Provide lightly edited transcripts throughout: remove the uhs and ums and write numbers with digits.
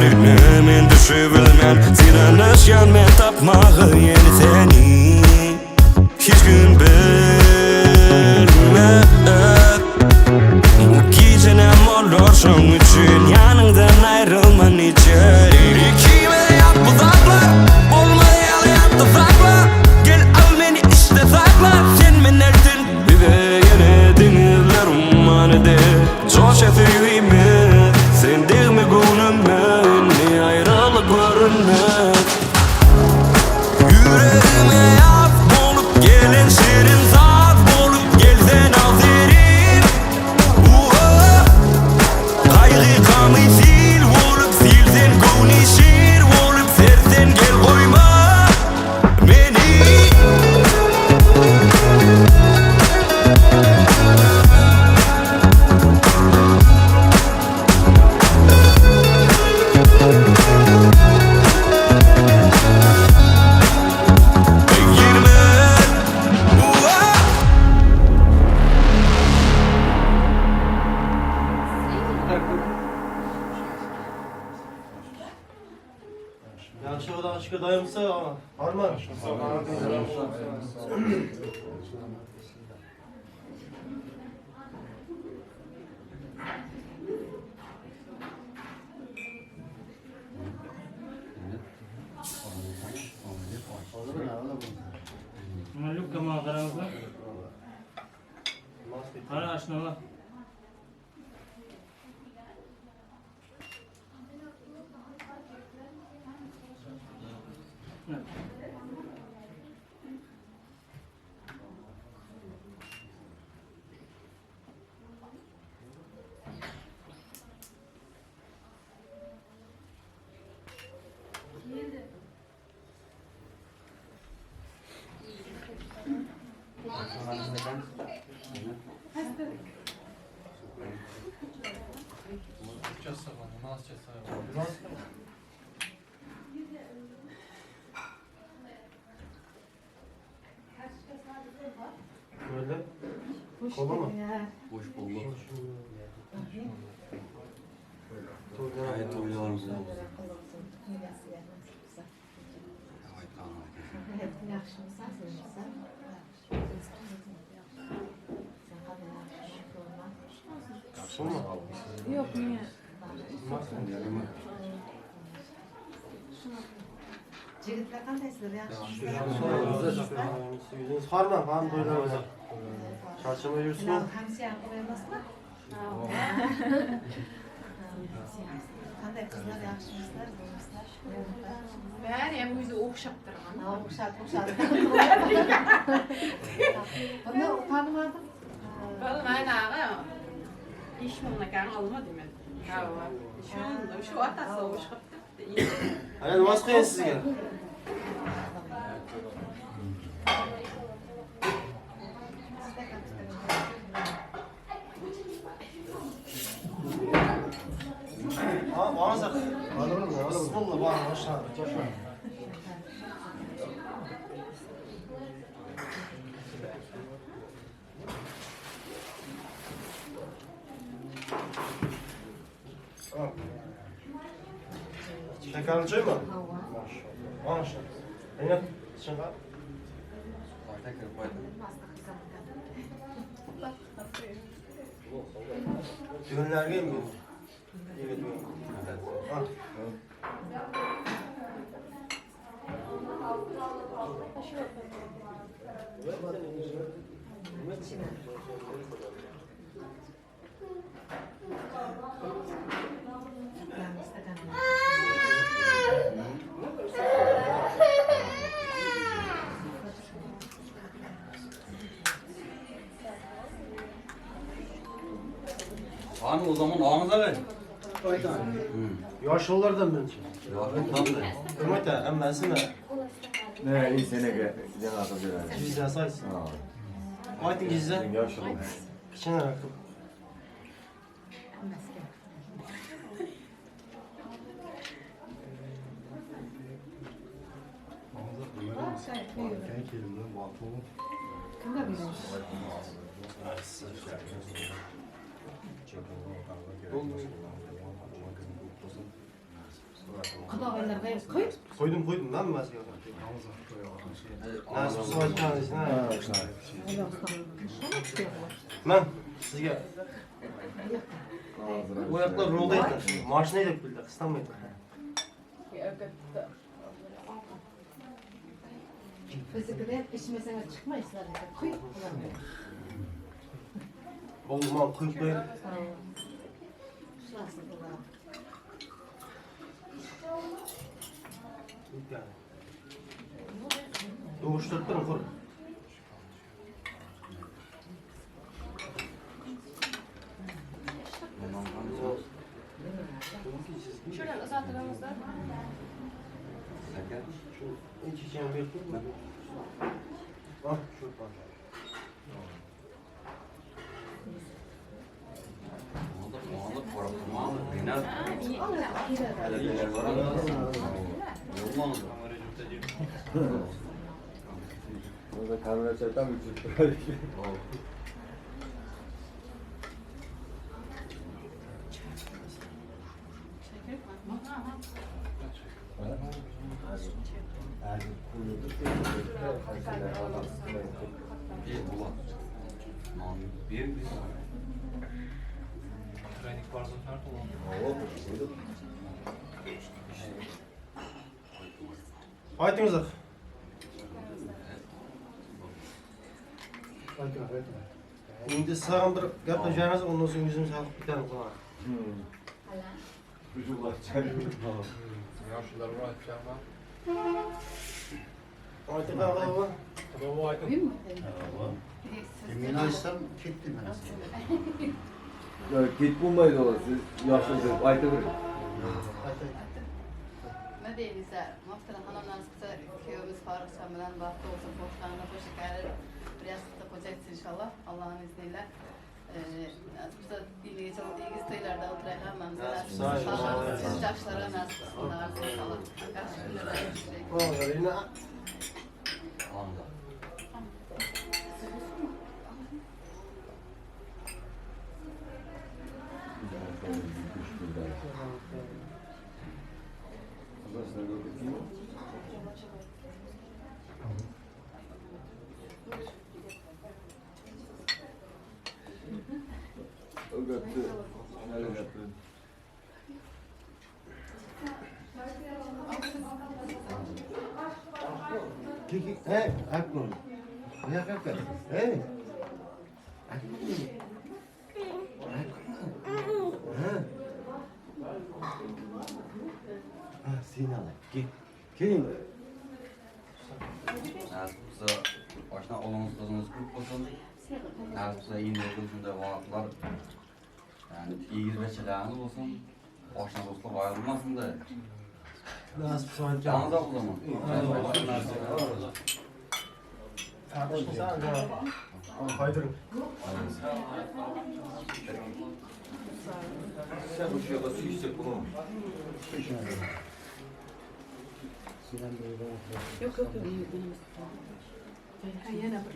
Gönlüne men düşübilmen Synanyşýan men tapmaga ýene seni Hiç kim bilmez Bu gije näme bolar şoň üçin Ýanyňdan aýrylman içeri Ikime ýat bu zatlar Bolmaz ýaly ýatda sakla Gel al meni içde sakla Sen men ertir Bize ýene deňizler umman eder Joşa söýgimiz Sen degme göwnüme Indi aýralyk görünmez Ýüregime ýaz bolup gelen şirin saz bolup gelsen azerim Gaýgy gamy sil bolup silsen göwni şir bolup sersen gel goýma meni. Ýagşy Hudaýa şükür daýymsa arman. Lukka maňa garaňyzlar. Gara aşnalar. Böyle. Kola mı? Hoş bulduk. Gayet toylarımız olsun. Yok niye? Jigitler qandaysizlar? Yaxshimisizlar? Ýüzüňiz harman, han toýlaryňyza. Çarçama ýürsün. Hamsiya qo'ymasmi? Qanday qizlar yaxshimisizlar? Zo'rmisizlar? Bäri hem ýüzi ogşap durgan. Ha, o'xshab, o'xshab. Buni tanimadim. Bolmaýan aga. Iş muňa almady men. Hawa. Şu şu atasy ogşap durdy. Ana namaz kıyın sizge. Ha, bağırsak. Bismillah, bağır, aşağı. Şekerli çay mı? Maşallah. Maşallah. Zeynep, şeker. Düğünlerge mi? Evet, düğün. Al. Hani o zaman ağınıza ver. Yaşlılardan birinci. Yarın Hürmet et, emmesi mi? Ne iyi senege cenaze görelim. Cüzdan saysın. Aytın cüzdan. Yaşlı. Kiçine rakıp. Kudagaylar gaýyp koý. Koydum koydum lan masaya. Nasib qilsa aytganingiz, ha. Man sizga u yoqda rolda aytdi. Mashina haydab keldi, qistamaydi. Biznikiler içmesene çıkmaysınlar. Koy. Bo'ldi, man qo'yib qo'yay. Şurası bular. Doğuşturib turing, qo'y. Şuradan uzatırımızda. Aka. Shu ichishini berib qo'y. Ah, shu Oldi, oldi, qo'rqib turma. Yo'llanadi. Orada kamera çekten mi çıktı? Bir bulan. Non bir biz. Aytingizlar. Endi sağım bir gaplashamiz, ondan so'ng yuzimiz qalqib ketadi xudo. Ayting qanaqa baba? Men açsam ketdim ben. Ya git bulmaydı o siz yaşlısınız. Ayta bir. Ayting. Ne deyilse, muhtemelen hanım nasipse köyümüz Faruk Çamı'dan bahtı olsun, boşlarına boş şekerler bir yastıkta koyacaksın inşallah Allah'ın izniyle. Ee, nasipse iyiliği çok iyi isteylerde oturayım hemen. Nasip sağ olun. İnşallah siz yaşlara nasip olsun inşallah. Yaxşı günlere görüşecek. Vallahi endi Anda. O götü. Nereye götü? Kiki, hey, aytma. Ne yapıyorsun? Hey. Aytma. Ha. Ha, seni alayım. Gel. Gelin. Nasip bo'lsa, oshna o'g'limiz qizimiz ko'p bo'lsin. Nasip bo'lsa, endi shunday vaqtlar ya'ni egiz bachalarimiz bo'lsin. Oshna do'stlik ayrilmasin-da. Nasip qilsa Yalnız o zaman. Qaydiring. Sen bu şurada su içecek bunu. Yok yok yok. Ha, yana bir.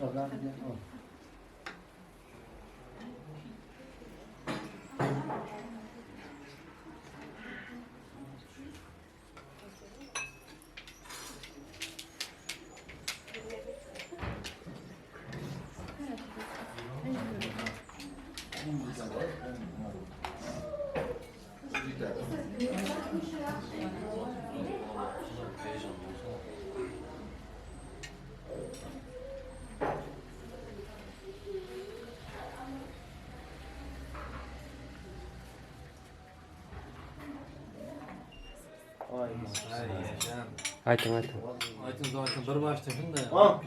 Aytın aytın. Aytın aytın bir başta shunday. Ha.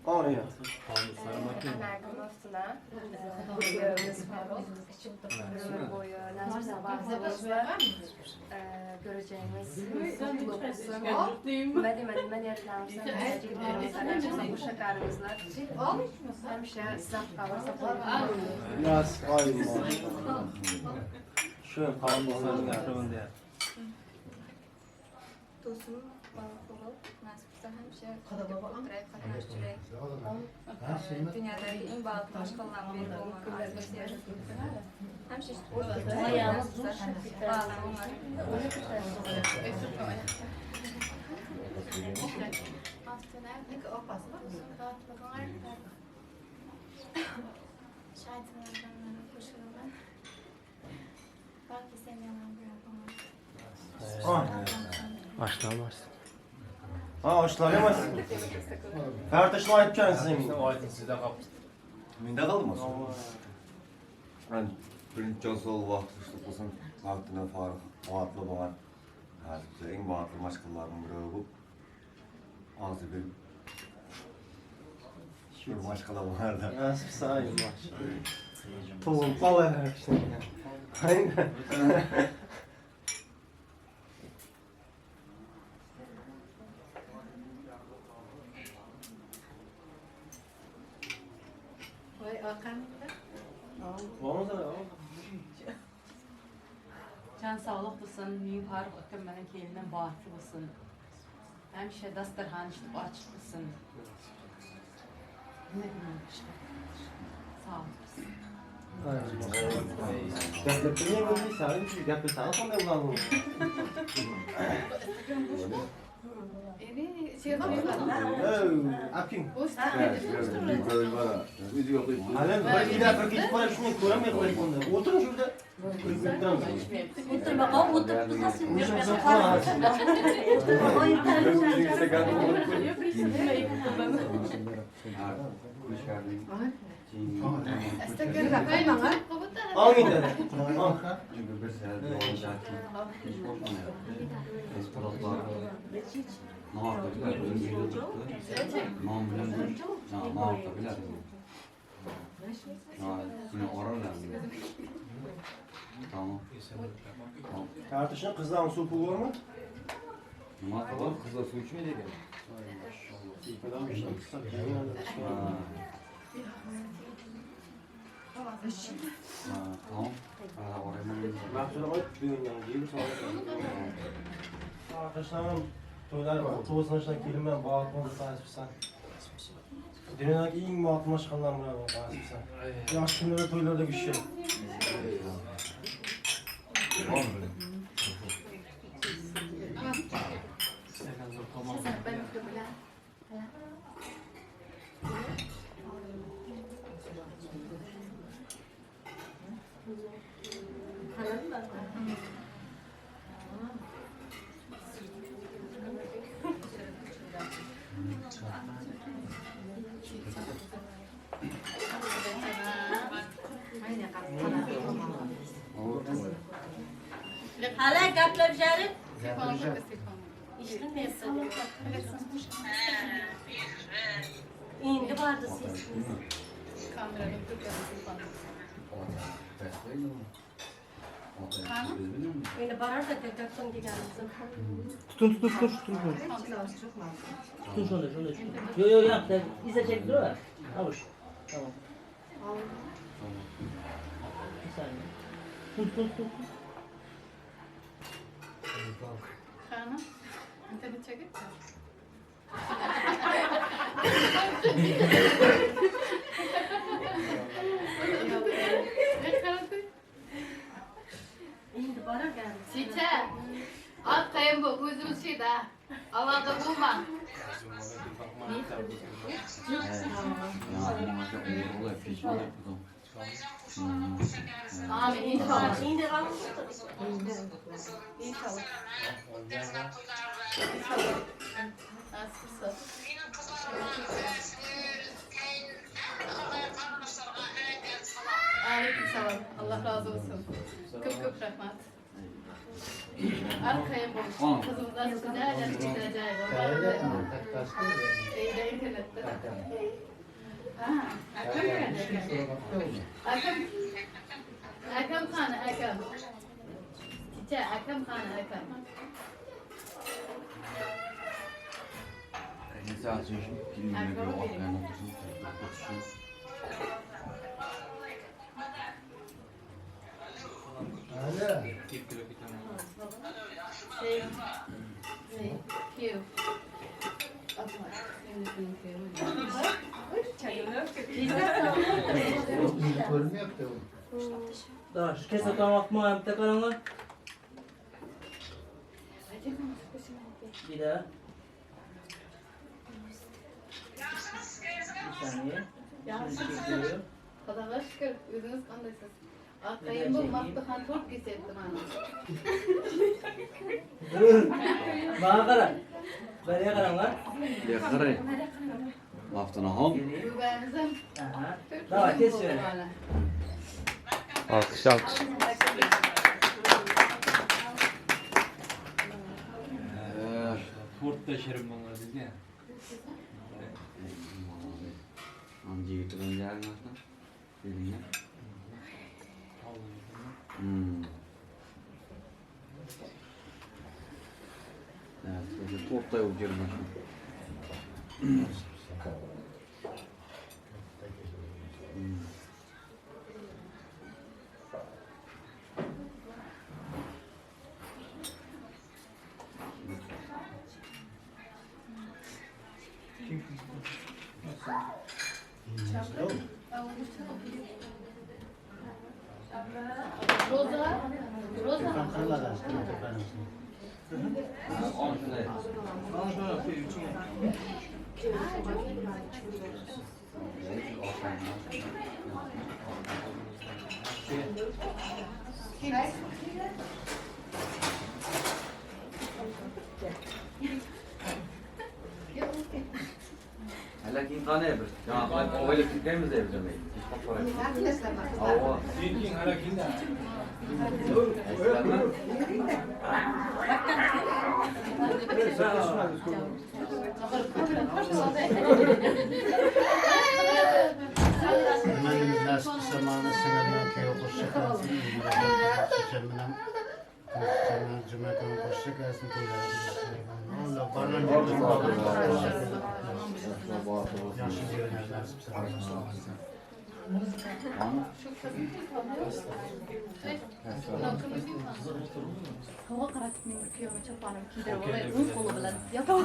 Oraya. Ömür boyu nasipse bahtı olsun. Ee, göreceğimiz mutlu olsun. Nima deyman, nima niyatlarimiz, bu shakarimizni hamisha saqlab qalib Nasip ayma. Shu qalin bo'lsa Dostum. Bagtly bol. Nasip bolsa hemişe gülüp oturayk, gatnaşyp ýöreyik. Dünýädäki iň bagtly maşgalalaryň biri bolmagyny arzuw edýäris. Hemişe şeýdip oturayk, nasip bolsa bagly bolmaly. Başlamaz. Ha hoşlanamaz. Kardeşim ayıp kendisi. Aydın sizden kaptı. Mende kaldı mı? Yani birinci can sol vaqti tuşluk bolsun, vaqtini Faruk bagtly bolgan. Häzirki iň bagtly maşgalalaryň biri bu. Agzy bir bir maşgala barda. Nasip sağ Toğul bala Aynen. Vay arkamda. Can sağlık bolsun, müyüm Faruk akam benim kelinim bahtlı bolsun. Hemişe dastarxan işitip açık bolsun. Ne bileyim işte. Sağ ol. Gapirmay bo'ldi, gapirsan qanday bo'ladi? Evet, şey yapamıyorum. Aping. Video qo'yib. Hali bir ikki bir ketib qolib shuni ko'ramay qo'yib unda. O'tiring shu yerda. Oturma, o oturup tuzasın. Al endi. Al. Çünkü bir sefer hiç boşanmıyor. Esporatlar. Ne yaptı biler, bizim uyda tuttu. Nam bilen bir, ne yaptı biler. Ya, yine ararlar. Tamam. Tamam. Kardeşim qizlarning suv puli bormi? Nima qilib? Qizlar suv ichmaydi ekan. Ha. Ha, tamam. Ha, orayman. Mahsulot qo'yib bugundan yeyib Arkadaşlarım to'ylar to'g'risini kelinman bag'at bo'lsa nasibsan. Dunyodagi eng baxtli mashg'ulotlar bilan nasibsan. Yosh kunlarda to'ylarda kuchi. Hala gaplab jarib. İşitmesin. Endi bordi sesimiz. Endi borardi gapdan deganimizni. Tutun tutun tutun tutun. Tutun şunu şunu şunu. Yo yo yap sen ize çek dur. Avuç. Tamam. Bir saniye. Tut tut tut. Hanım, internet çekip Endi borar Çiçek. At kayın bu, gözümüz şey de. Allah'ta bulma. Amin inşallah. Endi qoldi. İnşallah. İnşallah. Nasip olsa. Aleyküm selam. Allah razı olsun. Köp köp rahmet. Arkaya boş. Kızımızdan çıkacağız, çıkacağız. Şeyde internette. Ha, Erkan geldi. Erkan. Erkan Khan, Erkan. Çiçe, Erkan Khan, Erkan. Şey, ne? Q. Görünmeýär-de ol. Da, şu kesip oturan wagt muňa bitte garaňlar. Bir daha. Bir saniye. Şimdi çekiyorum. Xudoga şükür, özüňiz gandaýsyz? Arkaýyn bol, Maftuhan tort getirdi maňa. Dur. Maňa gara. Bärä garaňlar. Ýakyry. Maftunahan. Göbämizem Aha. Daway kes şöyle. Alkyş alkyş. Tort da şirin bolar bizde. An jigiti bilen gelin aslında. Eline. Hmm. Evet, böyle tort da yok yerim aslında. Roza, Roza. Telefon kırılmadı aslında telefonun. Al şunu. Al şunu, üçüne. Hele kim tane bir. Ya ben öyle fikirlerimiz de bizim. Hiç bak Ava. Kim hala kim de. Benim nasip zamanı senemden köye koşacak alsın. Senemden Cuma günü koşacak alsın. Allah barlan Yaşın yerine nasip zamanı. Soğa qaratib men bir kuyovga choponimni kiydirib olay, o'ng qo'li bilan yotib.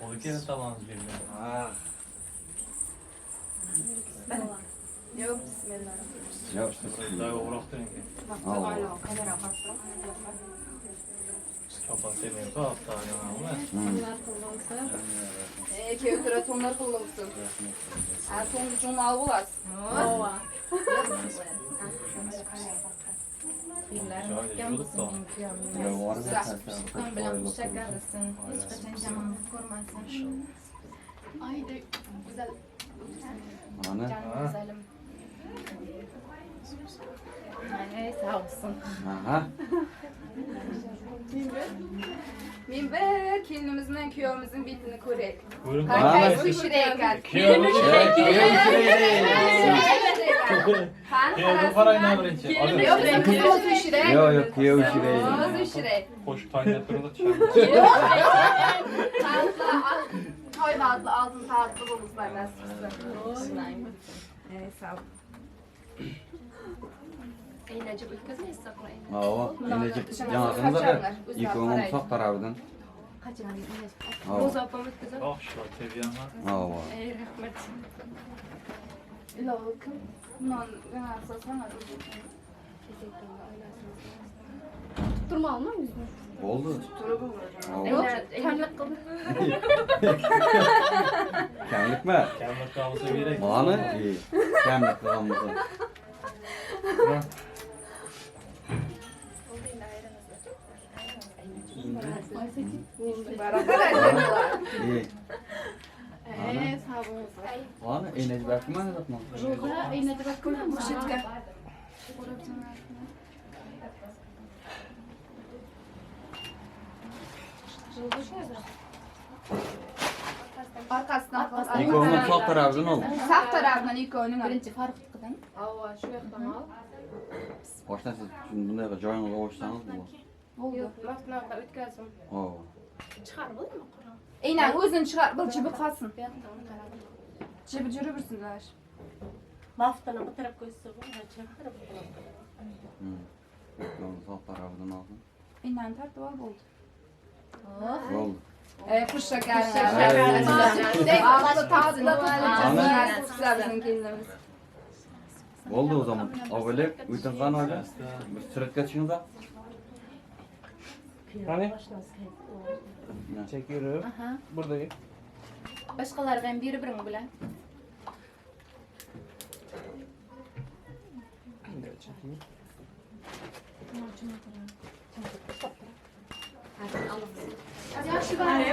O kere tamam birbirine. Ah. Yo'q, bismillah. Yok. Daha uğraktın ki. Allah. Kamera qarab Çoban sevmiyor. Tuhaf da ama. To'nlar qilib Ee, kuyov to'nlar qilib Ha, so'nggi jurnal bo'lasiz. Ova. Şöyle yürüdük da. Sulton bilan xushak garilsin. Hech qachon yomonlik ko'rmasin. Ay, de güzel o'tirsin. Ana. Jonim go'zalim. Ay, sog' bo'lsin. Aha. Men bir kelinimizning kuyovimizning betini ko'ray. Buyurun. Qaysi uyshira ekan? Kuyovim Qani Kuyovim qarayın birinchi. Yo'q, bizim qizimiz uyshira. Yo'q, yo'q, kuyov uyshira. O'zi uyshira. Qo'shib tayinlab turdi. tushamiz. Toy vaqtli oltin soatli bo'lsinlar nasib qilsin. Ey, sog' Ava. Inecik yanakını da yıkılmanın sağ tarafından. Ava. Roza opam o'tkazadi. Oh, şu teviyanlar. Ava. Ey, rahmat. Ilova kim? Non, sana Tutturma mı yüzünü? Oldu. Ava. Yo'q, kamlik qildi. Kemlik mi? Kemlik kalmasa gerek. Bana iyi. Kemlik kalmasa. İyi. Ee, sog' bo'lsin. Bana inecik bakma ne yapma? Roza, aynada bakma. Mushitka. Orqasidan Yıkılmanın sağ tarafından ol. Sag tarafidan ikkovining Birinchi Farruhnikidan. Ova, shu yoqdan ol. Boshdan siz bunday joyingizga qo'shsangiz bo'ladi. Bo'ldi. Maftunaga o'tkazdim. Ava. Chiqarib bo'ldimi Qur'on? Eynan o'zini chiqar, bil jibi qolsin. Bu yoqdan uni qarab. Jibi yuraversinlar. Maftana bu tarafga o'tsa bo'ladi, chap tarafga bo'ladi. Hmm. Yıkılmanın sağ tarafından alsın. Eynan tortib ol bo'ldi. Oldu. Ey, xush shakaring. Ey. Tatlı tatlı Ana. Nasip qilsa bizning kelinimiz. Boldy o zaman. Awelek, Uýtanhan aga. Bir süretge çykyň-da. Hani? Çekiyorum. Aha. Buradayım. Başkalar hem biri-birini bilen. Çekeyim. Ýagşy barmy?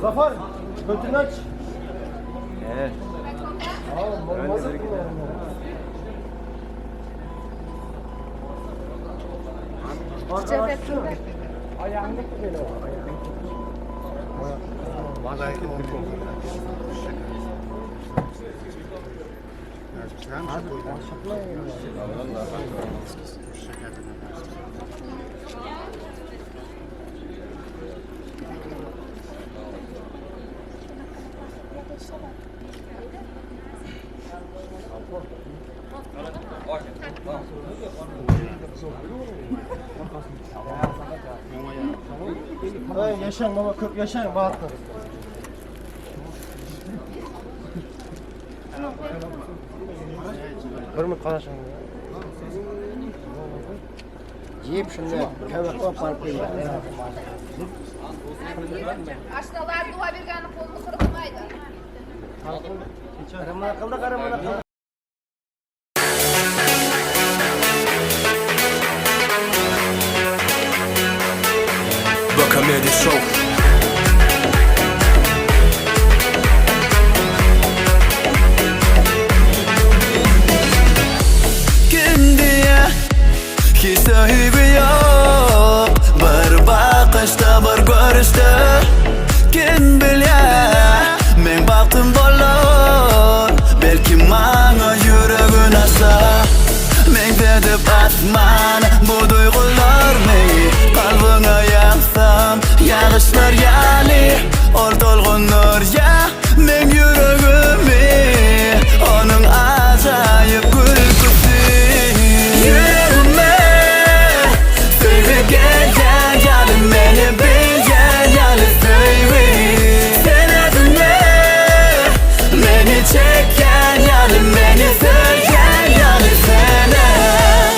Zafer, götünü aç. Evet. Olmaz Ay yaşayın baba köp yaşayın bahtlı. Bir minut qarashing. Yiyip şunda kavak aparıp qo'ygan. Ashnalar duo bergani qo'lini quritmaydi. Qaramana qildi, qaramana qildi. The Comedy Show. Kim diýýä hiç söýgi ýok Bir bakyşda bir görüşde Kim bilýä meň bagtym bolar Belki maňa ýüregin açsa Meňzedip asmana bu duýgularmy Kalbyňa ýagsam ýagyşlar ýaly Ol tolgunyr ýa meň ýüregimi Onuň ajaýyp gülküsi Ýüregime söýgi gelýän ýaly Meni bilýän ýaly söýgi Sen özüňe meni çekýän ýaly Meni söýýän ýaly senem.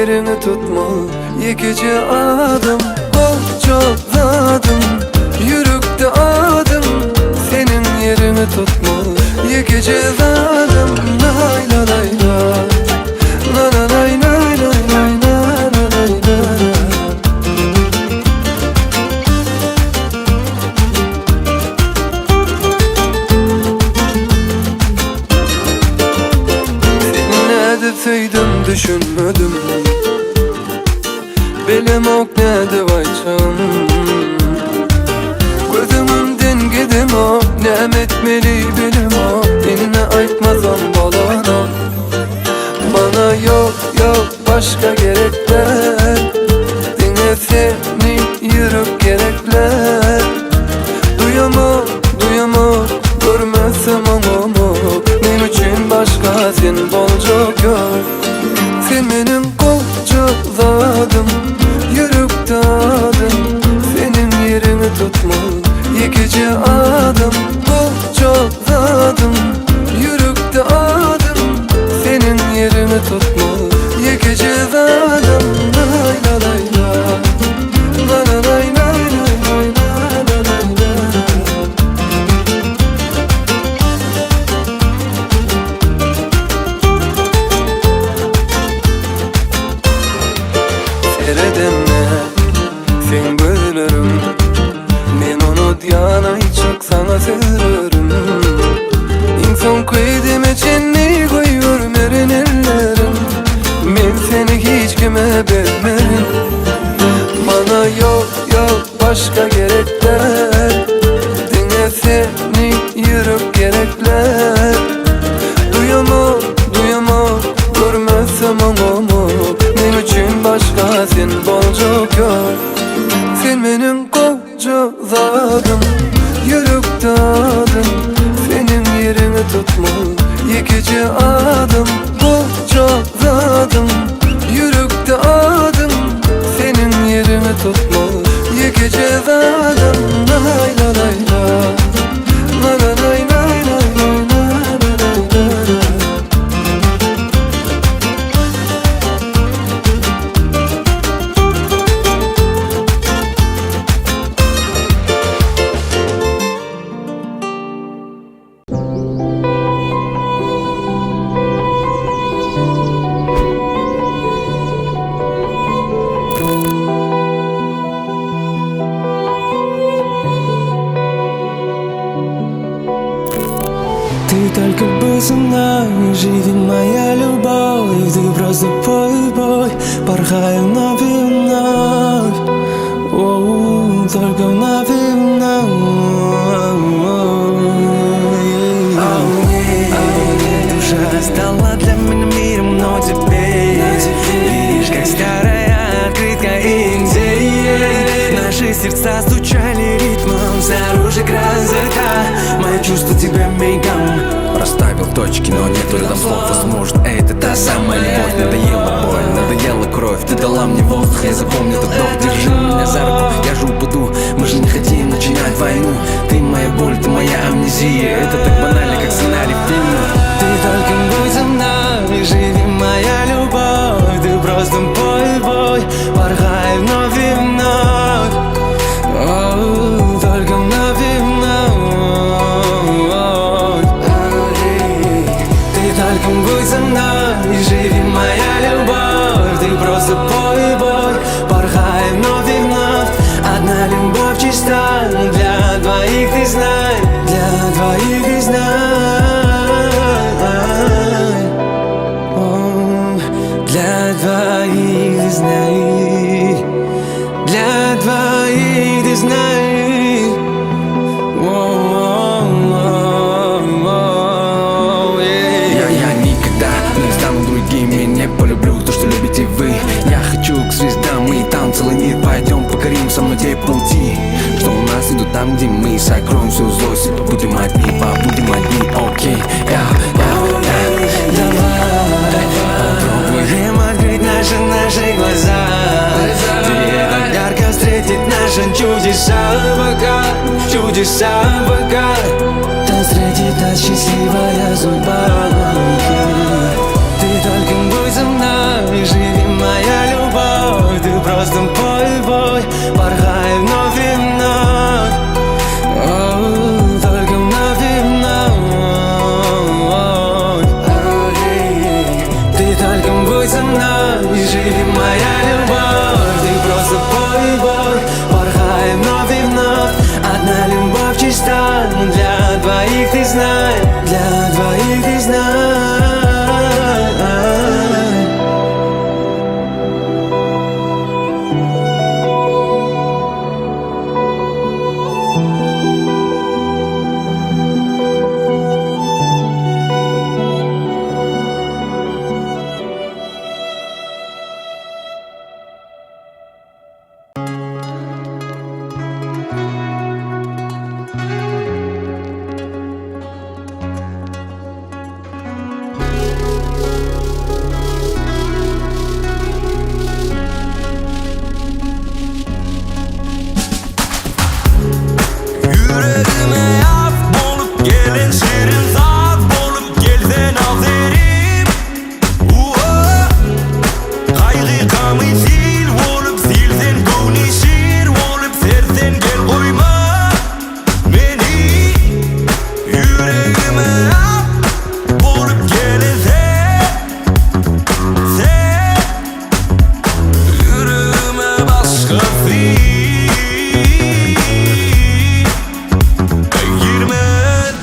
yeriňi tutmaly ýekeje adam Bolja zadym ýürekde adym Seniň ýeriňi tutmaly ýekeje zadym Lay la lay la La la lay lay lay lay la la lay la la. Seni nädip söýdüm düşünmedim Bilemok nädip aýtjagym Göz öňümden gidemok Näme etmeli bilemok Indi aýtmasam bolanok Maňa ýok ýok başga gerek däl Diňe seni ýürek gerekler Duýamok duýamok Görmesem oňamok Meň üçin başga sen boljak ýok Sen meniň gowja zadym Ýürekde adym Seniň ýeriňi tutmaz Ýekeje adam Gowja zadym Ýürekde adym Seniň ýeriňi tutmaz Ýekeje zadam Lay la lay la La la lay lay lay lay la la lay la. Seredende seň gözleriň Men unudýan aýtjak saňa sözlerim Iň soňky deme çenli goýbermerin ellerim Men seni hiç kime bermerin Maňa ýok ýok başga gerek däl Diňe seni ýürek gerekler Duýamok duýamok görmesem oňamok Meň üçin başga sen boljak ýok Sen meniň gowja zadym Ýürekde adym Seniň ýeriňi tutmaz ýekeje adam Gowja zadym Ýürekde adym Seniň ýeriňi tutmaz ýekeje zadam Lay la lay la La la lay lay lay lay la la lay la la. Ты только будь со мной, живи моя любовь Ты просто пой, пой, порхай вновь и вновь О, Только вновь и вновь Душа стала для меня миром, но теперь Видишь, как старая открытка и где Наши сердца стучали ритмом, снаружи грозота Мои чувства тебе мигом Расставил точки, но нету рядом слов Возможно, это та самая любовь Надоела боль, надоела кровь Ты дала мне воздух, я запомню этот вдох Держи меня за руку, я же упаду Мы же не хотим начинать войну Ты моя боль, ты моя амнезия Это так банально, как сценарий фильма Ты только будь со мной, живи моя любовь Ты просто пой, пой, порхай вновь и вновь О, Только вновь и вновь Ты только будь со мной, живи моя любовь Ты просто пой, пой, порхай вновь и вновь Одна любовь чиста для двоих, ты знай Для двоих ты знай О, Для двоих ты знай Для двоих ты знай О, Я, я никогда не стану другим и не полюблю то, что любите вы Я хочу к звездам и там целый мир Пойдем покорим со мной те пути Что у нас идут там, где мы Сокроем всю злость и побудем одни Побудем одни, окей Я, я, я Давай попробуем открыть наши, наши глаза Ты так ярко встретить наши чудеса пока, чудеса пока Там встретит нас счастливая судьба Ты только будь со мной. мной, живи моя любовь Ты просто пой, бой, порхай вновь и вновь О, Только вновь и вновь Эй, Ты только будь со мной, живи моя любовь Ты просто пой, бой, порхай вновь и вновь Одна любовь чиста для двоих, ты знай Для двоих ты знай Ýüregime ýat bolup gelen şirin saz bolup gelsen azerim Gaýgy gamy sil bolup silsen göwni şir bolup sersen gel goýma meni Ýüregime ýat bolup gelen sen sen Ýüregime başgasy girmez.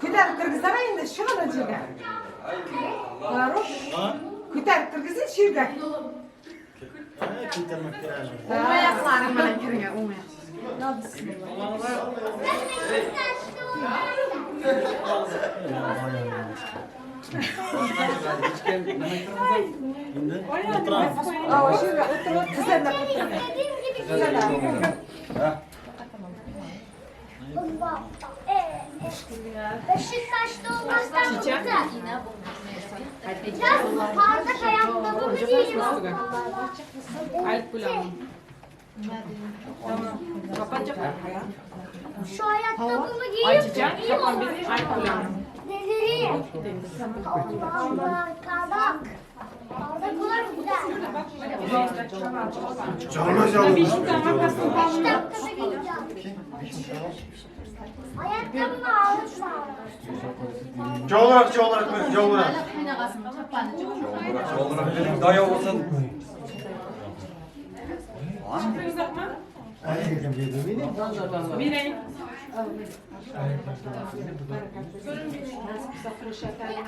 Küterip kirgizsene indi şuny jigä. Faruk. Küterip kirgizin şu ýerge. Oň aýaklaryň bilen kirge, oň aýak. Beşiktaş'ta olmaktan güzel. Biraz parlak ayakkabımı giyeyim. Şu ayakkabımı giyeyim. İyi olur. Delireyim. Allah Allah. Kabak. Kabak güzel. Beş dakikada giyeceğim. Ayakkabımı aldım. Jog'rak, jog'rak, jog'rak. Dayo bolsun.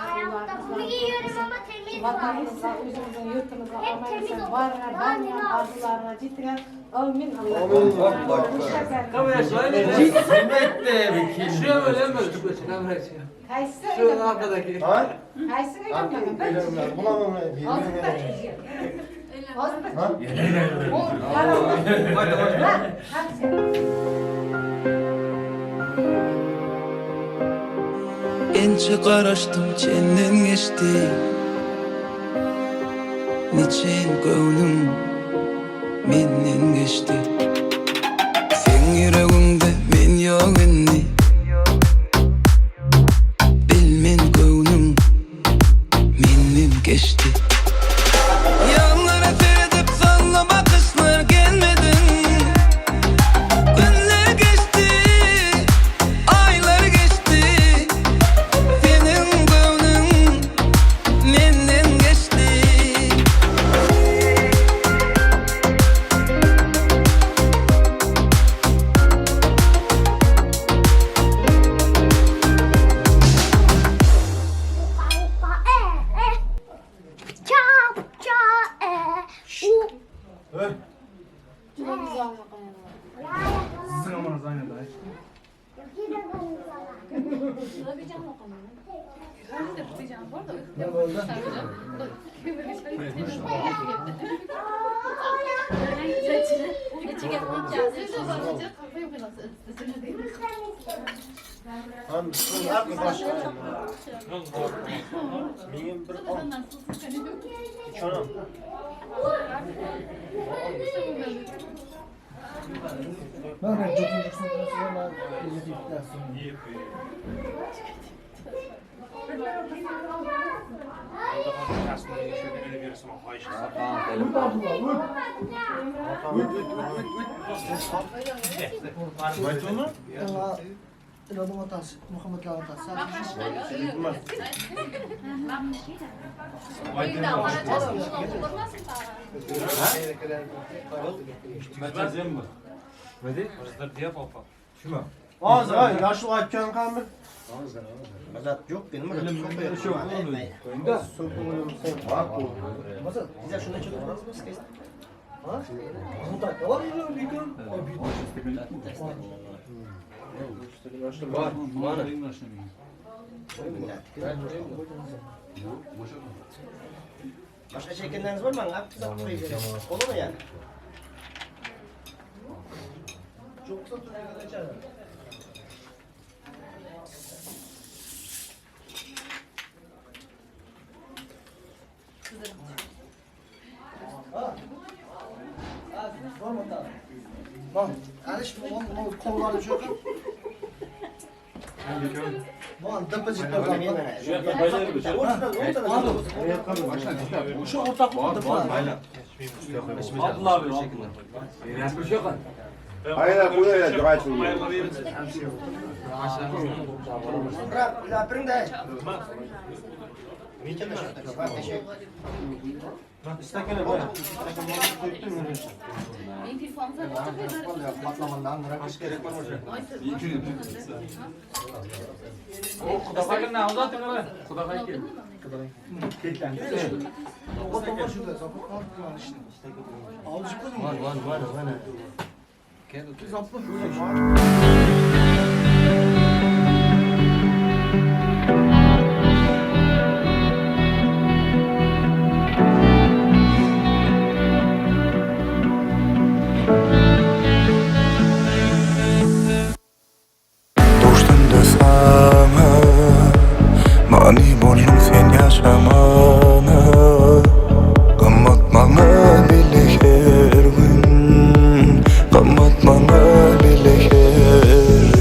Ayakkabımı giyiyorum ama temiz var. Watanymyza, özümiziň ýurtumyza Hep aman temiz esen olsun. baryňa Daha barmaýan ne arzuwlaryňa ýetiren. Amin. Şu arkadaki. Ha? Qaysi Ençe garaşdym çenden geçdi Niçin göwnüň menden geçdi Seň ýüregiňde men ýok indi Bilmen göwnüň menden geçdi Ýanlara seredip sanly bakyşlar gelmediň Günler geçdi, aýlar geçdi Seniň göwnüň menden geçdi. Çap ça e u. Benim bir on. Üç onam. Hozir ha, yoshlik aytgan qandir? Mazat yo'q benim. Başka çekenleriniz var mı? Olur mu yani? Çok kısa tutuyor. Istakana boy. Duşdum-da saňa Many bolduň sen ýaşamana Gymmat maňa bile her gün Gymmat maňa bile her.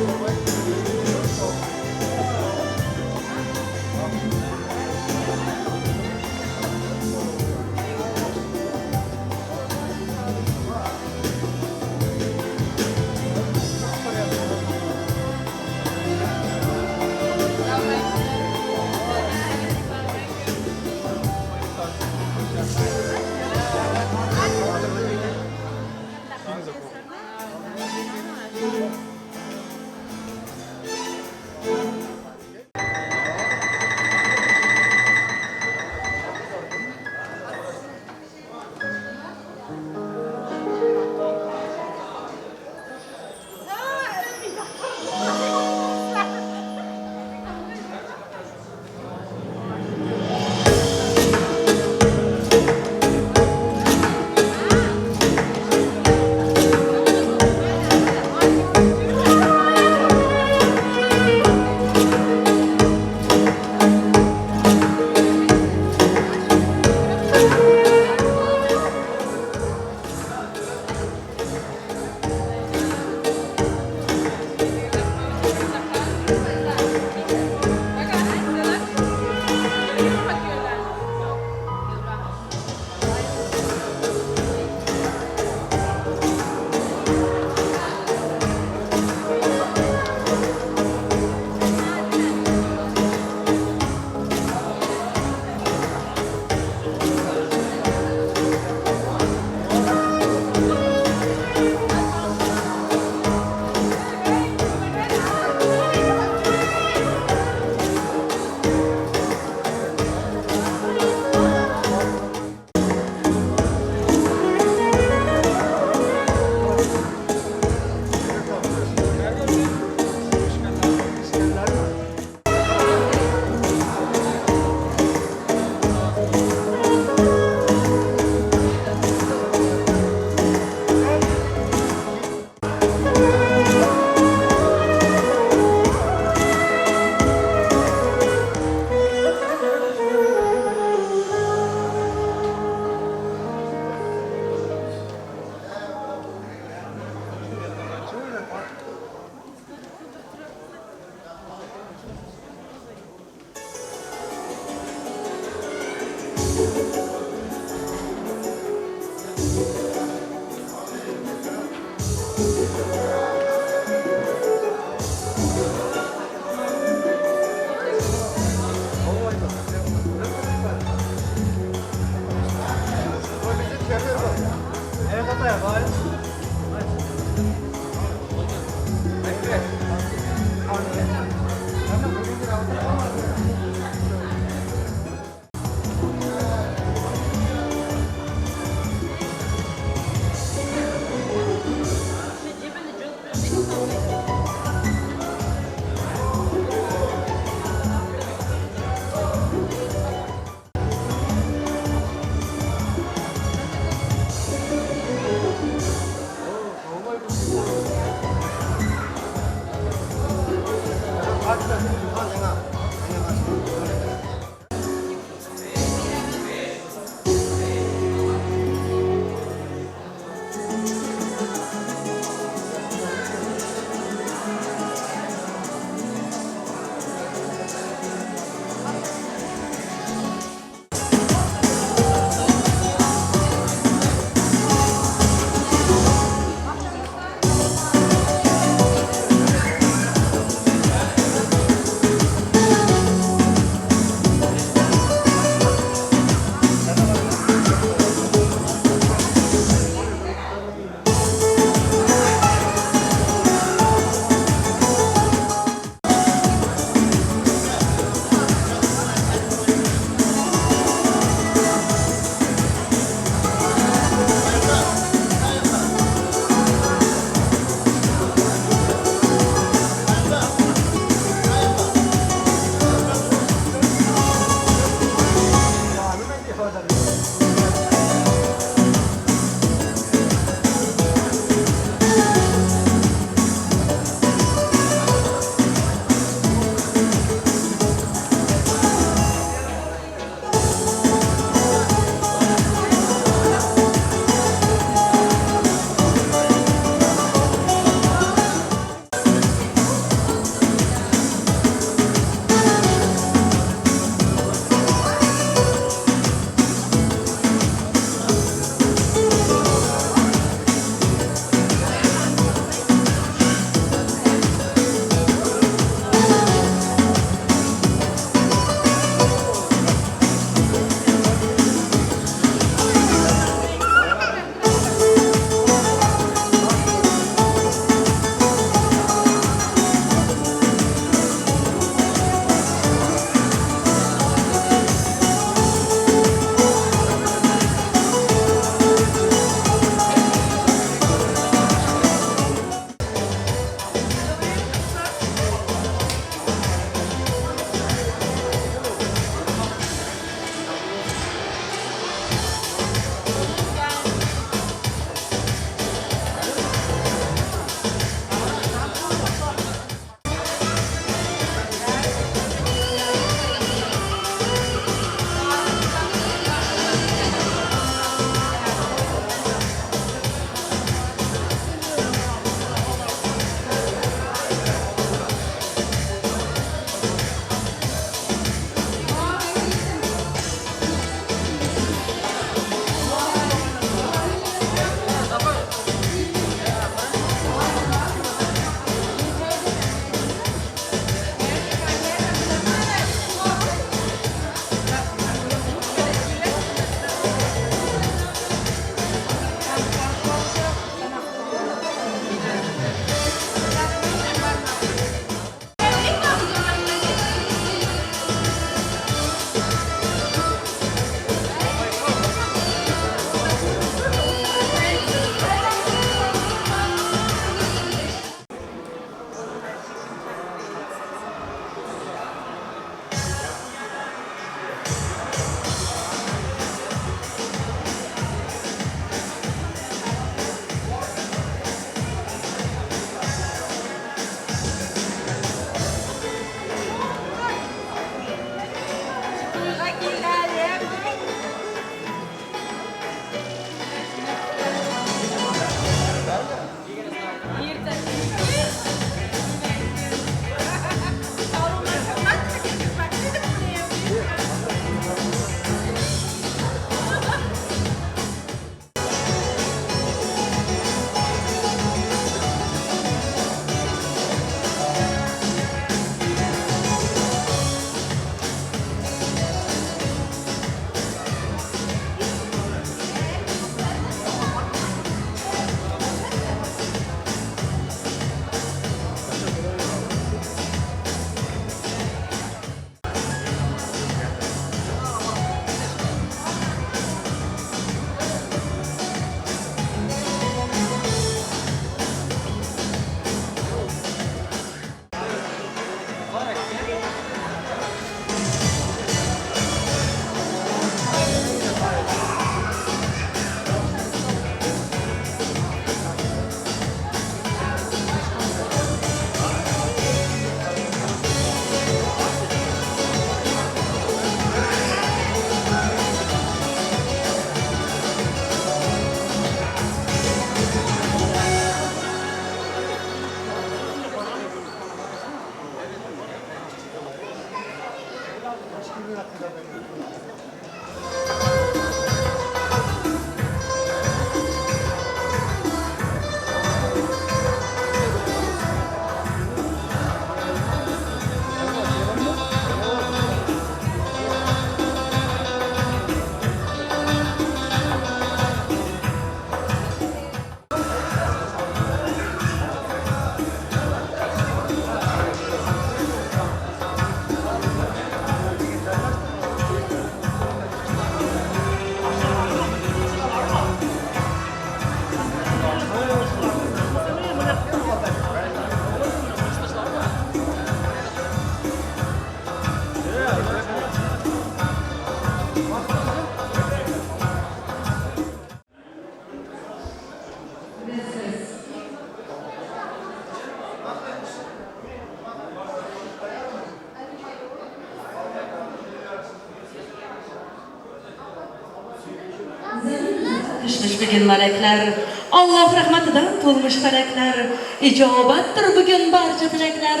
Düşmüş bugün melekler, Allah rahmetinden tolmuş felekler, icabattir bugün barcha tilaklar.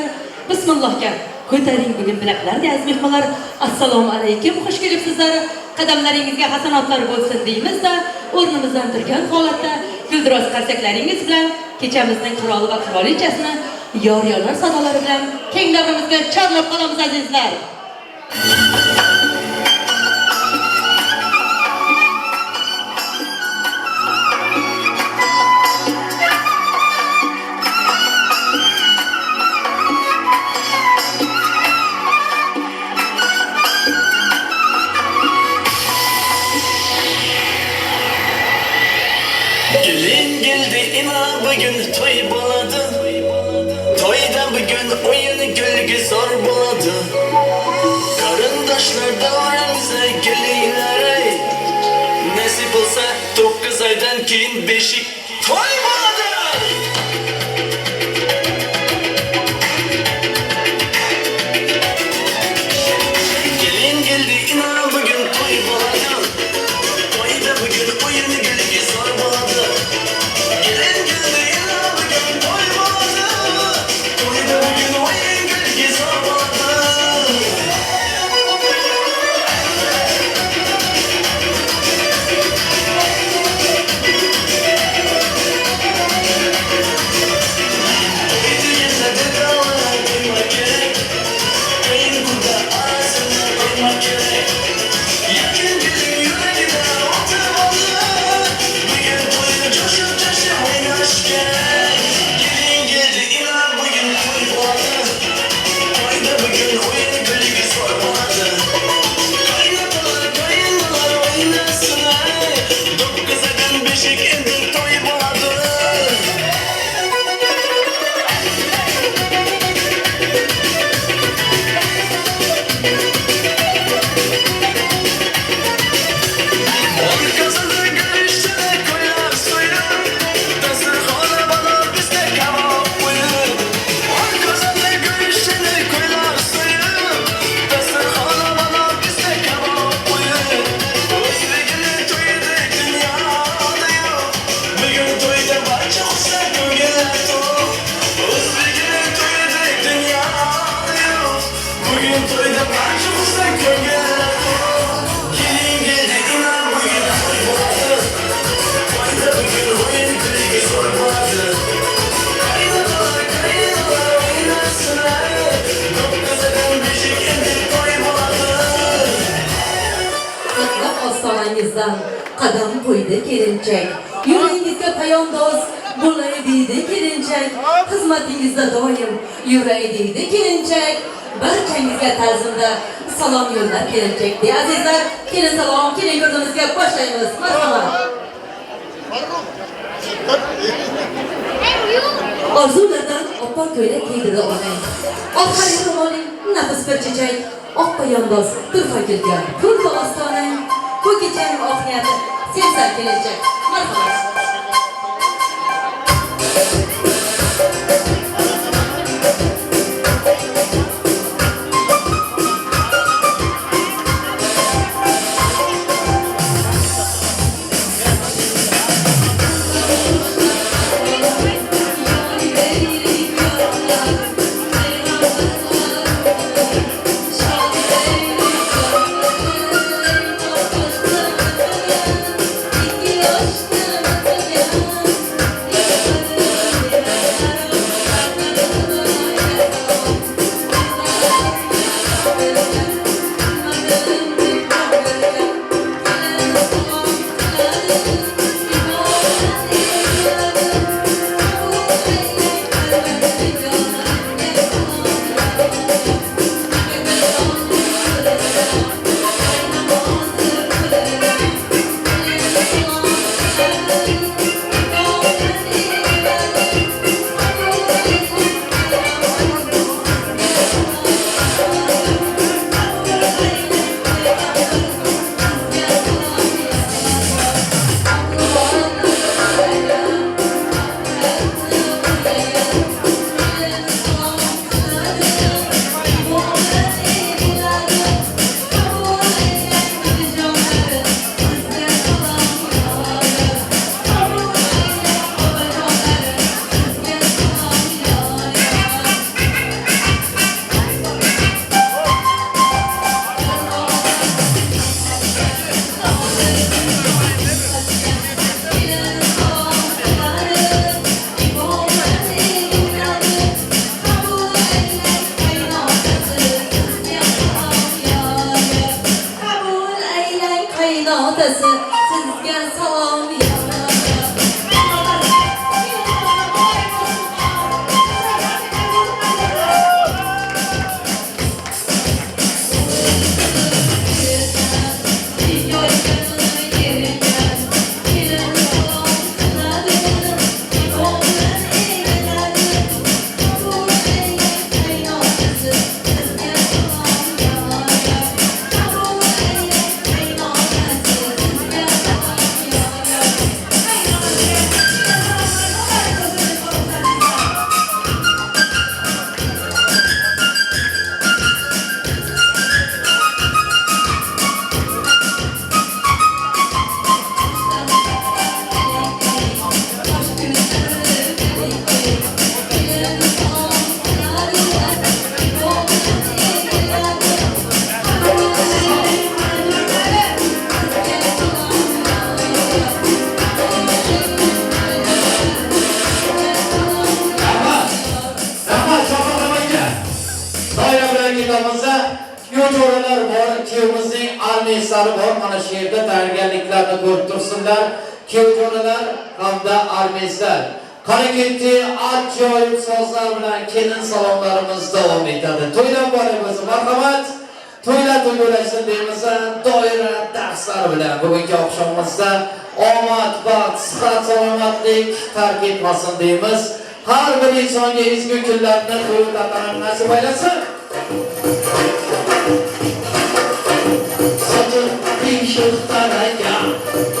Bismillahga ko'taring bugun bilaklar, aziz mehmonlar. Assalomu alaykum, xush kelibsizlar. Qadamlaringizga hasanotlar bo'lsin deymiz-da, o'rnimizdan turgan holatda guldiroz qarsaklaringiz bilan kechamizning qiroli va qirolichasini yor-yorlar sadolari bilan keng davramizga chorlab qolamiz azizlar. Gelin geldi inan bugün toy boladı. Toyda bugün oyun gülgü zor boladı. Karındaşlar davremize geliyorlar ey. Nasip olsa 9 aydan keyin beşik toy boladı. Gelin geldi inan bugün toy boladı. Toyda bugün oyun gülgü zor boladı. Gelin geldi inan bugün toy boladı. Toyda bugün oyun gülgü zor boladı. Beşik indir toy boladı. Orkasını görüştüne koyar suyu. Dasturxona bana bizde kebap boyu. Orkasını görüştüne koyar suyu. Dasturxona bana bizde kebap boyu. O'zbekini to'yida dunyoda yo'q. Bugun to'yda barcha xursand ko'ngillar to'q. O'zbekini to'yida dunyoda yo'q. Bugun to'yda barcha xursand ko'ngillar to'q. Kelin geldi inan bugün to'y bo'ladi. To'yda bugun o'yin kulgi zo'r bo'ladi. Qaynatalar, qaynonalar o'ynasin ay. 9 aydan beshik endi to'y bo'ladi. Qutlug' ostonangizdan qadam qo'ydi kelinchak. Yo'lingizga poyandoz bo'lay deydi kelinchak. Xizmatingizda doim yuray deydi kelinchak. Barchangizga ta'zimda salom yo'llar kelinchak. De azizlar, kelin salom, kelin yurdimizga boshlaymiz. Marhamat. Orzulardan oppoq ko'ylak kiydirdi onang. Oq xarir ro'moling nafis bir chechak. Oq poyandoz turfa gulga to'ldi ostonang. Bu kechaning oq niyati sensan kelinchak. Marhamat. Kuyov jo'ralar bor, kuyovimizning armiyaslari bor. Mana shu yerda tayyorgarliklarni ko'rib tursinlar. Kuyov jo'ralar hamda armiyaslar. Qani ketdi, ajoyib sozlar bilan kelin salomlarimiz davom etadi. To'ylar bor bo'lsin, marhamat. To'ylar to'ylashsin deymiz, doira darslari bilan bugungi oqshomimizda omad, baxt, sihat, salomatlik tark etmasin deymiz. Har bir insonga ezgu kunlarni to'y tantanani nasib aylasin. Sochim qiyshiq taragan,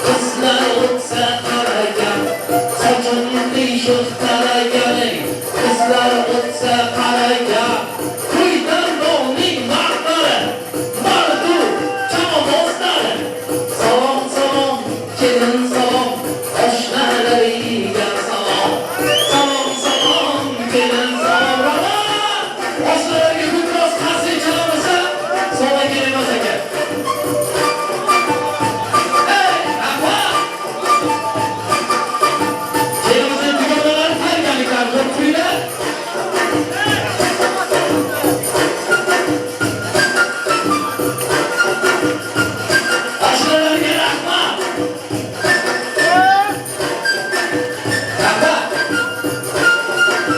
qizlar o'tsa qaragan. Sochim qiyshiq taragan, qizlar o'tsa qaragan. To'ydan dog'ning mardlari, mardu chavandozlari. Salom, salom, kelin salom, oshnalariga salom. Salom, salom, kelin salom. Rahmat! Oshnalarga ko'proq qarsak chalamiz, sonra kerak ekan. Ey, rahmat! Kelinimizning dugonalari tayyorgarliklar ko'rib turinglar. Oshnalarga rahmat! Rahmat!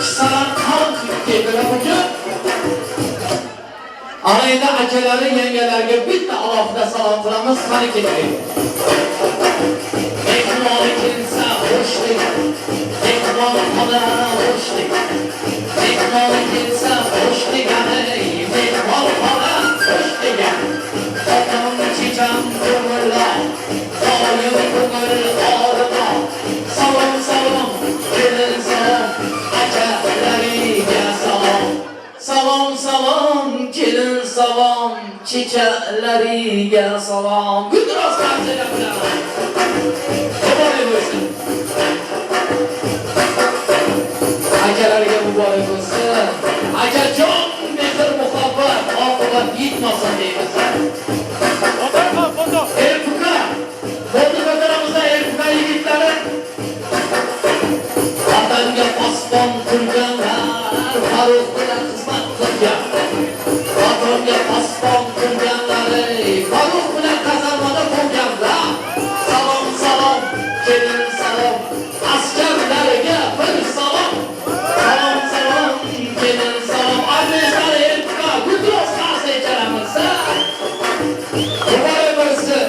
Kissalar qalq ketdilar bugun. Ana endi akalari, yangalarga bitta alohida salom qilamiz. Qani ketdik. Mehmon kelsa xushlik, mehmonxona xushlik. Mehmon kelsa xush degani, mehmonxona xush degan. Otam checham ko'ngillar, doim ko'ngil og'rima. Salom, salom, kelin salom, akalariga salom. Salom, salom, kelin salom, chechalariga salom. Guldiroz qarsalar bilan. Muborak bo'lsin. Akalarga muborak bo'lsin. Akajon mehr muhabbat oqibat yetmasin deymiz. Erfuka. Foto ko'taramiz Erfuka yigitlari. Vatanga posbon turganlar, Farruh bilan xizmat qilgan. Vatanga posbon turganlar, Farruh bilan kazarmada bo'lganlar. Salom, salom, kelin salom, askarlarga bir salom. Salom, salom, kelin salom, armiylar Erfuka, Guldiroz qarsak chalamiz. Muborak bo'lsin.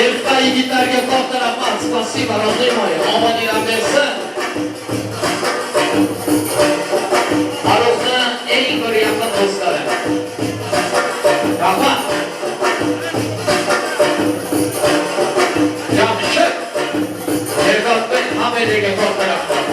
Erfuka yigitlarga katta rahmat. Спасибо, родные мои. Omadinglar bersin. Farruhni eng bir yaqin do'stlari. Rahmat. Jamshid. Sherzodbek hammalarga katta rahmat.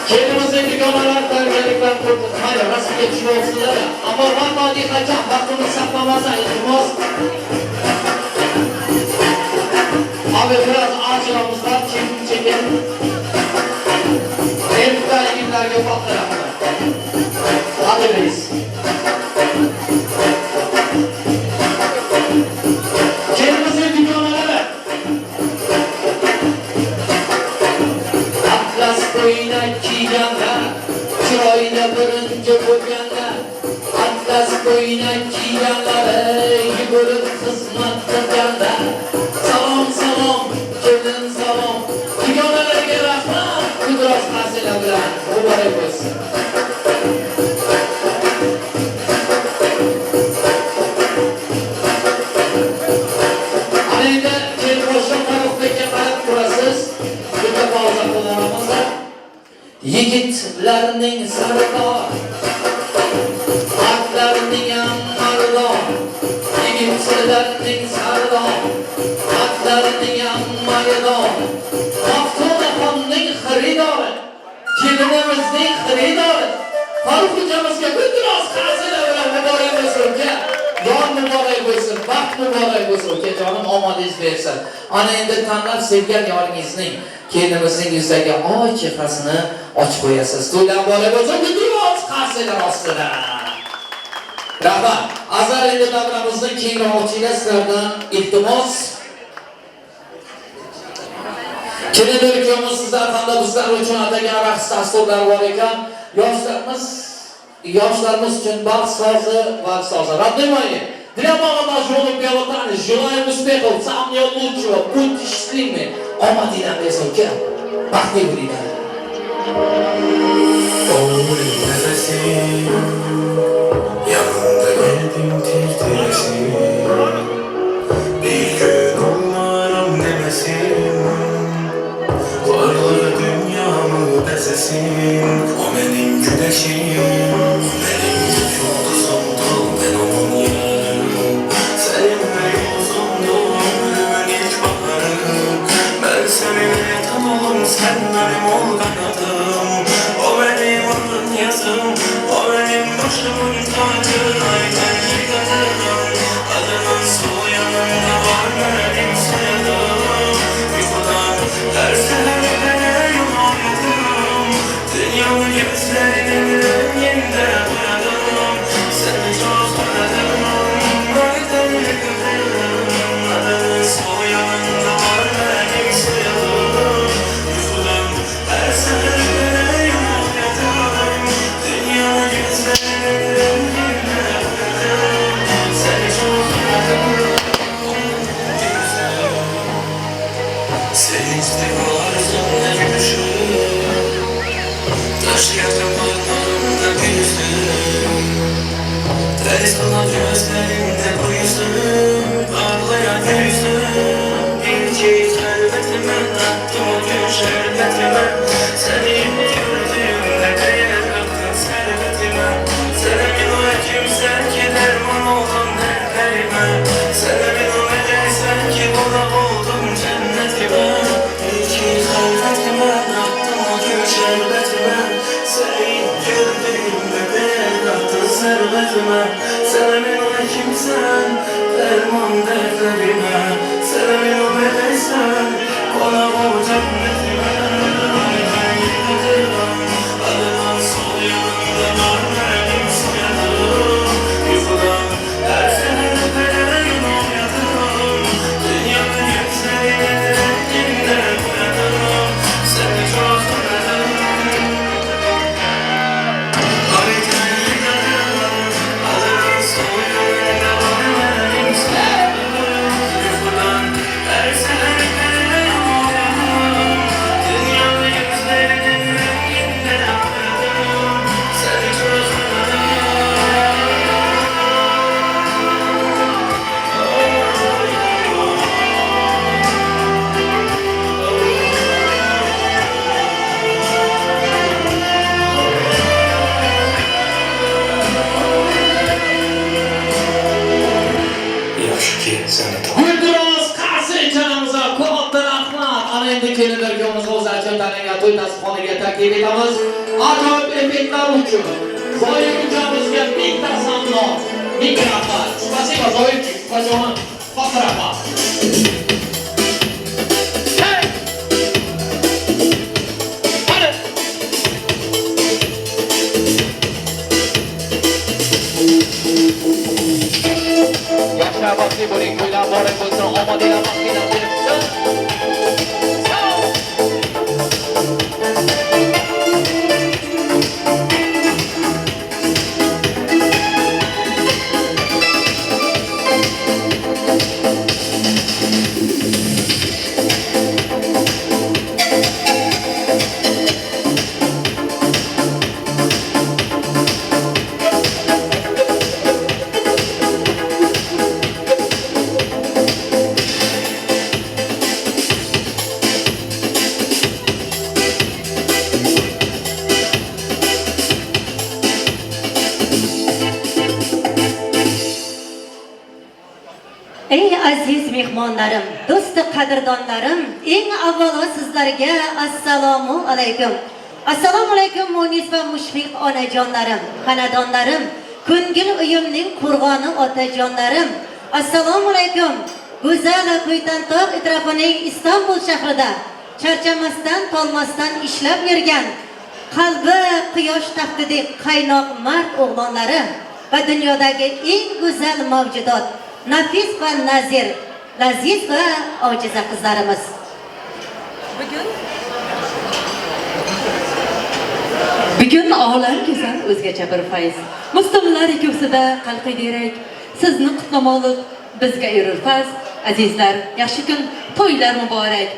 Kelinimizning dugonalar tayyorgarliklar ko'rdi. Mayli, rasmga tushib olsinlar. Ammo vaqt qachon vaqtimiz saqlamasa iltimos. Abi biraz acilimiz var, çekin çekin. Erfuka yigitlarga katta rahmat. Hadi reis. Kelinimizning dugonalari. Atlas ko'ylak kiyganlar, chiroyli birinchi bo'lganlar. Atlas ko'ylak kiyganlar, yugurib xizmat qilganlar. Salom, salom, kelin salom. Dugonalarga rahmat. Guldiroz qarsaklar bilan muborak bo'lsin. Ana endi kelin Farruhbekka qarab turasiz. Bitta pauza qilamiz. Yigitlarning sardor, otlarning ham mardon. Yigitlarning sardor, otlarning ham mardon. Maftunaxonning xaridori, kelinimizning xaridori. Farruh ukamizga guldiroz qarsaklar bilan muborak bo'lsin uka. Jon muborak bo'lsin, baxt muborak bo'lsin ukajonim, omadingiz bersin. Ana endi tanlab sevgan yoringizning, kelinimizning yuzidagi oy chehrasini ochib qo'yasiz. To'ylar muborak bo'lsin, guldiroz qarsaklar ostida. Rahmat. Azar endi davramizni kengroq ochinglar, sizlardan iltimos. Kelinlar kuyovimiz sizlar hamda bizlar uchun atagan raqs dasturlari bor ekan. Yoshlarimiz yoshlarimiz uchun baxt sozi va sozi. Родные мои, для молодоженов белый танец желаем успехов, самого лучшего, будьте счастливыми. Omadinglar bersin uka. Baxtli bo'linglar. Oğlum nefesim Yanında geldim titresim Bir gün umarım demesin Varlığı dünyamı bezesin O benim güneşim O benim yıldızımdı Ben onun yarım Seninle uzundu ömrümün ilk baharı Ben seninle tamamım sen benim ol kanadım O benim alın yazım O benim başımın tacı Ay tenli kadınım Adının sol yanında var benim soyadım Uykudan her seher ben uyandım Dünyanın gözlerinin renginde boyadım Seni çok aradım Ay tenli kadınım Adının sol yanında var benim soyadım Uykudan her seher ben uyandım Dünyanın gözlerinin renginde boyadım Seni çok aradım Sevinçli varzımda gülüşüm Taş yaktım parmağımda gülüşüm Ters olan gözlerinde bu yüzüm Parlayan yüzüm Bir ki servetime Attım o gün şerbetime Seni ilk gördüğümde değer kattın servetime Sen emin ol hekimsen ki derman oldun dertlerime Sen emin ol meleksen ki konak oldum cennetime İyi ki servetime attım o gün şerbetime Seni ilk gördüğümde değer kattın servetime Sen emin ol hekimsen derman dertlerime Sen emin ol meleksen konak ol cennetime Adımın sol yanında var benim soyadım Uykudan her seher öperim uyandım Dünyanın gözlerinin renginde boyadım Seni çok aradım Ay tenli kadın Adımın sol yanında var benim soyadım Uykudan her seher öperim uyandım Dünyanın gözlerinin renginde boyadım Seni çok aradım Yaxşı ki seni Gulduros qarshi katta rahmat. Ana endi kelinlar kuyovimiz o'z tanlagan to'y dasturxoniga taklif etamiz. Ajoyib effektlar uchun Zoir ukamizga bitta samno, ming rahmat. Спасибо, Zoirchik, ukajonim. Katta rahmat. Hey! Hadi! Yoshlar baxtli bo'ling, to'ylar muborak bo'lsin, omadinglar baxtinglar bersin. Sog' Ey aziz mehmonlarim, do'sti qadrdonlarim, eng avvalo sizlarga assalomu alaykum. Assalomu alaykum munis va mushfiq onajonlarim, xonadonlarim, ko'ngil uyimning qo'rg'oni otajonlarim. Assalomu alaykum. Go'zal Quytantog' atrofining Istanbul shahrida charchamasdan, tolmasdan ishlab yurgan qalbi quyosh taftidek qaynoq mard o'g'lonlari va dunyodagi eng go'zal mavjudot nafis va nazir, laziz va ojiza qizlarimiz. Bugun Bugun olam go'zal o'zgacha bir fayz. Muslimlar ko'ksida qalqiydi yurak. Sizni qutlamoqliq bizga erur faz. Azizlar, yaxshi kun, to'ylar muborak.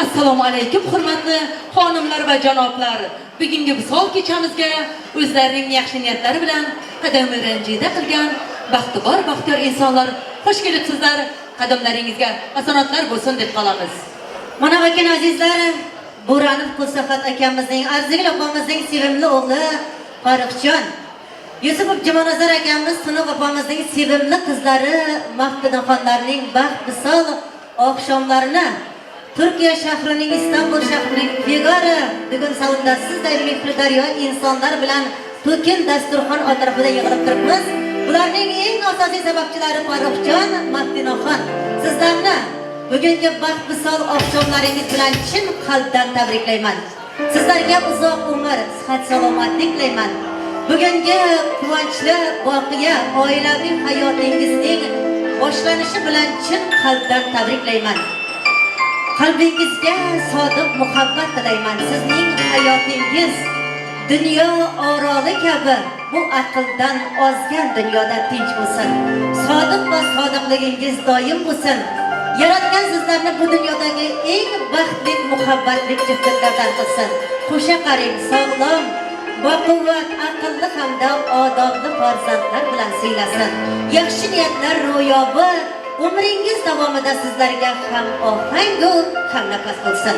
Assalomu alaykum hurmatli xonimlar va janoblar. Bugungi visol kechamizga o'zlarining yaxshi niyatlari bilan qadam ranjida qilgan baxtibor baxtiyor insonlar xush kelibsizlar. Qadamlaringizga hasanotlar bo'lsin deb qolamiz. Mana bakın azizlar, Bo'ronov Qulsaxat akamizning, Arzigul opamizning sevimli o'g'li Farruxjon. Yusupov Jumanazar akamiz, Tunuq opamizning sevimli qizlari Maftunaxonlarning baxt visol oqshomlarini Turkiya shahrining Istanbul shahrining Figari bugun salonda sizday mehri daryo insonlar bilan to'kin dasturxon atrofida yig'ilib turibmiz. Bularning eng asosiy sababchilari Farruxjon, Maftinaxon. Sizlarni bugungi baxt visol oqshomlaringiz bilan chin qalbdan tabriklayman. Sizlarga uzoq umr, sihat salomatlik tilayman. Bugungi quvonchli voqea oilaviy hayotingizning boshlanishi bilan chin qalbdan tabriklayman. Qalbingizga sodiq muhabbat tilayman. Sizning hayotingiz dunyo oroli kabi bu aqldan ozgan dunyoda tinch bo'lsin. Sodiq va sodiqligingiz doim bo'lsin. Yaratgan sizlarni bu dunyodagi eng baxtli, muhabbatli juftliklardan qilsin. Qo'sha qaring, sog'lom, baquvvat, aqlli hamda odobli farzandlar bilan siylasin. Yaxshi niyatlar ro'yobi umringiz davomida sizlarga ham ohangu, ham nafas bo'lsin.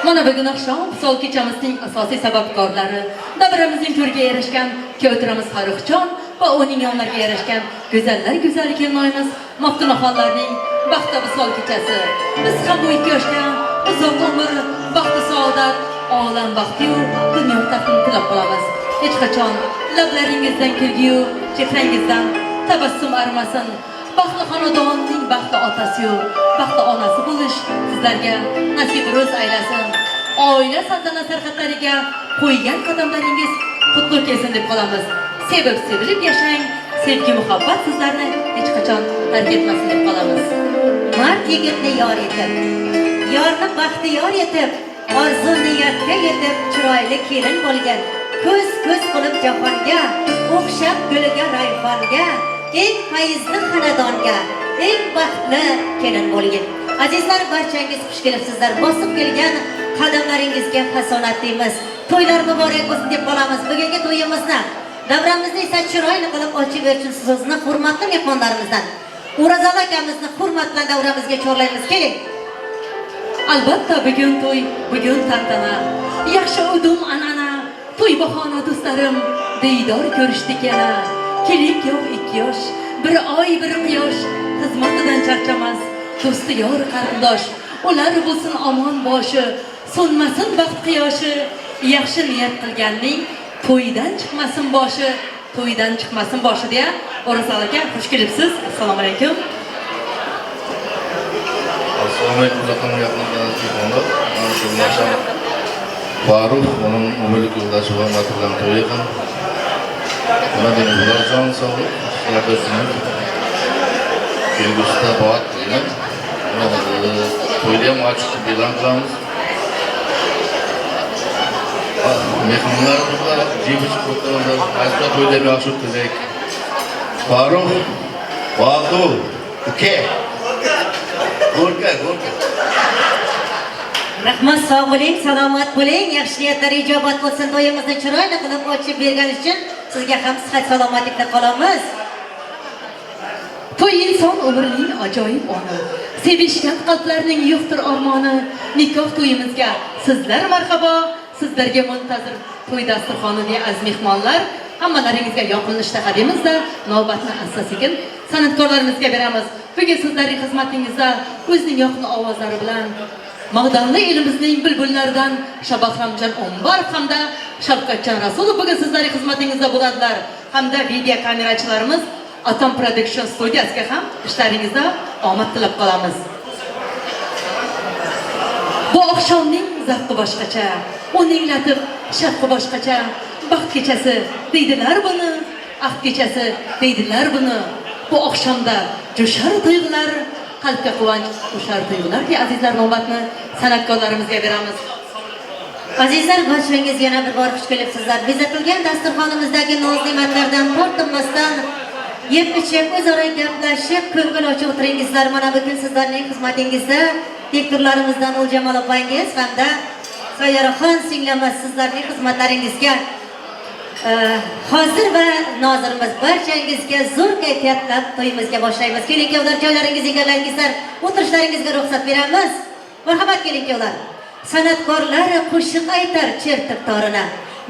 Mana bugun oqshom visol kechamizning asosiy sababkorlari, davramizning to'riga yarashgan kuyovtiramiz Farruxjon va uning yonlariga yarashgan go'zallar go'zali kelinoyimiz Maftunaxonlarning baxti visol kechasi. Biz ham bu ikki yoshga uzoq umr, baxti saodat, olam baxtiyu dunyo taxtini tilab qolamiz. Hech qachon lablaringizdan kulgiyu, chehrangizdan tabassum arimasin. Baxtli xonadonning baxtli otasiyu, baxtli onasi bo'lish sizlarga nasib ro'z aylasin. Oila saltanat sarhadlariga qo'ygan qadamlaringiz qutlu kelsin deb qolamiz. Sevib sevilib yashang, sevgi muhabbat sizlarni hech qachon tark etmasin deb qolamiz. Mard yigitni yor etib, yorni baxtiyor etib, orzu niyatga yetib, chiroyli kelin bo'lgan, ko'z ko'z qilib jahonga, o'xshab guliga rayhonga, eng fayzli xonadonga, eng baxtli kelin bo'lgin. Azizlar, barchangiz xush kelibsizlar. Bosib kelgan qadamlaringizga hasonat deymiz. To'ylar muborak bo'lsin deb qolamiz. Bugungi to'yimizni, davramizni esa chiroyli qilib ochib berishni so'zni hurmatli mehmonlarimizdan O'razali akamizni hurmat bilan davramizga chorlaymiz. Keling. Albatta bugun to'y, bugun tantana. Yaxshi udum an'ana, to'y bahona do'stlarim, diydor ko'rishdik yana. Kelin kuyov ikki yosh, bir oy bir quyosh, xizmatidan charchamas, do'sti yor qarindosh. Ular bo'lsin omon boshi, so'nmasin baxt quyoshi. Yaxshi niyat qilganning to'ydan chiqmasin boshi, to'ydan chiqmasin boshi deya. O'razali aka, xush kelibsiz. Assalomu alaykum. Assalomu alaykum uzakdan yakından mehmonlar. Mana shu akşam Farruh, onun ömürlük yoldaşı Muhammed bilan to'y ekan. Nima deymiz, ular jon sog'lik, sizlarda shuni kelgusida baxt tilayman. Mana to'yni ham ochiq deb e'lon qilamiz. Mehmonlar jeb ichib o'tiramiz. Aslida to'yni ham yaxshi o'tkazaylik. Farruh, Batu, uka. Go'rka, go'rka. Rahmat, sog' bo'ling, salomat bo'ling. Yaxshi niyatlar ijobat bo'lsin. To'yimizni chiroyli qilib ochib bergani uchun sizga ham sihat salomatlik tilab qolamiz. To'y inson umrining ajoyib oni. Sevishgan qalblarning yo'qdir ormoni. Nikoh to'yimizga sizlar marhabo, sizlarga muntazir to'y dasturxoni deya aziz mehmonlar, hammalaringizga yoqimli ishtaha deymizda, navbatni asta sekin san'atkorlarimizga beramiz. Bugun sizlarning xizmatingizda o'zining yoqimli ovozlari bilan Mag'danli elimizning bulbullaridan Shabahramjon Ombarov hamda Shavkatjon Rasulov bugun sizlarning xizmatingizda bo'ladilar. Hamda video kamerachilarimiz Atom Production studiyasiga ham ishlaringizda omad tilab qolamiz. Bu oqshomning zavqi boshqacha, uning latif shavqi boshqacha. Baxt kechasi deydilar buni, ahd kechasi deydilar buni. Bu oqshomda jo'shar tuyg'ular, Qalbga quvonch qo'shar tuyg'ular ki, azizlar navbatni san'atkorlarimizga beramiz. Azizlar, barchangiz yana bir bor xush kelibsizlar. Bezatilgan dasturxonimizdagi noz-ne'matlardan tortinmasdan yeb ichib, o'zaro gaplashib, ko'ngil ochib o'tiringizlar. Mana bugun sizlarning xizmatingizda diktorlarimizdan Uljamol opangiz hamda Sayyoraxon singlimiz sizlarning xizmatlaringizga hozir va nozirimiz barchangizga zo'r kayfiyat tilab to'yimizga boshlaymiz. Keling kuyovlar, joylaringizni egallangizlar, o'tirishlaringizga ruxsat beramiz. Marhamat keling kuyovlar. San'atkorlar qo'shiq aytar chertib torini.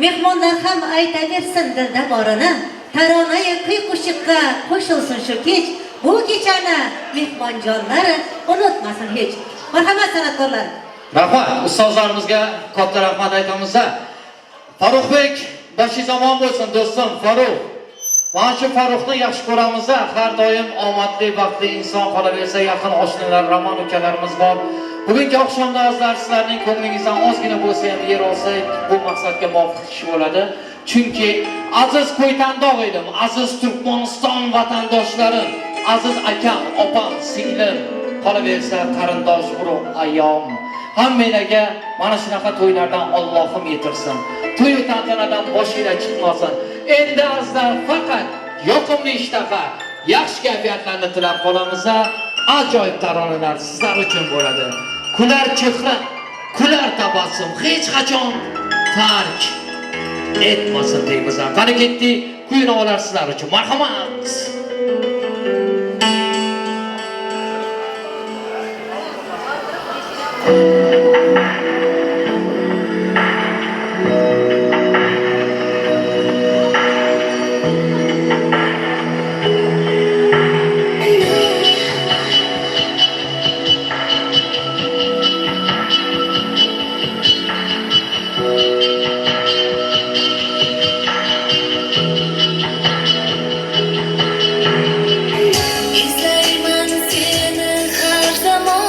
Mehmonlar ham aytaversin dilda borini. Taronayi kuy qo'shiqqa qo'shilsin shu kech. Bu kechani mehmonjonlar unutmasin hech. Marhamat san'atkorlar. Rahmat ustozlarimizga katta rahmat aytamiz. Farruxbek, boshingiz omon bo'lsin do'stim Farruh. Mana shu Farruhni yaxshi ko'ramiz har doim omadli, baxtli inson qolaversa, yaqin oshnalar, Ramon ukalarimiz bor. Bugungi oqshomda azizlar sizlarning ko'nglingizdan ozgina bo'lsa ham yer olsak, bu maqsadga muvofiq ish bo'ladi. Chunki aziz Ko'ytandog' edim, aziz Turkmaniston vatandoshlarim, aziz akam, opam, singlim, qolaversa qarindosh urug' ayom. Hammanglarga mana shunaqa to'ylardan Allohim yetirsin. To'y tantanadan boshinglar chiqmasin. Endi azizlar faqat yoqimli ishtaha, yaxshi kayfiyatlarni tilab qolamiz. Ajoyib taronalar sizlar uchun bo'ladi. Kular chehra, kular tabassum hech qachon tark etmasin deymiz. Qani ketdik, kuy navolar sizlar uchun. Marhamat. Izlayman seni har zamon.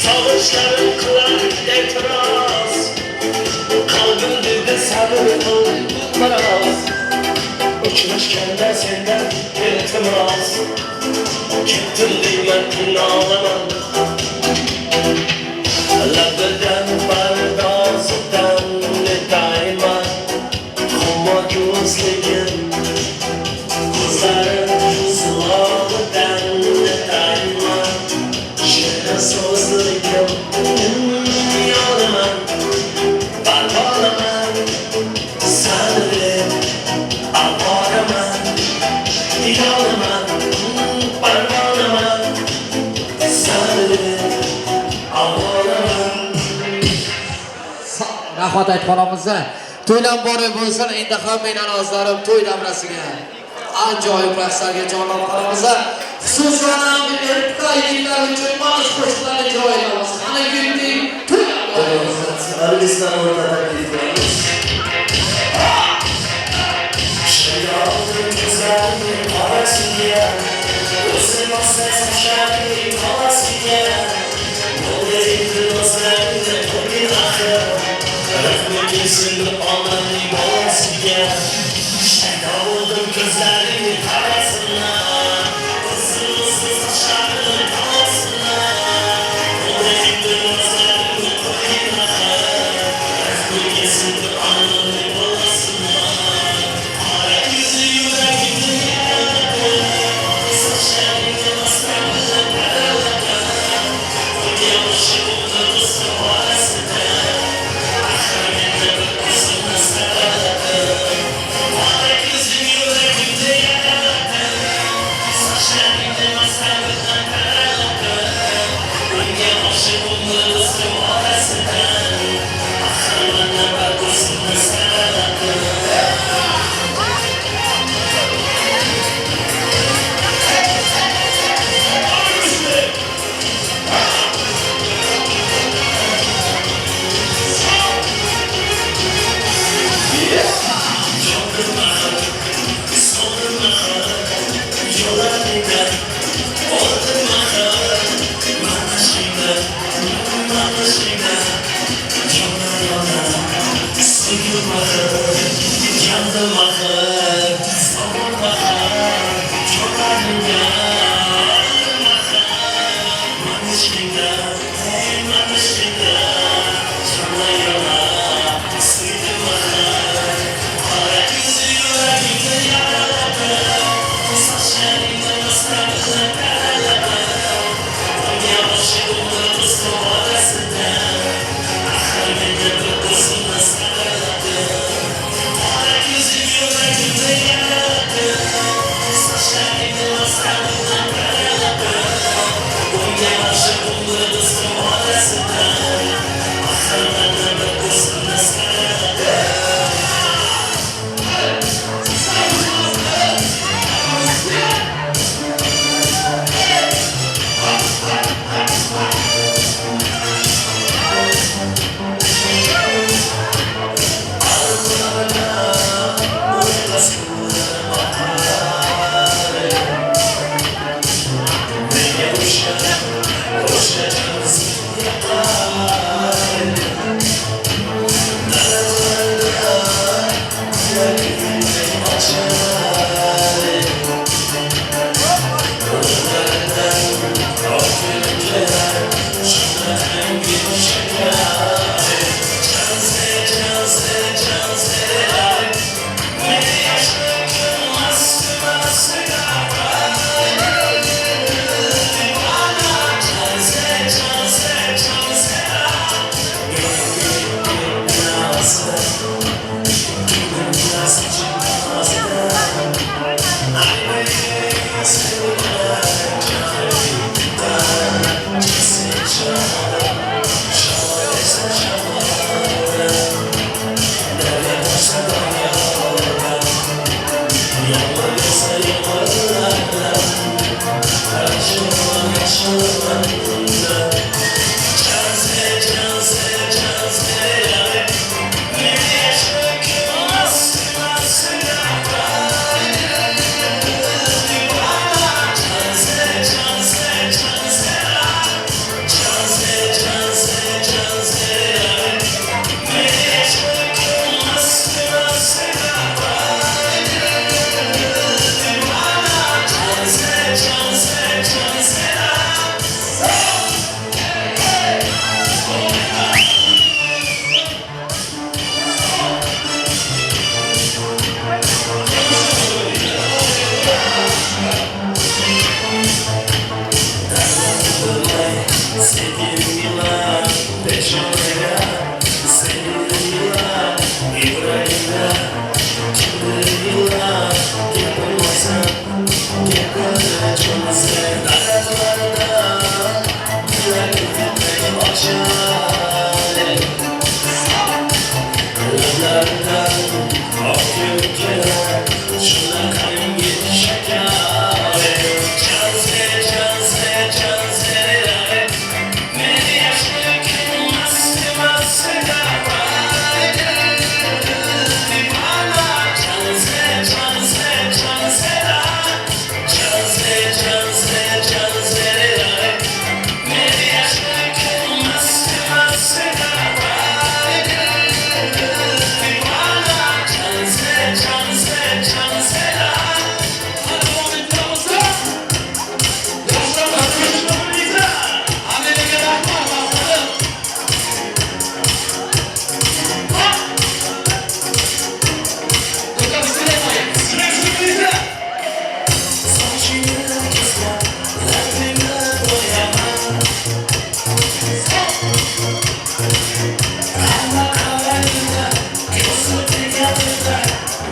Sog'ishlarim qilar e'tiroz. Maraz Uchrashganda sendan iltimos Ketdim deyman nolaman Labidan pardozidan netayman Xumor ko'zligin Ko'zlari zulolidan netayman Shirin so'zligim Yonaman Parvonaman Sani deb ovoraman Yonaman Parvonaman Sani deb ovoraman Rahmat aytib qolamiz. To'ylar muborak bo'lsin. Endi hammanglarni azizlarim to'y davrasiga ajoyib raqslarga chorlab qolamiz. Xususan ham erkak yigitlar uchun mana shu qo'shiqlarni ijro etamiz. Qani yurting, to'y muborak bo'lsin. Arabistan o'rta taklif qilamiz. Shayoldim ko'zlarimning qorasiga, O'zilmasa sochlarimning tolasiga, Bo'ldi endi do'stlaringni qo'ygin axir, Rahmi kelsin bir onamning bolasiga. Shaydo bo'ldim ko'zlaringning qarasini, O'zilmasa sochlarimning tolasini, Bo'ldi endi do'stlaringni qo'ygin axir, Rahmi kelsin bir onamning bolasini. Qora yuzi yuragimni yaraladi, Sochlaringni mastar bilan taraladi, Unga oshiq bo'ldim do'stim orasida, Axir meni bir o'zimni saraladi. Qora ko'zing yuragimni yaraladi, Sochlaringni mastar bilan taraladi, Unga oshiq bo'ldim do'stim orasida, Axir meni bir o'zimni saraladi. Yandım axır, soğum axır, çobanımda öldüm axır. Man ishqingda, ey man ishqingda, jona yona suydim axir. Qora yuzi yuragimni yaraladi, Sochlaringni mastar bilan taraladi, Unga oshiq bo'ldim do'stim orasida, Axir meni bir o'zimni saraladi. Qora ko'zi yuragimni yaraladi. Yuragimda kimdir yig'lar, Gapirmasam gaplar cho'milsa. Daraxtlardan gullar ochar, Lablardan oqib kelar shunaqangi shakar. Janse, janse, janse, meni yoshlik mast mast Janse, janse, janse, janse, janse, janse, meni yoshlik mast mast Janse, janse, janse. Sochingni kesma, labingni bo'yama. Hamma qaraydi, ko'zi tegadida,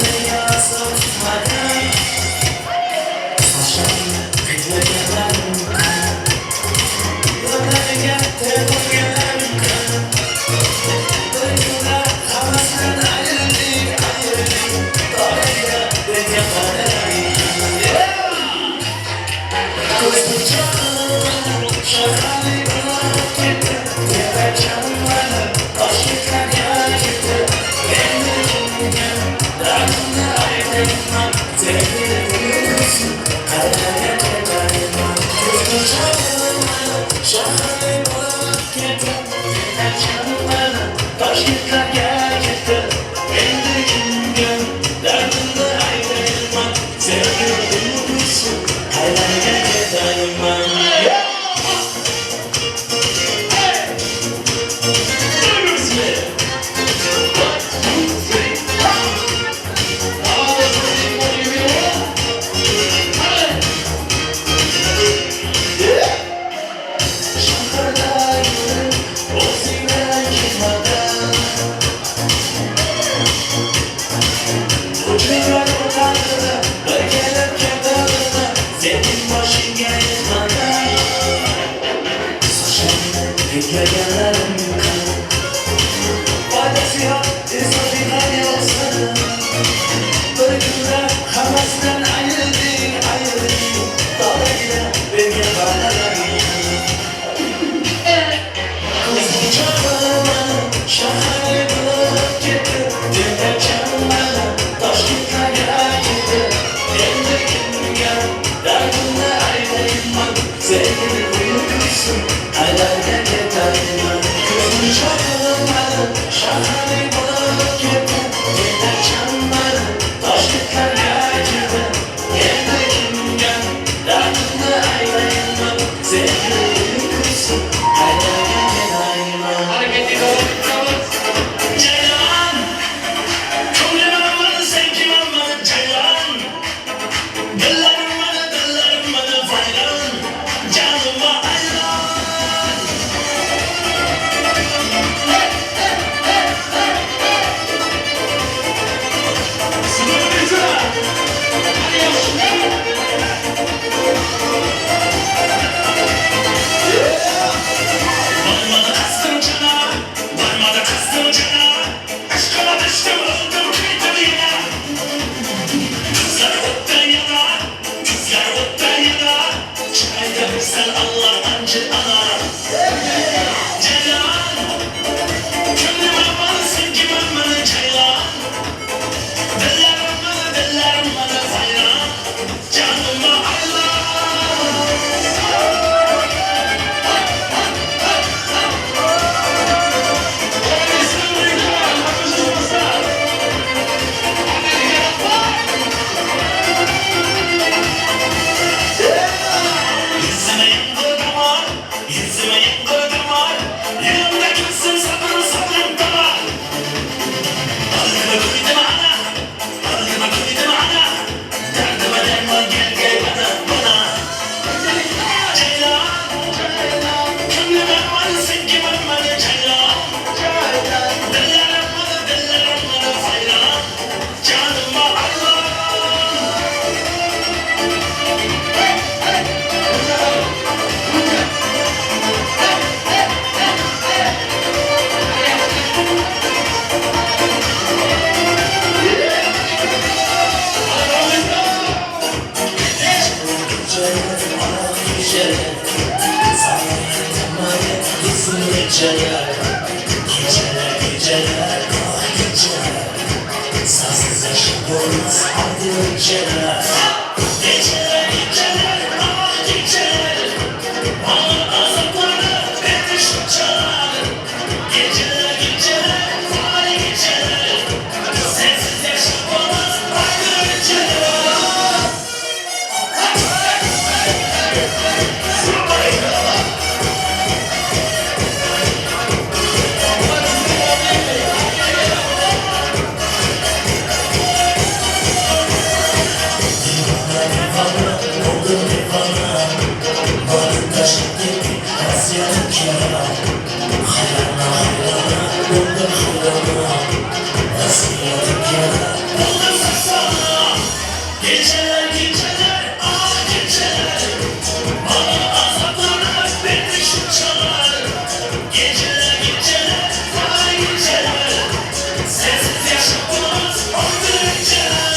nega azob tutmagan? Sochingni qiynaganim qani? Lablariga til qo'yganim qani? Bir kunlar hammasidan ayrildik, ayrildik, Tolagina menga qararing. Ko'z shaharli bo'lib ketdi, Tepacham mani Toshkentlarga ketdi. Endi kimga dardimni aytayman? Sevgili uyqusi, qayerga ketayman? Ko'z mani shaharli bo'lib ketdi, Tepacham mani Toshkentlarga ketdi. Endi kimga dardimni aytayman? Sevgili uyqusi, qayerga ketayman? Shaharda yurib, o'zingdan ketmadan, Uchingan o'tadimi, bir kelib ketadimi, Sening boshingga yetmadan. Sochingni qiynaganim qani? Foydasi yo'q, insofiy yo'qsini. Bir kunda hammasidan ayrildik, ayrildik, Tolagina menga qararing. Ko'zmunchoqim mani shaharli bo'lib ketdi, Tentakcham mani Toshkentlarga ketdi. Endi kimga dardimni aytayman? Sevgili uyqusi, qaylarga ketayman? Ko'zmunchoqim mani shaharli bo'lib bolmaz aýdyň gjeler Gjeler gjeler ah gjeler Maňa azaplary berdi şunçalar Gjeler gjeler vay gjeler Sensiz ýaşap bolmaz aýdyň gjeler Geceler geceler ah geceler Bana azapları berdi şunçalar Geceler geceler vay geceler Sensiz yaşam olmaz aydın geceler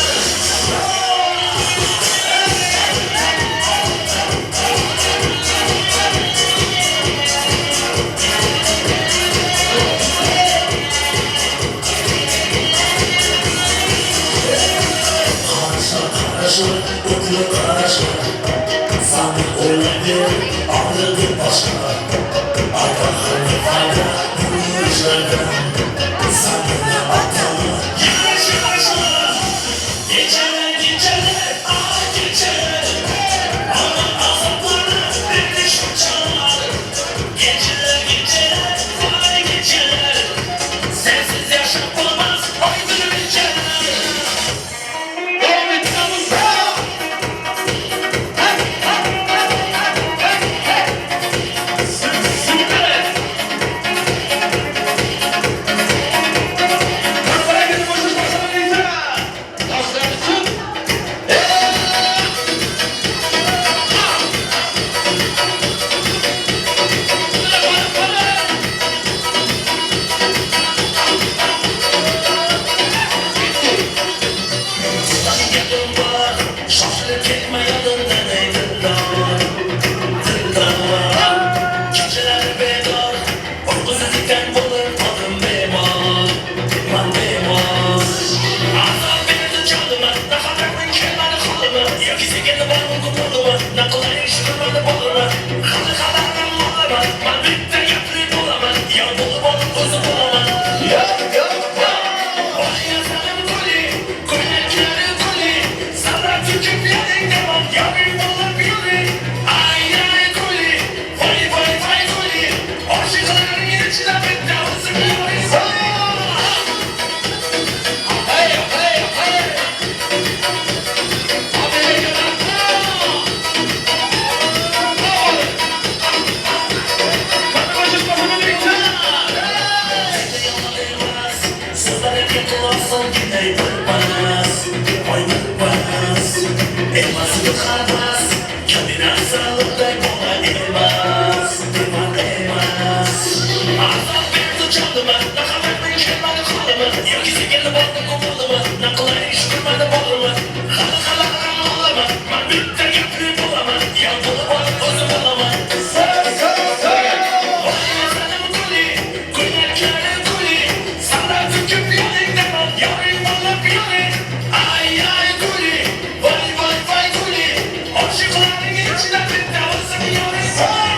Garaşa garaşa otly garaşa Seni oýladım ağladım başa Ayaklarını fayda buluşlardan Sanını atalı Yavaş yavaş Geceler geceler ah geceler Bana azapları verdi şunçalar Geceler geceler vay geceler Sensiz yaşam olmaz aydın geceler Şaşırıp ketme yadından ey dildar Dildar Geceler bedar Uykusuz iken bolup adım bemar Man bemar Azap berdi canıma Ne haberden kelmedi halıma Yoki sekinni bormi qo'lima Na qilayin shukrmani bolima Hali xabarim olaman Man bitta gapli bo'laman Yo bo'lib olib o'zim bo'laman Yo yo yo Voy asalim guli Ko'ylaklari guli Sana tukib yaring demam Yoring bo'lib yuri Ay ay guli Voy voy voy guli Oshiqlarning ichida bitta o'zim yoringsan Hey hey hey Ay ay guli Vay vay vay guli Oshiqlarning ichida bitta o'zim yoringsan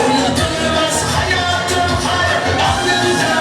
Unutulmaz hayatım her anında.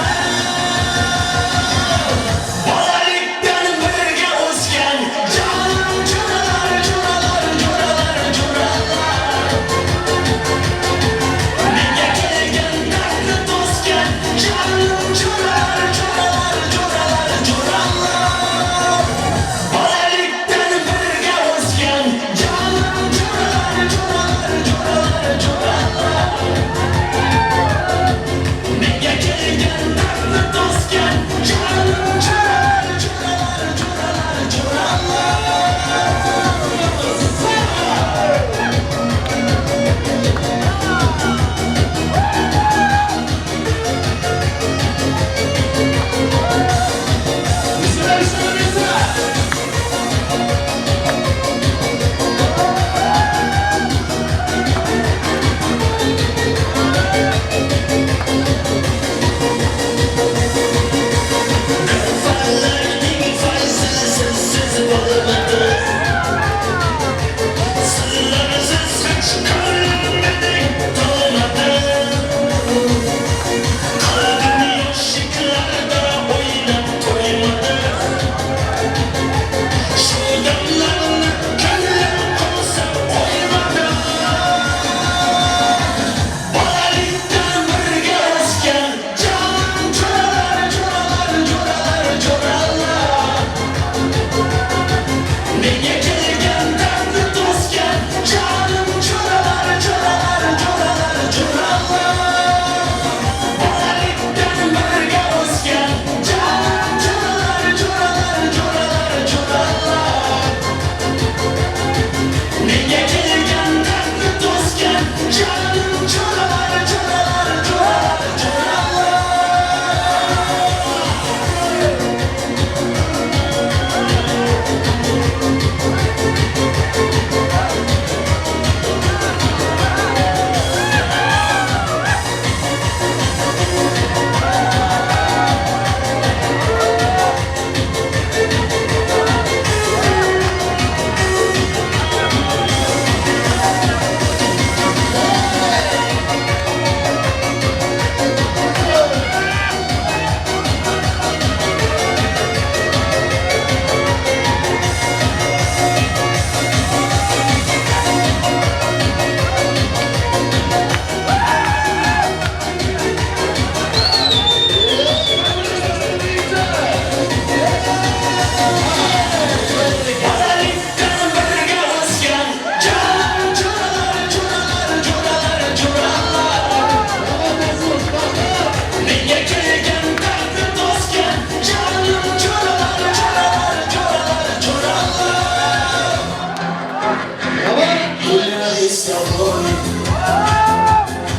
Прощались с тобой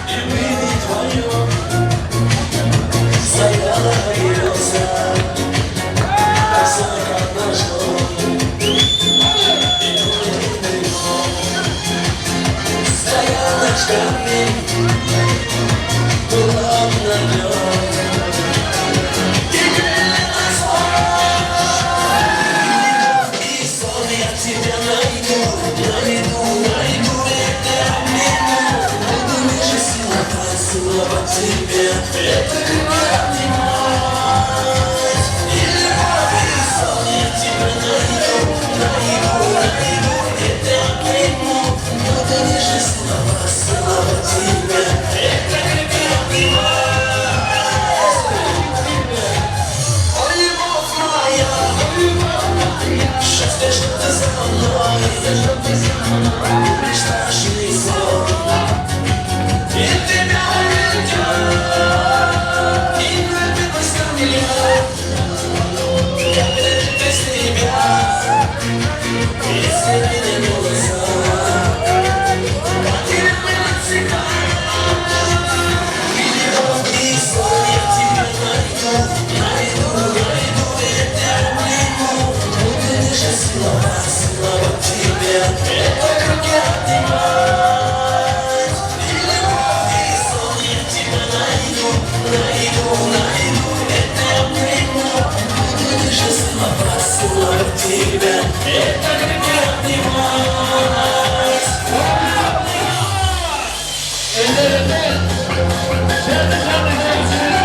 И мы не вдвоем Стояла береза Высоко ножом И Стояночка Была обновлен И сон я тебя найду, найду, найду, это обниму. Буду лишь целовать, целовать тебя, это крепко обнимать. И любовь, и сон я тебя найду, найду, найду, это обниму. Буду лишь целовать, целовать тебя, это крепко обнимать. Ой, любовь моя, счастье, что ты со мной, Мечта сон. И тебя уведет, и влюбилась на меня, Как лежит без тебя, если не голоса, Как я была всегда. И любовь, и сон я тебя найду, найду, найду, это обниму. Буду лишь целовать, целовать тебя, это крепко обнимать. И любовь, и сон я тебя найду, найду, найду, это обниму. Буду лишь целовать, целовать тебя, это крепко обнимать. Eller eller. Şerli şerli şerli.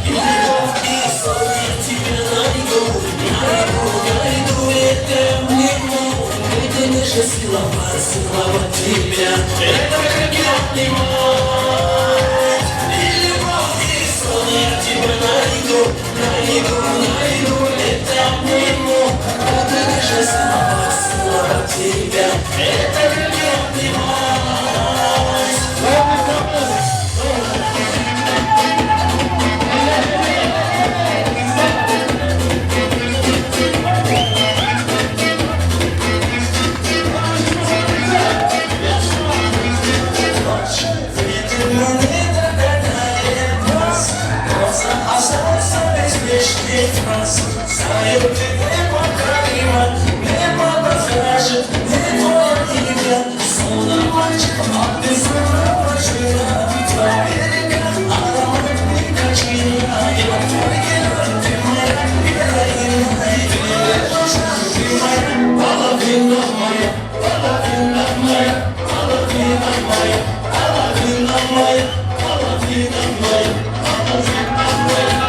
И любовь, и сон я тебя найду, найду, найду, это обниму. Буду лишь целовать, целовать тебя, это крепко обнимать. И любовь, и сон я тебя найду, найду, найду, это обниму. Буду лишь целовать, целовать тебя, это крепко обнимать. Знаю, ты непокорима, небо покажет, не твое имя. Словно мальчик, а ты заморочена. Твоя река, аромат никотина. Я твой герой, ты моя героиня. Ты мне нужна, ты моя половина моя, половина моя, половина моя, половина моя, половина моя, половина моя.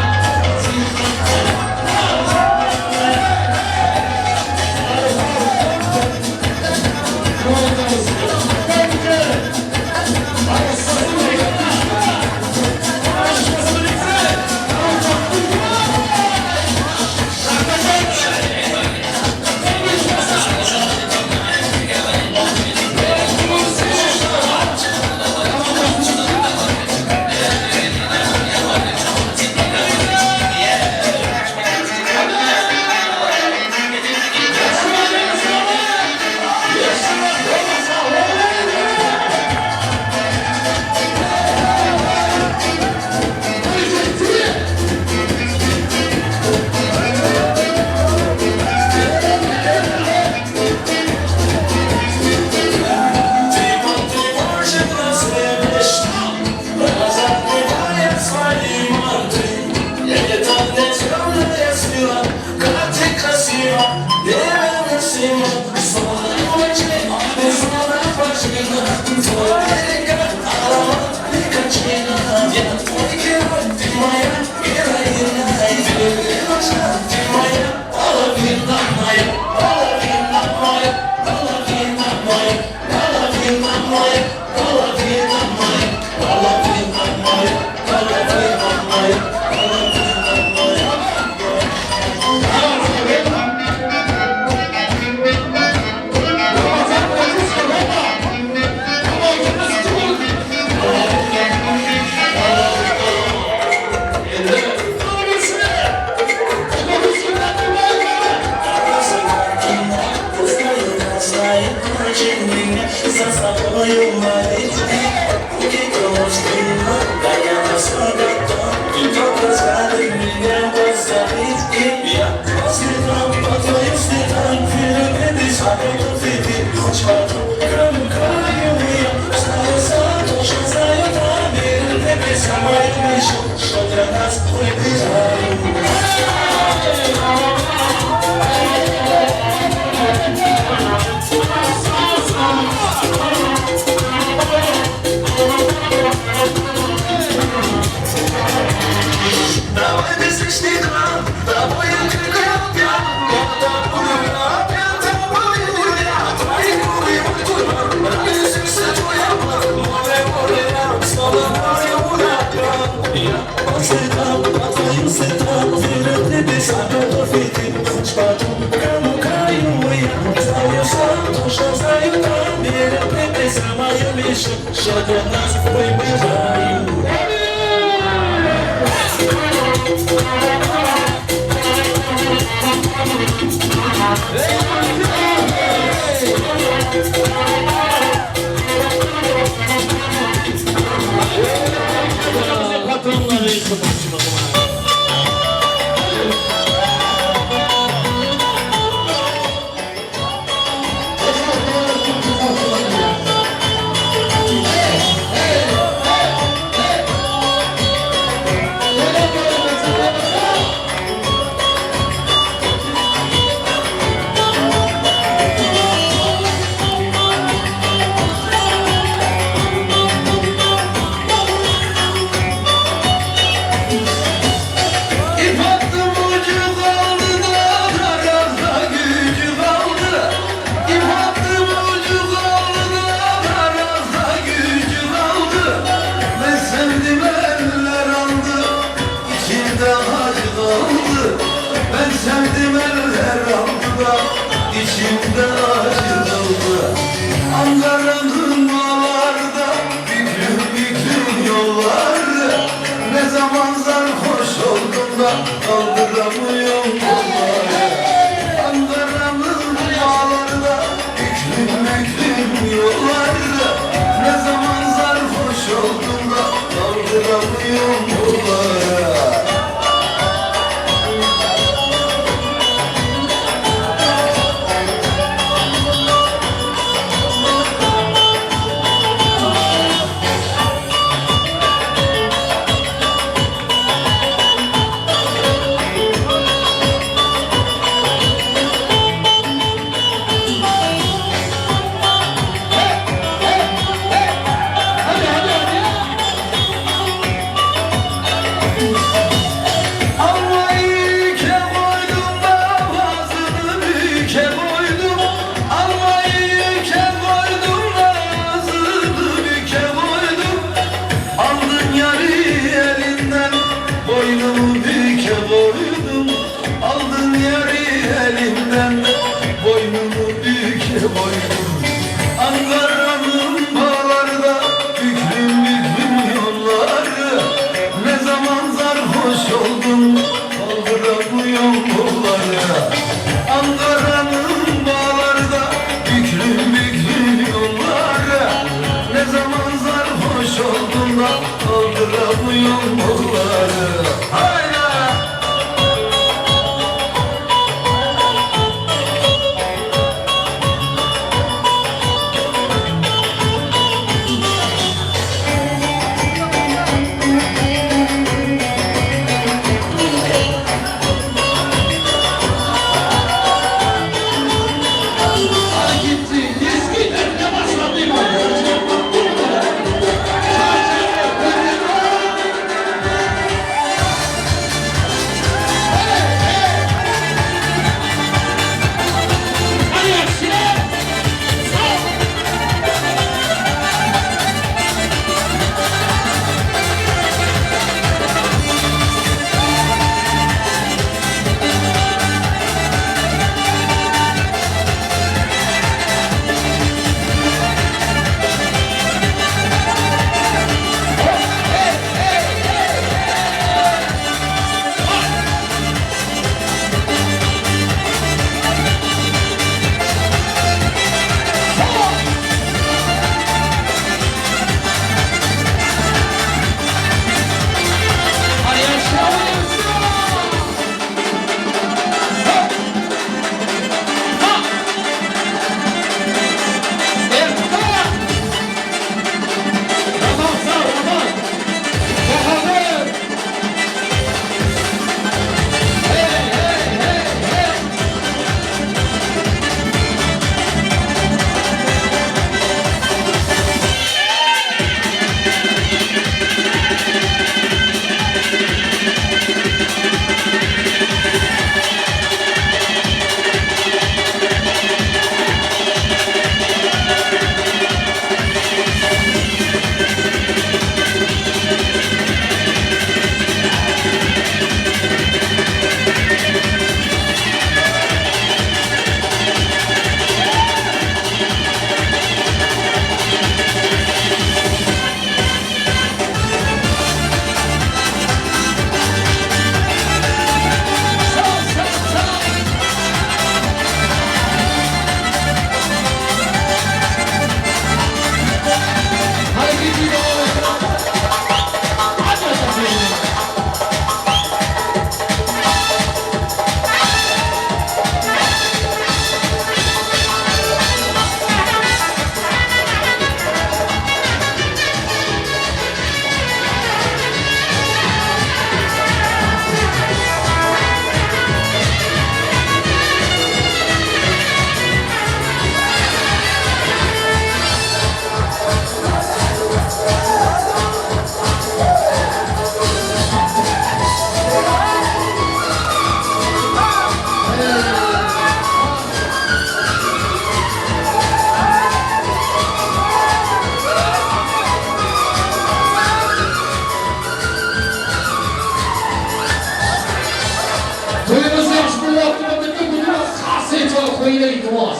Iltimos.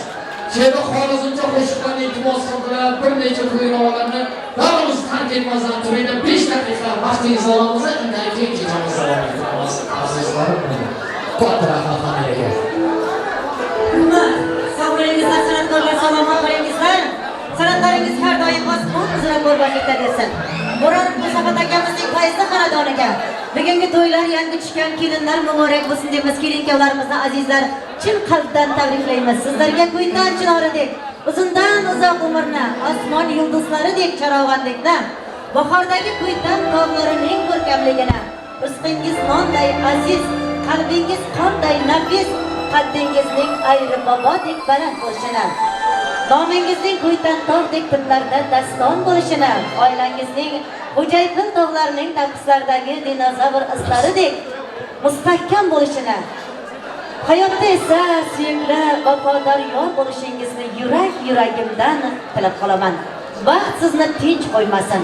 She'ri xorazmcha qo'shiqlarni iltimos qildilar. Bir necha to'y-navolarni barimiz tark etmasdan turinglar. 5 daqiqa vaqtingizni olamiz, undan keyin kechamizni davom ettiramiz. Azizlarim, katta rahmat hammaga. Hurmat, sog' bo'lingizlar, san'atkorlar, salomat bo'lingizlar. San'atlaringiz har doim osmon uzra ko'rbalikda bersin. Bo'ronov Musaffat akamizning fayzli xonadoniga bugungi to'ylar yangi tushgan kelinlar muborak bo'lsin deymiz. Kelin-kuyovlarimizni azizlar chin qalbdan tabriklaymiz. Sizlarga Kuytan chinoridek uzundan uzoq umrni, osmon yulduzlaridek charog'onlikni, bahordagi Kuytan tog'larining ko'rkamligini, rizqingiz nonday aziz, qalbingiz qonday nafis, qaddingizning ayri bobodek baland bo'lishini, nomingizning Kuytan tog'dek tillarda daston bo'lishini, oilangizning Xo'jaypil tog'larining taqqislaridagi dinozavr izlaridek mustahkam bo'lishini, hayotda esa suyukli vafodor yor bo'lishingizni yurak yuragimdan tilab qolaman. Baxt sizni tinch qo'ymasin,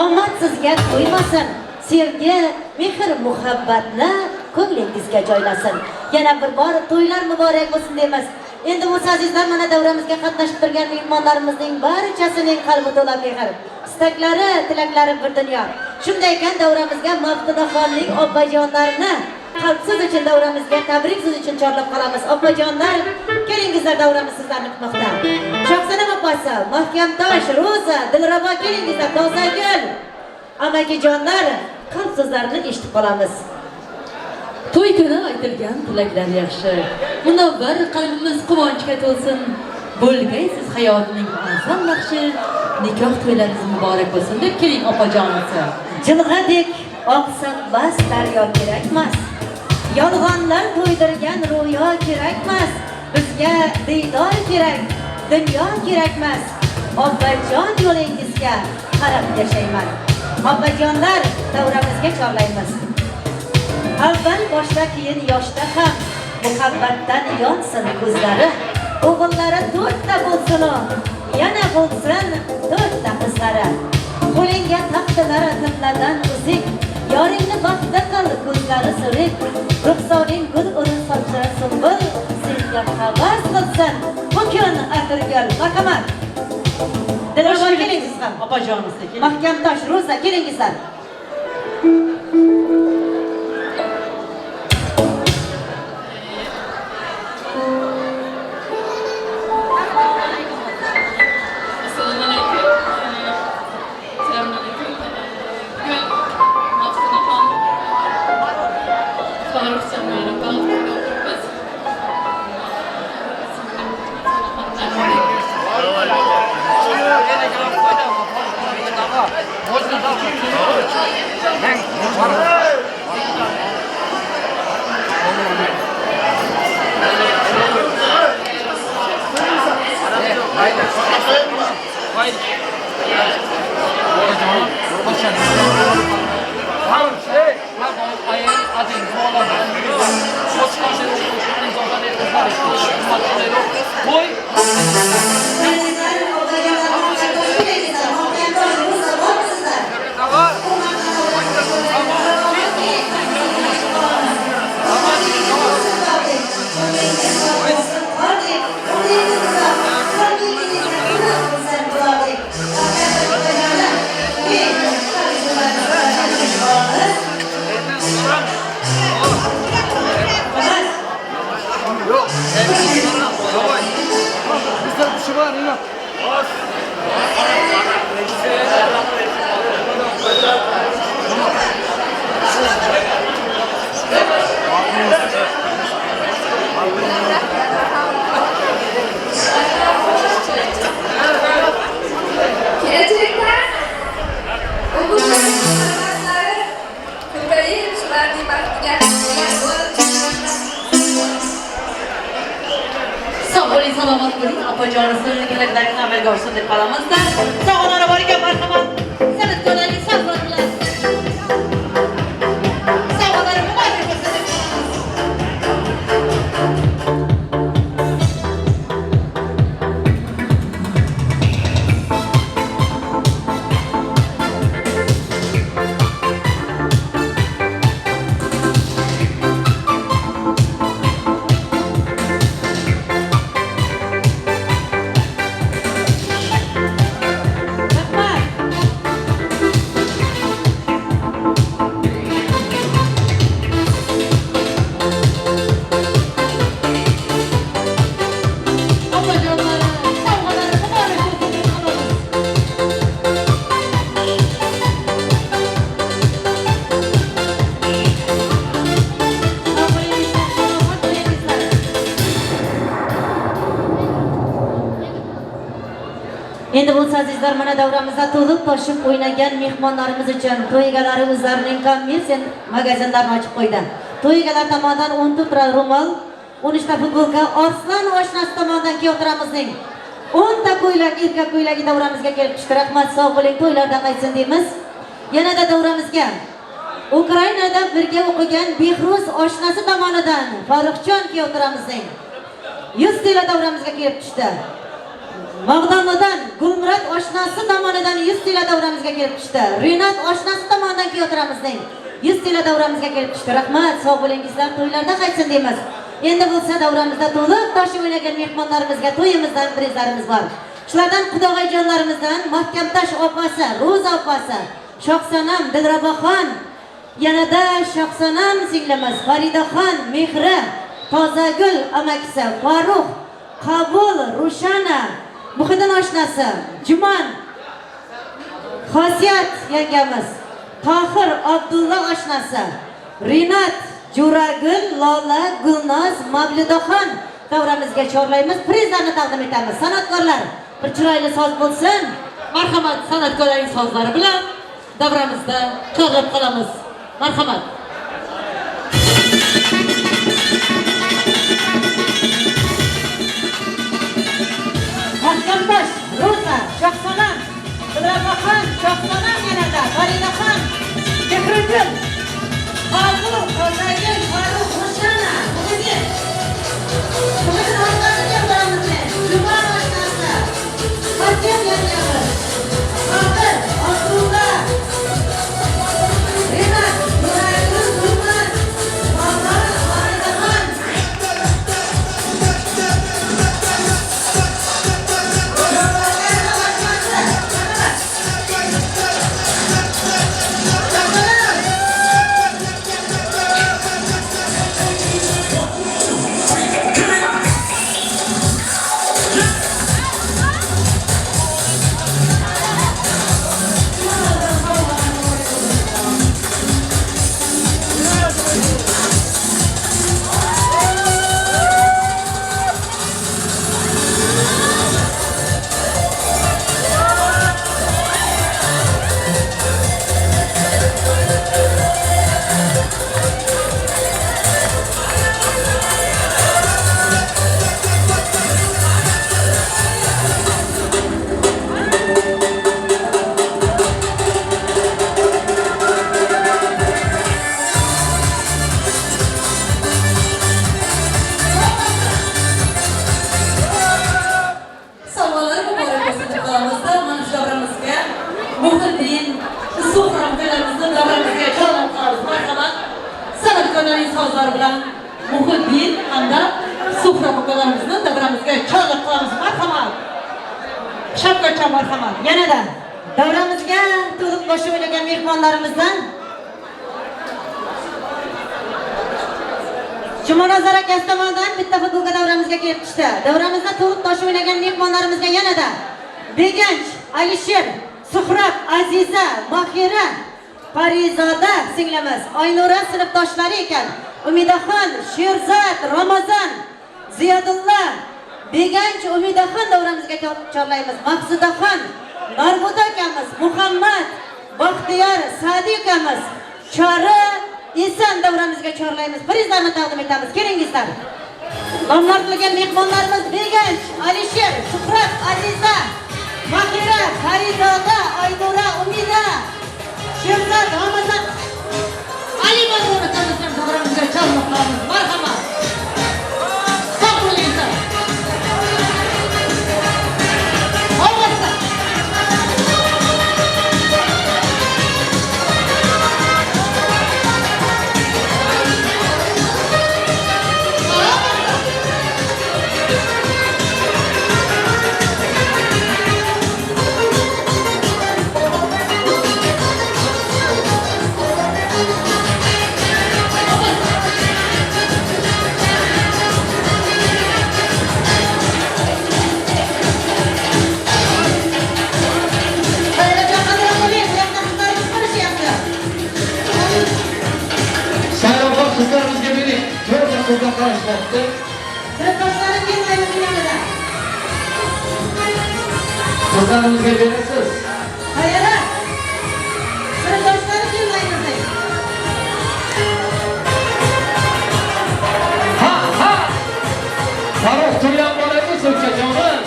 omad sizga to'ymasin, sevgi, mehr, muhabbatni ko'nglingizga joylasin. Yana bir bor to'ylar muborak bo'lsin deymiz. Endi bo'lsa azizlar, mana davramizga qatnashib turgan mehmonlarimizning barchasining qalbi to'la mehr, istaklari, tilaklari bir dunyo. Shunday ekan davramizga Maftunaxonning opajonlarini qalbsiz uchun davramizga tabrik so'zi uchun chorlab qolamiz. Opajonlar, kelingizlar, davramiz sizlarni kutmoqda. Shohsanam opasi, Mahkamtosh, Ro'za, Dilrabo kelingizlar, Tozagul. Amakijonlar, qalb so'zlarini eshitib qolamiz. To'y kuni aytilgan tilaklar yaxshi. Munavvar qalbimiz quvonchga to'lsin. Bo'lgaysiz hayotning azam naqshi. Nikoh to'ylaringiz muborak bo'lsin deb keling opajonisi. Jilg'adek oqsa bas daryo kerakmas. Yolg'onlar to'ydirgan ro'yo kerakmas. Bizga diydor kerak, dunyo kerakmas. Opajon yo'lingizga qarab yashayman. Opajonlar, davramizga chorlaymiz. Avval boshda keyin yoshda ham muhabbatdan yonsin ko'zlari. O'g'illari to'rtta bo'lsin, yana bo'lsin to'rtta qizlari. Qo'lingga taqdilar tilladan uzik, yoringni baxtli qil ko'zlari surik. Ruxsoring gul urin sochlar sumbul, senga havas qilsin bu kun atirgul. Marhamat. Dilrabo kelingiz ham. Opajonisi keling. Mahkamtosh Ro'za kelingizlar. Esselamu Aleyküm. Selamünaleyküm. Bugün Maftunaxon Farruh bilan to'yda o'tiribmiz. Singlim Azizlar, opajonlarimiz kelingizlar. Mahkamtosh Ro'za bormisizlar? Kelajakda o'g'il ko'payib, shularning baxtiga Sog' bo'ling, salomat bo'ling. Opajonisi tilaklaringizni amalga oshsin deb qolamizda. Sog'onora bor ekan, marhamat. San'atkorlarning sazlari bilan. Sovg'alari muborak bo'lsin deb qolamiz. Endi bo'lsa azizlar, mana davramizda to'lib toshib o'ynagan mehmonlarimiz uchun to'y egalari o'zlarining kommersiya magazinlarini ochib qo'ydi. To'y egalari tomonidan 14 ta ro'mol, 13 ta futbolka, Arslan oshnasi tomonidan kuyovtiramizning 10 ta ko'ylak, erkak ko'ylagi davramizga kelib tushdi. Rahmat, sog' bo'ling, to'ylarda qaytsin deymiz. Yanada davramizga Ukrainada birga o'qigan Behruz oshnasi tomonidan Farruxjon kuyovtiramizning 100 TL davramizga kelib tushdi. Mag'donidan Gulmurod oshnasi tomonidan 100 TL davramizga kelib tushdi. Rinat oshnasi tomonidan kuyovtiramizning 100 TL davramizga kelib tushdi. Rahmat, sog' bo'lingizlar, to'ylarda qaytsin deymiz. Endi bo'lsa davramizda to'lib toshib o'ynagan mehmonlarimizga to'yimizdan prizlarimiz bor. Shulardan qudag'ayjonlarimizdan Mahkamtash opasi, Ro'za opasi, Shohsanam Dilraboxon, yanada Shohsanam singlimiz Faridaxon, Mehri, Tozagul amakisi, Farruh, Qabul, Rushana, Muhiddin oshnasi, Jumon, Xosiyat yangamiz, Tohir Abdulla oshnasi, Rinat, Jo'ragul, Lola, Gulnoz, Mavlidaxon davramizga chorlaymiz. Prizlarni taqdim etamiz. San'atkorlar, bir chiroyli soz bo'lsin. Marhamat, san'atkorlarning sozlari bilan davramizda chorlab qolamiz. Marhamat. Mahkamtash, Ro'za, Shohsanam, Dilraboxon, Shohsanam yanada, Faridaxon, Mehrigul, Qabul, Tozagul, Farruh, Rushana, Muhiddin. Muhiddin oshnasi keltiramizni. Jumon oshnasi, Xosiyat yangamiz, Qodir, Abdulla, Rinat, Jo'ragul, Gulnoz, Lola, Faridaxon. Savollar muborak bo'lsin deb qolamizda. Mana shu davramizga Muhiddin, Suhrob ukalarimizni davramizga chorlab qolamiz. Marhamat. San'atkorlarning sozlari bilan Muhiddin hamda Suhrob ukalarimizni davramizga chorlab qolamiz. Marhamat. Shavkatjon marhamat. Yanada davramizga to'liq qo'shib o'ynagan mehmonlarimizdan Jumanazar akasi tomonidan bitta futbolka davramizga kelib tushdi. Davramizda to'liq toshib o'ynagan mehmonlarimizga yanada Beganch, Alisher, Suhrob, Aziza, Mohira, Parizoda singlimiz, Oynura sinfdoshlari ekan. Umidaxon, Sherzod, Ramazon, Ziyodulla, Beganch Umidaxon davramizga chorlaymiz. Maqsudaxon, Norbuda akamiz, Muhammad, Baxtiyor, Sa'diy akamiz, Chori, Eson davramizga chorlaymiz. Prizlarni taqdim etamiz. Kelingizlar. Nomlar qilgan mehmonlarimiz Beganch, Alisher, Shuhrat, Aziza, Mahira, Farizoda, Oynura, Umida, Sherzod, Ramazon, Ali Manzur akamizni davramizga chorlab qolamiz. Marhamat. Sog' bo'linglar. Ovozda. Xayrajon qadrli bo'ling, bu yoqda qizlarimiz ko'rishyapti. Saylovga qizlarimizga bering. To'g'ri qo'lda qarashyapti. Sinfdoshlarim kelmaymiz yanida. Gyzlarymyzga beresiz. Haýara! Syrdaşlary jemlaýmyzy. Ha ha! Farruh to'yam bo'laymi ukajonim?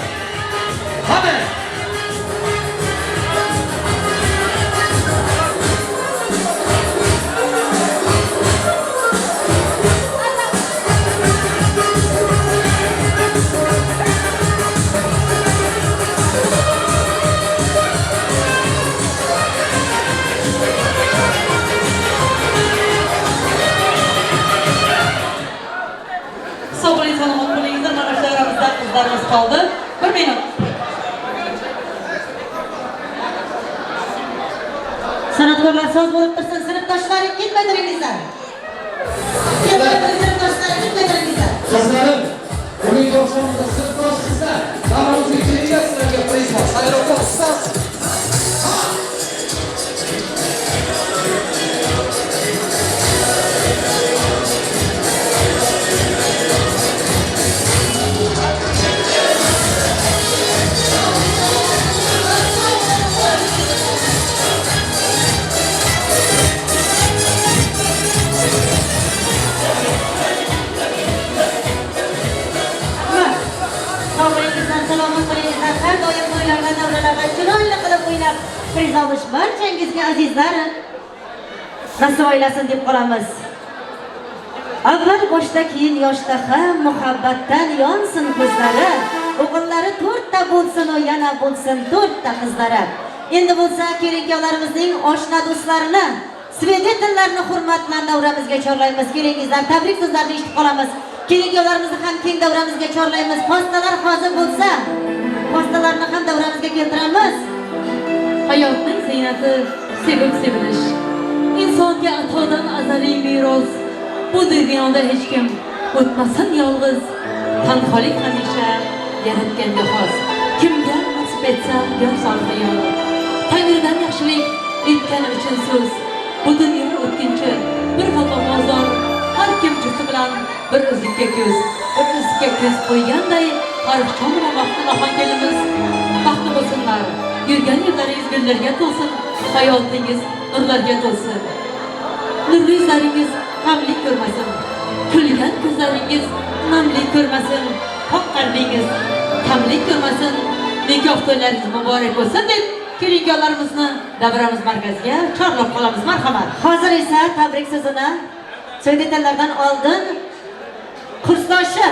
Qani? Sog' bo'ling, salomat bo'lingizlar. Mana shu aramizda qizlarimiz qoldi. Bir minut. San'atkorlar soz bo'lib tursin, sinfdoshlari ketmay turingizlar. Sinfdoshlari ketmay turingizlar. Qizlarim, bugungi oqshomda sinfdosh qizlar, davramizga kelinglar, sizlarga priz bor. Sayroqqa ustoz. Rahmat. Sog' bo'lingizlar, salomat bo'lingizlar. Har doim to'ylarda, davralarda chiroyli qilib o'ynab, priz olish barchangizga azizlar nasib aylasin deb qolamiz. Avval boshda, keyin yoshda ham muhabbatdan yonsin ko'zlari. O'g'illari to'rtta bo'lsin u yana bo'lsin to'rtta qizlari. Endi bo'lsa kelin-kuyovlarimizning oshna do'stlarini, свидетель larni hurmat bilan davramizga chorlaymiz. Kelingizlar, tabrik so'zlarini eshitib qolamiz. Kelin-kuyovlarimizni ham keng davramizga chorlaymiz. Postalar hozir bo'lsa, postalarni ham davramizga keltiramiz. Hayotning ziynati sevib sevilish. Insonga atodan azaliy meros. Bu dunyoda hech kim o'tmasin yolg'iz. Tanholik hamisha yaratganga xos. Kimga nasib etsa go'zal hayot. Tangridan yaxshilik etgani uchun so'z. Bu dunyo o'tkinchi, bir xil ovozor. Har kim jufti bilan bir uzukka ko'z, bir uzukka ko'z qo'yganday Farruhjon bilan Maftunaxon kelinimiz baxtli bo'lsinlar. Yurgan yo'llaringiz gullarga to'lsin, hayotingiz nurlarga to'lsin. Nurli yuzlaringiz g'amlik ko'rmasin. Kulgan ko'zlaringiz namlik ko'rmasin. Pok qalbingiz kamlik ko'rmasin. Nikoh to'ylaringiz muborak bo'lsin deb kelin-kuyovlarimizni davramiz markaziga chorlab qolamiz. Marhamat. Hozir esa tabrik so'zini свидетель lardan oldin kursdoshi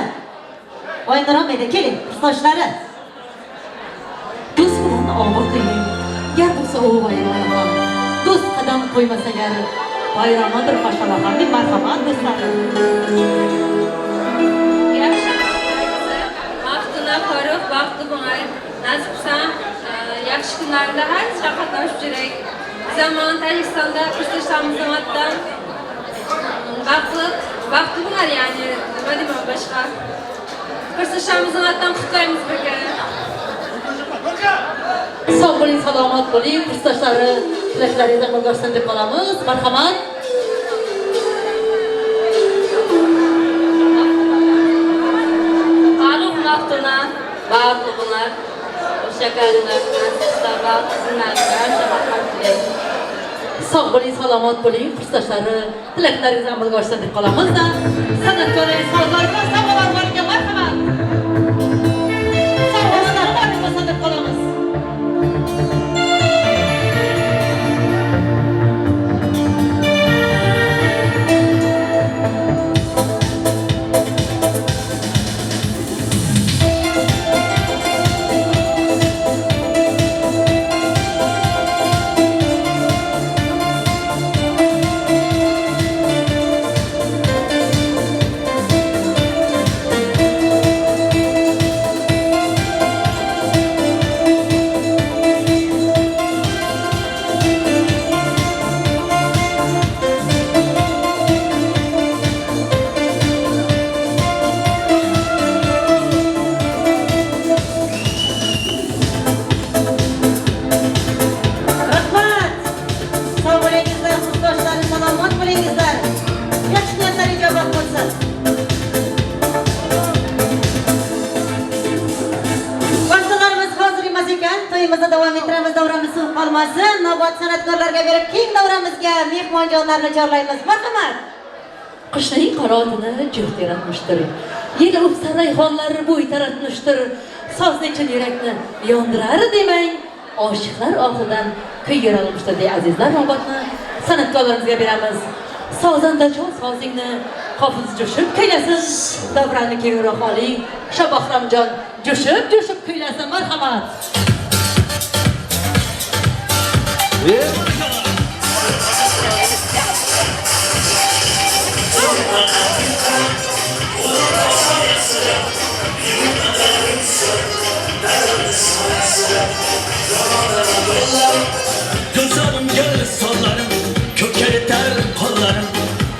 Oynur edi. Keling, kursdoshlari. Do'st bilan obod uying, gar bo'lsa u vayron ham. Do'st qadam qo'ymasa gar, vayronadir hashala ham. Deb marhamat do'stlarim. Maftuna, Farruh, baxtli bo'lar. Nasib qilsa, yaxshi kunlarda har safar qatnashib yurak. Zaman Tojikistonda kursdoshlarimiz baxtli, baxtli bo'lar yani. Nima deyman boshqa. Kursdoshlarimizni qutlaymiz birga. Sog' bo'ling, salomat bo'ling. Kursdoshlari tilaklaringiz amalga oshsin deb qolamiz. Marhamat. Farruh Maftuna, baxtli bo'lar. O'sha geldinglar, nasib qilsa baxtli kunlarda har qatnashib Sog' bo'ling, salomat bo'ling. Kursdoshlari tilaklaringiz amalga oshsin deb qolamiz-da. San'atkorlar sozlar bilan sovg'alar bor ekan, marhamat. Sovg'alar muborak bo'lsin deb qolamiz. Rahmat. Sog' bo'lingizlar, kursdoshlari, salomat bo'lingizlar. Yaxshi niyatlar ijobat bo'lsin. Boshqalarimiz hozir emas ekan, to'yimiz bo'lmasin, navbat san'atkorlarga berib keng davramizga mehmonjonlarni chorlaymiz. Marhamat. Qishning qarotini juft yaratmishdir. Yel o'psa rayhonlar bo'y taratmishdir. Soz nechun yurakni yondirar demang, oshiqlar ohidan kuy yaralmishdir deya azizlar navbatni san'atkorlarimizga beramiz. Sozandachon sozingni hofiz jo'shib kuylasin, davrani kengroq oling. Shabahromjon jo'shib jo'shib kuylasin, marhamat. Kızlarım gel sollarım, kökerter kollarım,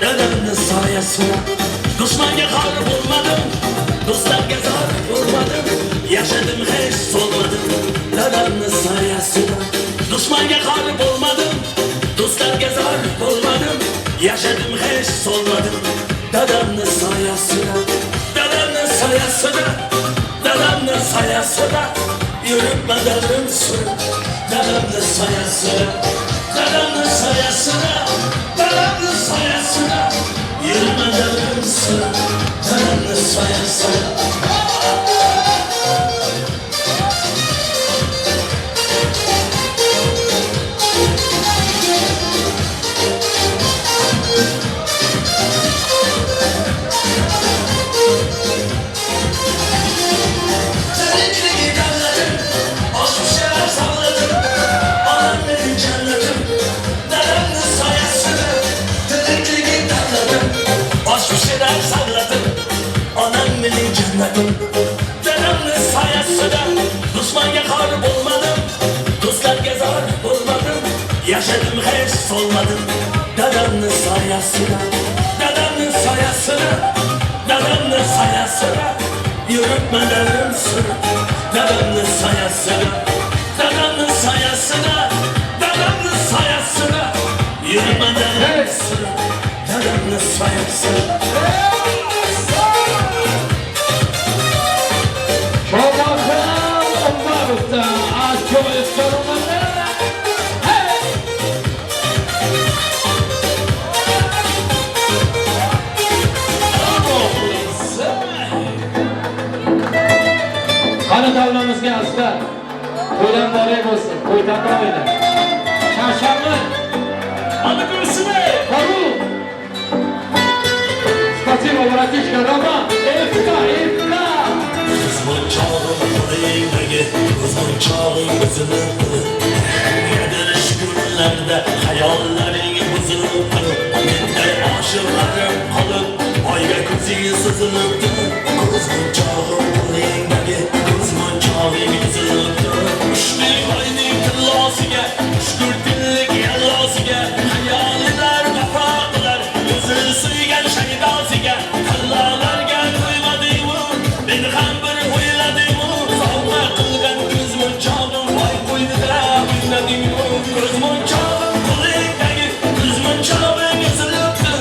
Dedemnin sayesinde. Düşmana har olmadım, dostlarga zar olmadım, Yaşadım hiç solmadım, dedemnin sayesinde. Düşmana har olmadım, dostlarga zar olmadım, Yaşadım hiç solmadım, dedemnin sayesinde. Dedemnin sayesinde, dedemnin sayesinde, Yürütme devrim sürü, dedemnin sayesinde. Dedemnin sayesinde, dedemnin sayesinde, Yürütme devrim sürü, dedemnin sayesinde. Terikli devletim, hoş bir şeyler salladım. Anam benim cennetim, dedemnin sayesinde. Terikli devletim, hoş bir şeyler salladım. Anam benim cennetim, dedemnin sayesinde. Düşmana har olmadım, dostlarga zar olmadım. Yaşadım hiç solmadım, dedemnin sayesinde. Dedemnin sayesinde, dedemnin sayesinde. Yürütme devrim sürü, dedemnin sayesinde. Dedemnin sayesinde, dedemnin sayesinde. Yürütme devrim sürü, dedemnin sayesinde. Shohbahrom Umarovdan ajoyib taronalar. Hey! Qani davlamizga azizlar. To'ydan muborak bo'lsin. To'y tantanali. Charchamang. Hadi göğsüne. Farruh. Спасибо, братишка Роман. FK, FK. Ko'zmunchog'im qo'lingdagi ko'zmunchog'ing uzilibdi. Negadir shu kunlarda xayollaring buzilibdi. Menday oshiqlarim qolib, oyga ko'zing suzilibdi. Ko'zmunchog'im qo'lingdagi ko'zmunchog'ing uzilibdi. Ushli oyning tillosiga, uchgur tillik yallosiga, xayolilar vafo qilar, o'zi suygan shaydosiga, tillolarga to'ymadingmi? Meni ham bir o'yladingmi? Sovg'a qilgan ko'zmunchog'im voy qo'ynida o'ynadingmi? Ko'zmunchog'im qo'lingdagi ko'zmunchog'ing uzilibdi.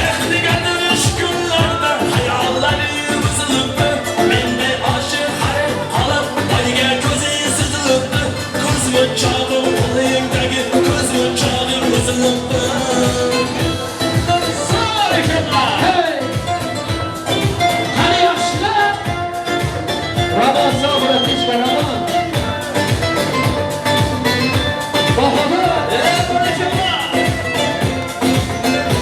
Eh, negadir shu kunlarda xayollaring buzilibdi. Menday oshiq harib qolib, oyga ko'zing suzilibdi. Ko'zmunchog'im qo'lingdagi ko'zmunchog'ing uzilibdi. Hey! Qani yaxshilar? Ramon sog', братишка, Ramon. Bahodir.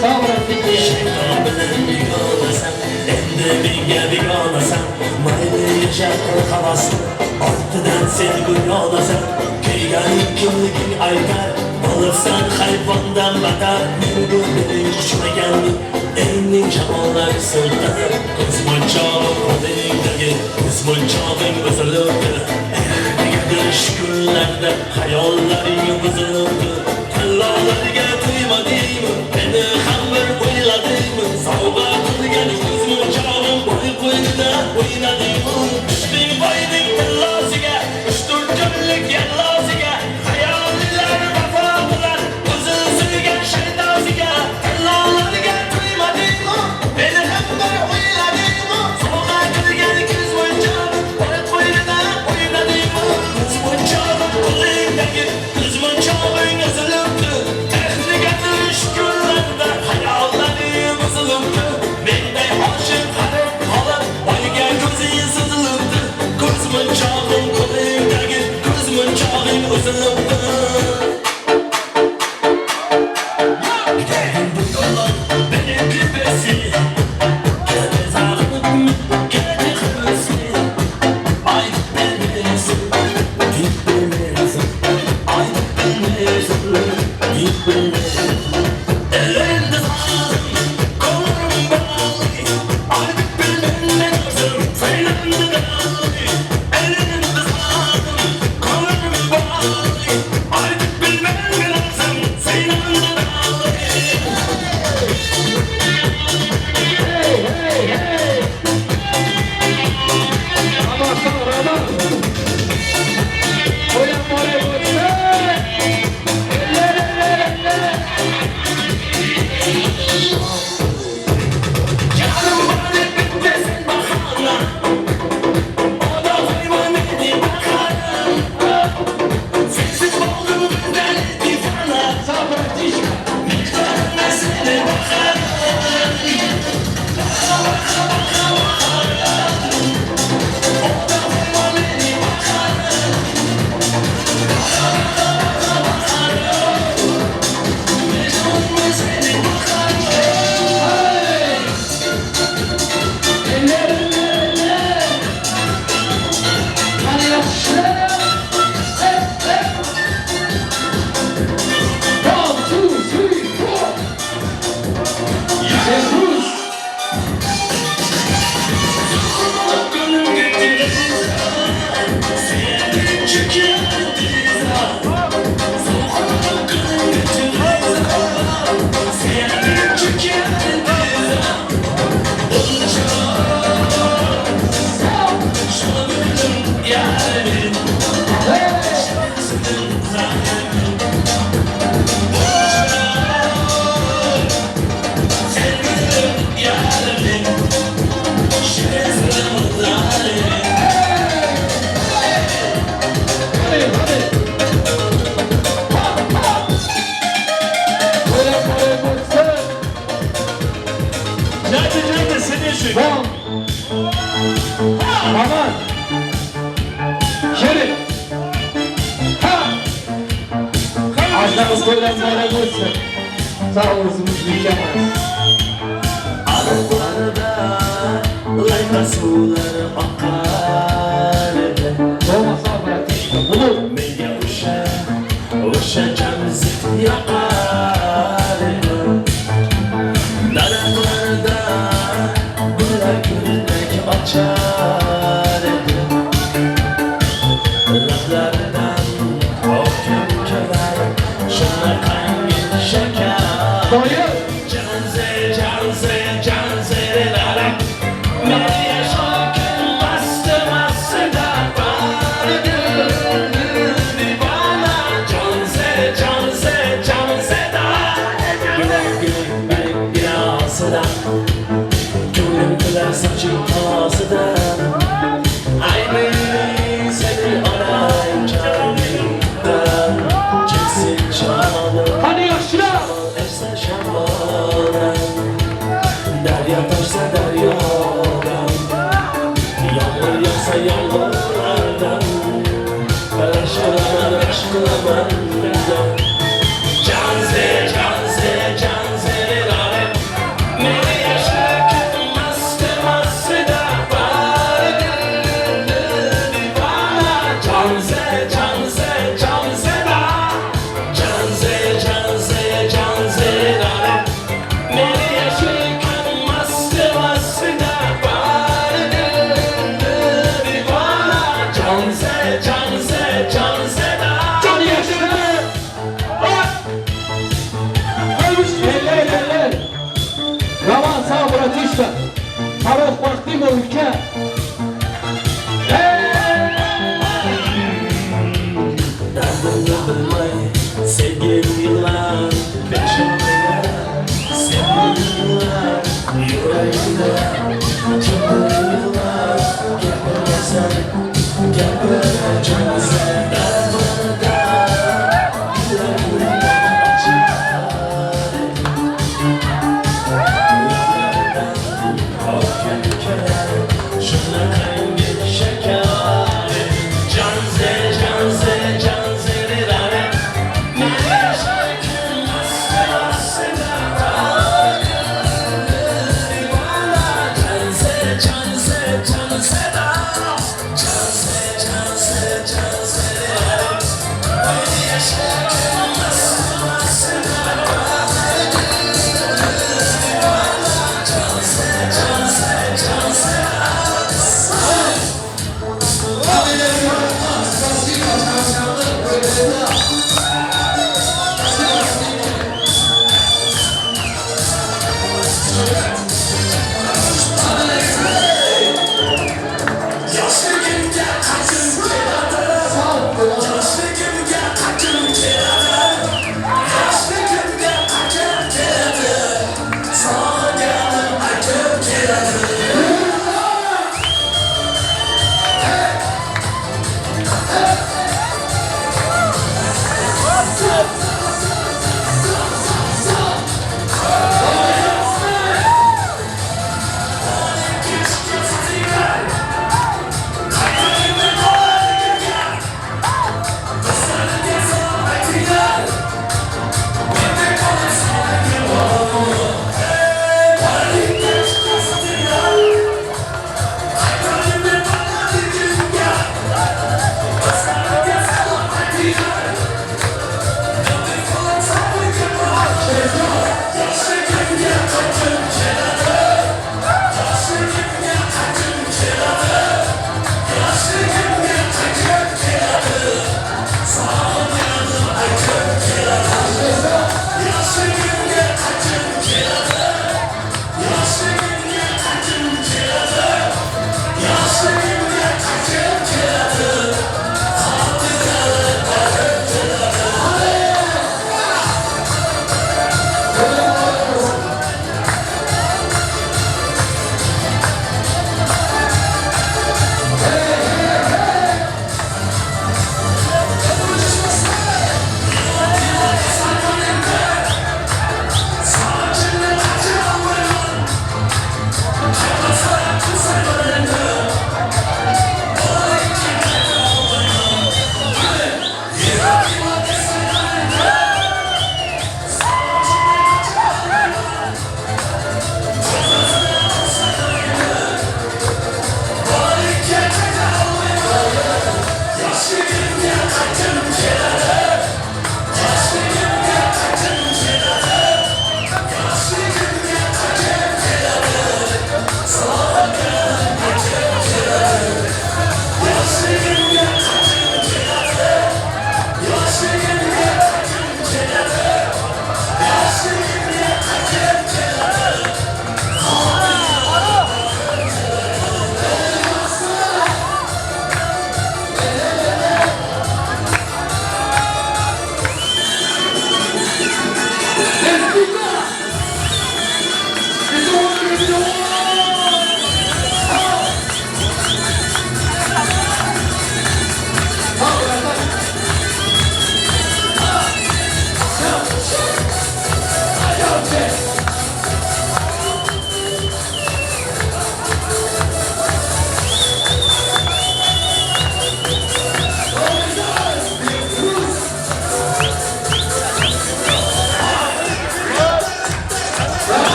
Sog', братишка. Shayton bilan begonasan, endi menga begonasan. Mayli yasha qil havasni, ortidan sevgi yonasan. Kuyganing kimliging aytar, bo'libsan hayvondan battar. Men bu mening quchmaganning, elning jamollari sultoni. Ko'zmunchog'im qo'lingdagi ko'zmunchog'ing uzilibdi. Eh, negadir shu kunlarda xayollaring buzilibdi. Tillolarga to'ymadingmi? Meni ham bir o'yladingmi? Sovg'a qilgan ko'zmunchog'im boy qo'ynida o'ynadingmi? Ishqing boyning tillosiga, 3-4 kunlik yallosiga, xayolilar vafo qilar, o'zi suygan shaydosiga. Tillolarga to'ymadingmi? Meni ham bir o'yladingmi? Sovg'a qilgan ko'zmunchog'im boy qo'ynida o'ynadingmi? Ko'zmunchog'im qo'lingdagi ko'zmunchog'ing.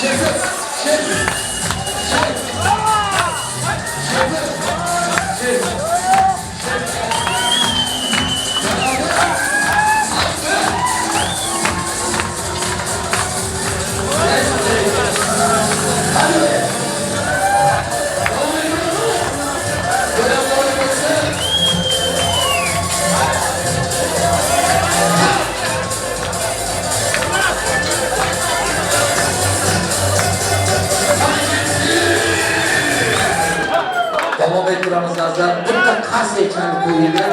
Şersiz! Şersiz! Şer! Şersiz! Şersiz! Davom ettiramiz azizlar. Bitta qarsak chalib qo'yinglar.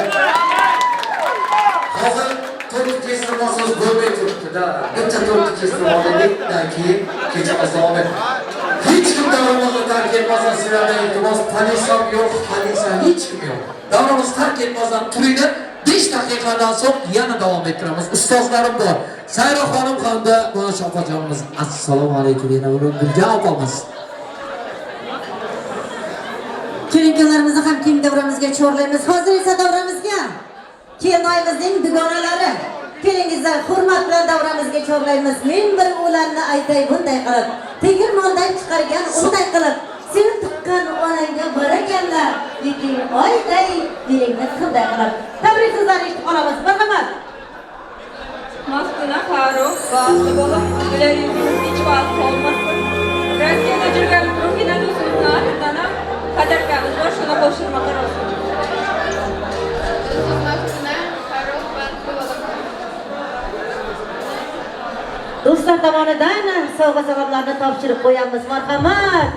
Hozir tortni kestirmasangiz bo'lmay turibdi-da. Bitta tortni kestirib olaylik, undan keyin kechamiz davom etadi. Hech kim davramizni tark etmasin, sizlardan iltimos, politsiya yo'q, politsiya hech kim yo'q. Davramizni tark etmasdan turinglar. 5 daqiqadan so'ng yana davom ettiramiz. Ustozlarim bor. Sayra xonim hamda Bonash opajonimiz. Assalomu alaykum yana bir Guljan opamiz. Kelinlarimizni ham keng davramizga chorlaymiz. Hozir esa davramizga kelinoyimizning dugonalari. Kelingizlar, hurmat bilan davramizga chorlaymiz. Men bir ularni aytay bunday qilib. Tegirmondan chiqargan unday qilib, seni tuqqan onangga barakalla, yeting oyday, dilingni qilday qilib. Tabrik so'zlarini eshitib qolamiz. Marhamat. Maftuna Faruk, baxtli bo'lib, güler yüzünüz hiç vaqt olmasın. Rossiyada жүрген Ruhina do'stimizning atidan ham padarkamiz bor, shuni qo'shirmoqqa rozi. Maftuna Farruh baxtli bo'lib. Do'stlar tomonidan sovg'a salomlarni topshirib qo'yamiz. Marhamat.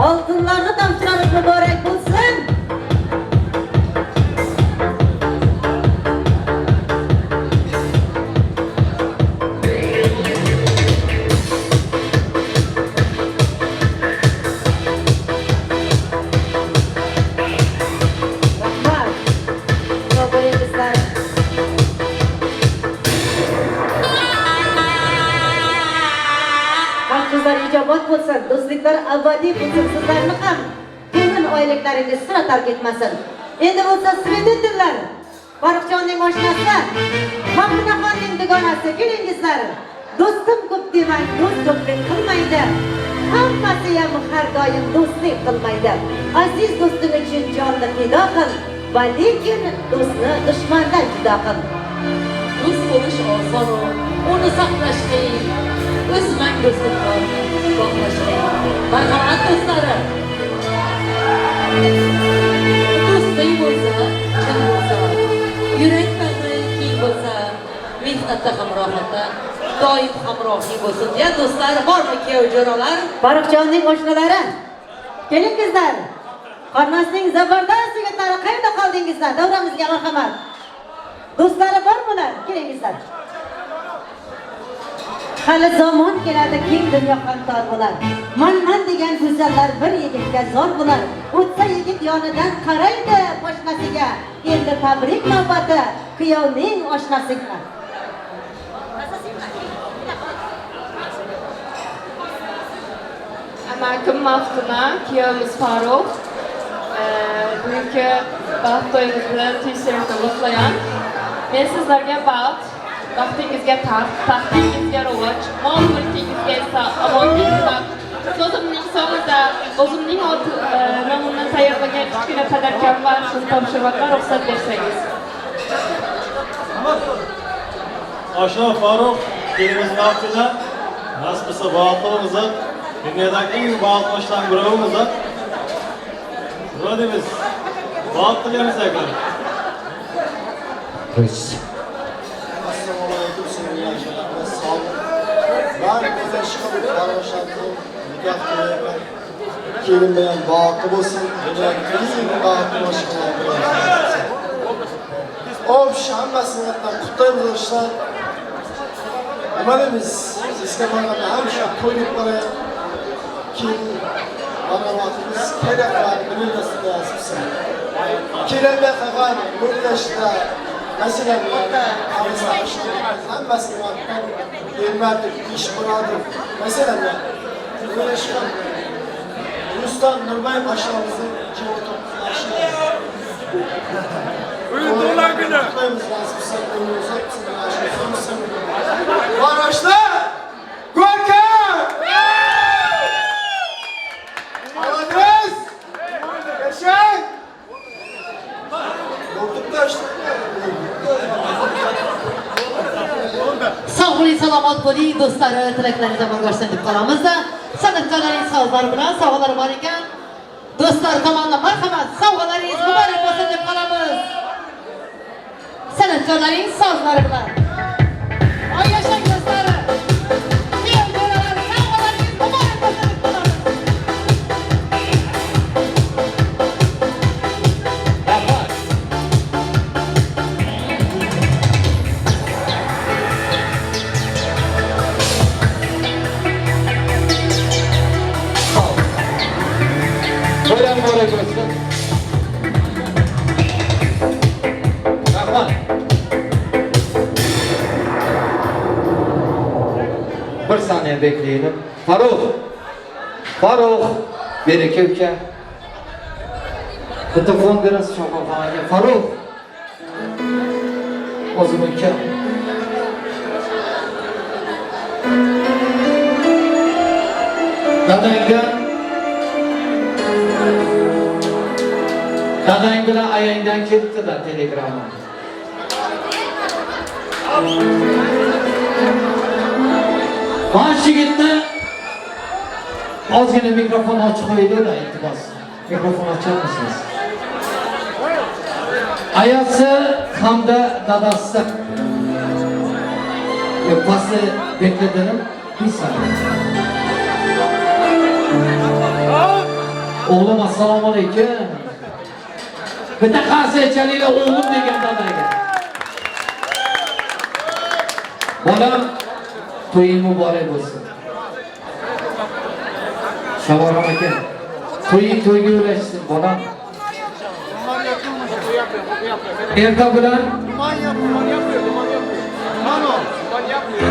Oltinlarni topshiramiz, muborak bo'lsin. Rahmat. Sog' bo'lingizlar. Haq ijobat bo'lsin, do'stliklar abadiy bo'lsin, sizlarni ham kelin oyliklaringiz sira tark etmasin. Endi bo'lsa свидетельlar, Farruhjonning oshnasi, Mahmudaxonning dugonasi, kelingizlar. Do'stim ko'p demang, do'st ko'plik qilmaydi. Hammasi ham har doim do'stlik qilmaydi. Aziz do'sting uchun jonni fido qil, va lekin do'stni dushmandan judo qil. Do'st bo'lish oson, uni saqlash qiyin. O'zmang do'stliklarni bog'lash qiyin. Marhamat do'stlarim. Do'sting bo'lsa, chin bo'lsa, yurak bag'ri keng bo'lsa, mehnatda ham rohatda doim hamrohing bo'lsin. Ya do'stlar, bormi kuyov jo'ralar? Farruhjonning oshnalari. Kelingizlar. Qarmasning zabardast yigitlari qayerda qoldingizlar? Davramizga marhamat. Do'stlari bormilar? Kelingizlar. Hali zamon keladi, keng dunyo ham tor bo'lar. Man-man degan go'zallar bir yigitga zor bo'lar. O'tsa yigit yonidan qaraydi oshnasiga. Endi tabrik navbati kuyovning oshnasiga. Amakim Maftuna, kuyovimiz Farruh. Bugünkü baxt to'yimiz bilan tüy qutlayan. Men sizlarga baxt, baxtingizga taxt, taxtingizga rivoj, mol mulkingizga esa omonlik tilab, so'zimning so'ngida o'zimning nomimdan tayyorlagan kichkina padarkam bor, shuni topshirmoqqa ruxsat bersangiz. Oshna Farruh, kelinimiz Maftuna, nasib bo'lsa baxtli bo'lingizlar. Dunyodagi eng baxtli oshlarning biri bo'lingizlar. Nima deymiz? Baxt tilaymiz aka. Assalomu alaykum sevgili arkadaşlar. Sağ olun. Ben güzel çıkıp Farruh'un nikah to'yu kelin bilan baxtli bo'lsin. Dunyodagi eng baxtli mashqalar bilan. Общий hammasini qutlaymiz yoshlar. Nima deymiz? Sizga borganda hamisha to'y deb boraylik. Keyin mana vaqtimiz keraklar bilmaslikka yozibsan. Kelanda qolgan yo'ldashda masalan hammasini vaqtdan Ermatov, Ishmurodov, masalan o'ylashgan Rustam Nurbayev oshnamizni 2019 Bugun tug'ilgan kuni. Qutlaymiz nasib qilsa, umri uzoq qilsin, Varoshlar! Ko'rkam! tilaklaringiz amalga oshsin deb qolamiz-da. San'atkorlaringiz sovg'alari bilan sovg'alar bor ekan. Do'stlar tomonidan marhamat, sovg'alaringiz muborak bo'lsin deb qolamiz. San'atkorlaring sozlari bilan. Oy yashang do'stlar. Kuyov jo'ralar, sovg'alaringiz muborak bo'lsin deb qolamiz. Rahmat. To'ylar muborak bo'lsin. Rahmat. Bir saniye bekleyelim. Faruk. Faruk. Beraka uka. Bitta fon berasiz Shohxon aka. Faruk. O'zim uka. Dadangdan Dadang bilan ayangdan kelibdi-da telegramma. Mana shu yigitni ozgina mikrofon ochib qo'yinglar, iltimos. Mikrofon ocharmisiniz? Ayasi hamda dadasi Yo'q, pastda bekladirim. Bir saniye. O'g'lim assalomu alaykum. Bitta qarsak chalinglar o'g'lim degan dadaga. Bolam, to'ying muborak bo'lsin. Shavorom aka, to'ying to'yga ulashsin bolam. Erta bilan Duman yapıyor, duman yapıyor, duman yapıyor. Duman o. Duman yapmıyor.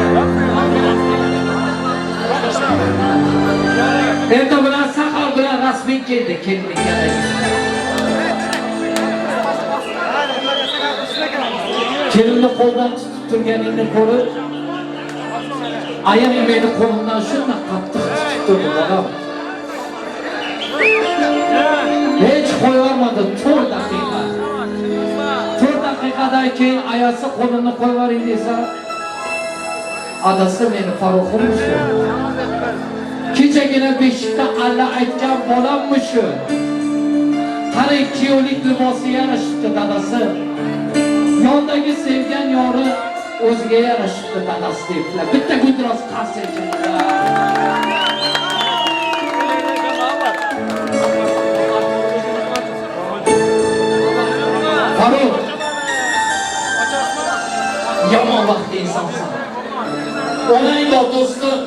Erta bilan sahar bilan rasmiy keldi, kelinning Kelinni qo'ldan tutib turganingni ko'rib, ayang meni qo'limdan shunday qattiq tutib turdi, bolam. Hech qo'yavermadi 4 daqiqa. 4 daqiqadan keyin ayasi qo'lini qo'yavering desa, adasi meni Farruxim shu. Kechagina beshikda alla aytgan bolammi shu? Qarang, kuyovlik libosi yarashibdi dadasi. Yondagi sevgan yori o'ziga yarashibdi dadasi debdilar. Bitta guldiroz qarsak chalinglar. Farruh, yomon vaqtli insonsan. Onang bor do'stim.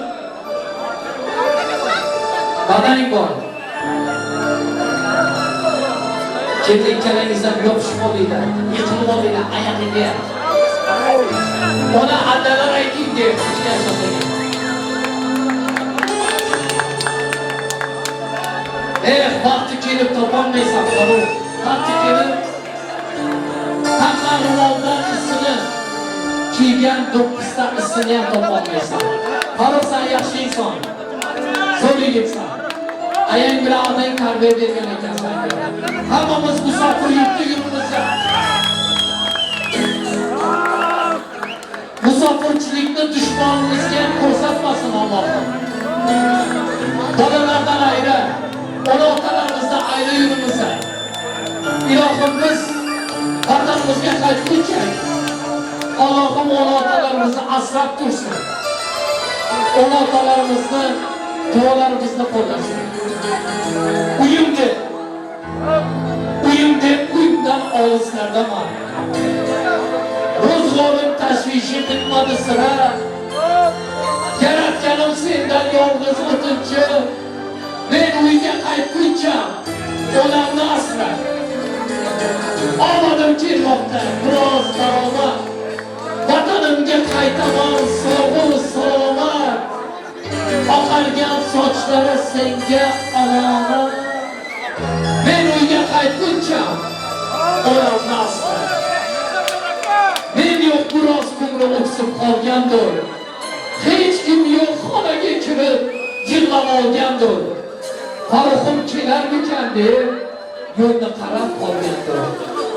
Dadang bor. Keyin ikkalangiz ham yopishib olinglar, yiqilib olinglar oyog'ingga. Ona addalar ayting deb yashasagan. Eh, vaqti kelib topolmaysan Farruh. Vaqti kelib taqqa ro'moldan isini kiygan do'ppizda isini ham topolmaysan. Farruh, sen yaxshi inson. Zo'r yigitsan. Ayang bilan onang tarbiya bergan ekan senga. Hammamiz musofir yurtda yuribmiz. Musofirchilikni dushmanimizga ham ko'rsatmasin Allohim. Bolalardan ayri, ona otalarimizdan ayri yuribmiz. Ilohim biz vatanimizga qaytguncha Allohim ona otalarimizni asrab tursin. Ona otalarimizni duolarimizni qo'llasin. Uyim deb, uyim deb uyimdan olislardaman. Ro'zg'orim tashvishi bitmadi sira. Yaratganim sendan yolg'iz o'tinchi. Men uyga qaytguncha onamni asra. Omadim kelmoqda biroz daromad. Vatanimga qaytaman sog'u salomat. Oqargan sochlari senga omonat. Men uyga qaytguncha onamni asra. Men yo'q biroz ko'ngli o'ksib qolgandir. Hech kim yo'q xonaga kirib yig'lab olgandir. Farruxim kelarmikan deb yo'lni qarab qolgandir.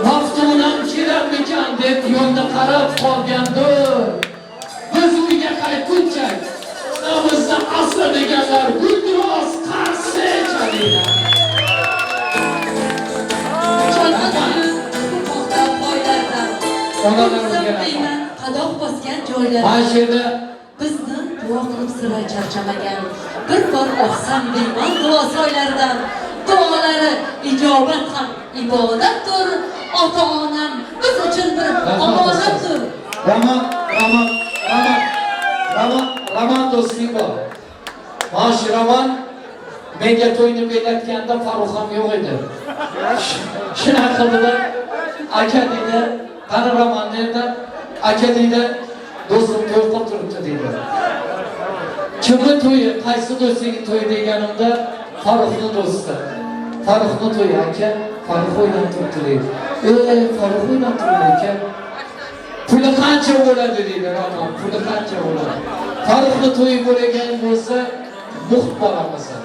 Maftunam kelarmikan deb yo'lni qarab qolgandir. Biz uyga qaytguncha Onamizni asra deganlar guldiroz qarshi chalinglar. Cholg'u qurmoqda poylardan. Onalarimizga rahmat. Deyman, qadoq bosgan joylardan. Mana shu yerda Bizni duo qilib sira charchamagan. Bir bor oqsam deyman duo soylaridan. Duolari ijobat ham ibodatdir. Ota-onam biz uchun bir omonatdir. Roman, Roman, Roman, Roman, Roman do'sting bor. Mana shu Roman menga to'yni bellatganda Farruh ham yo'q edi. Shunaqa qildilar. Aka deydi, qani Roman dedi. Aka deydi, do'stim to'y qilib turibdi deydi. Kimni to'yi, qaysi do'stingning to'yi deganimda Farruhning do'sti. Farruhning to'yi aka, Farruh o'ynab turibdi deydi. Ey, Farruh o'ynab turibdi aka. Puli qancha bo'ladi deydi Roman, puli qancha bo'ladi? Farruhni to'yi bo'lgan bo'lsa, muht boramisan.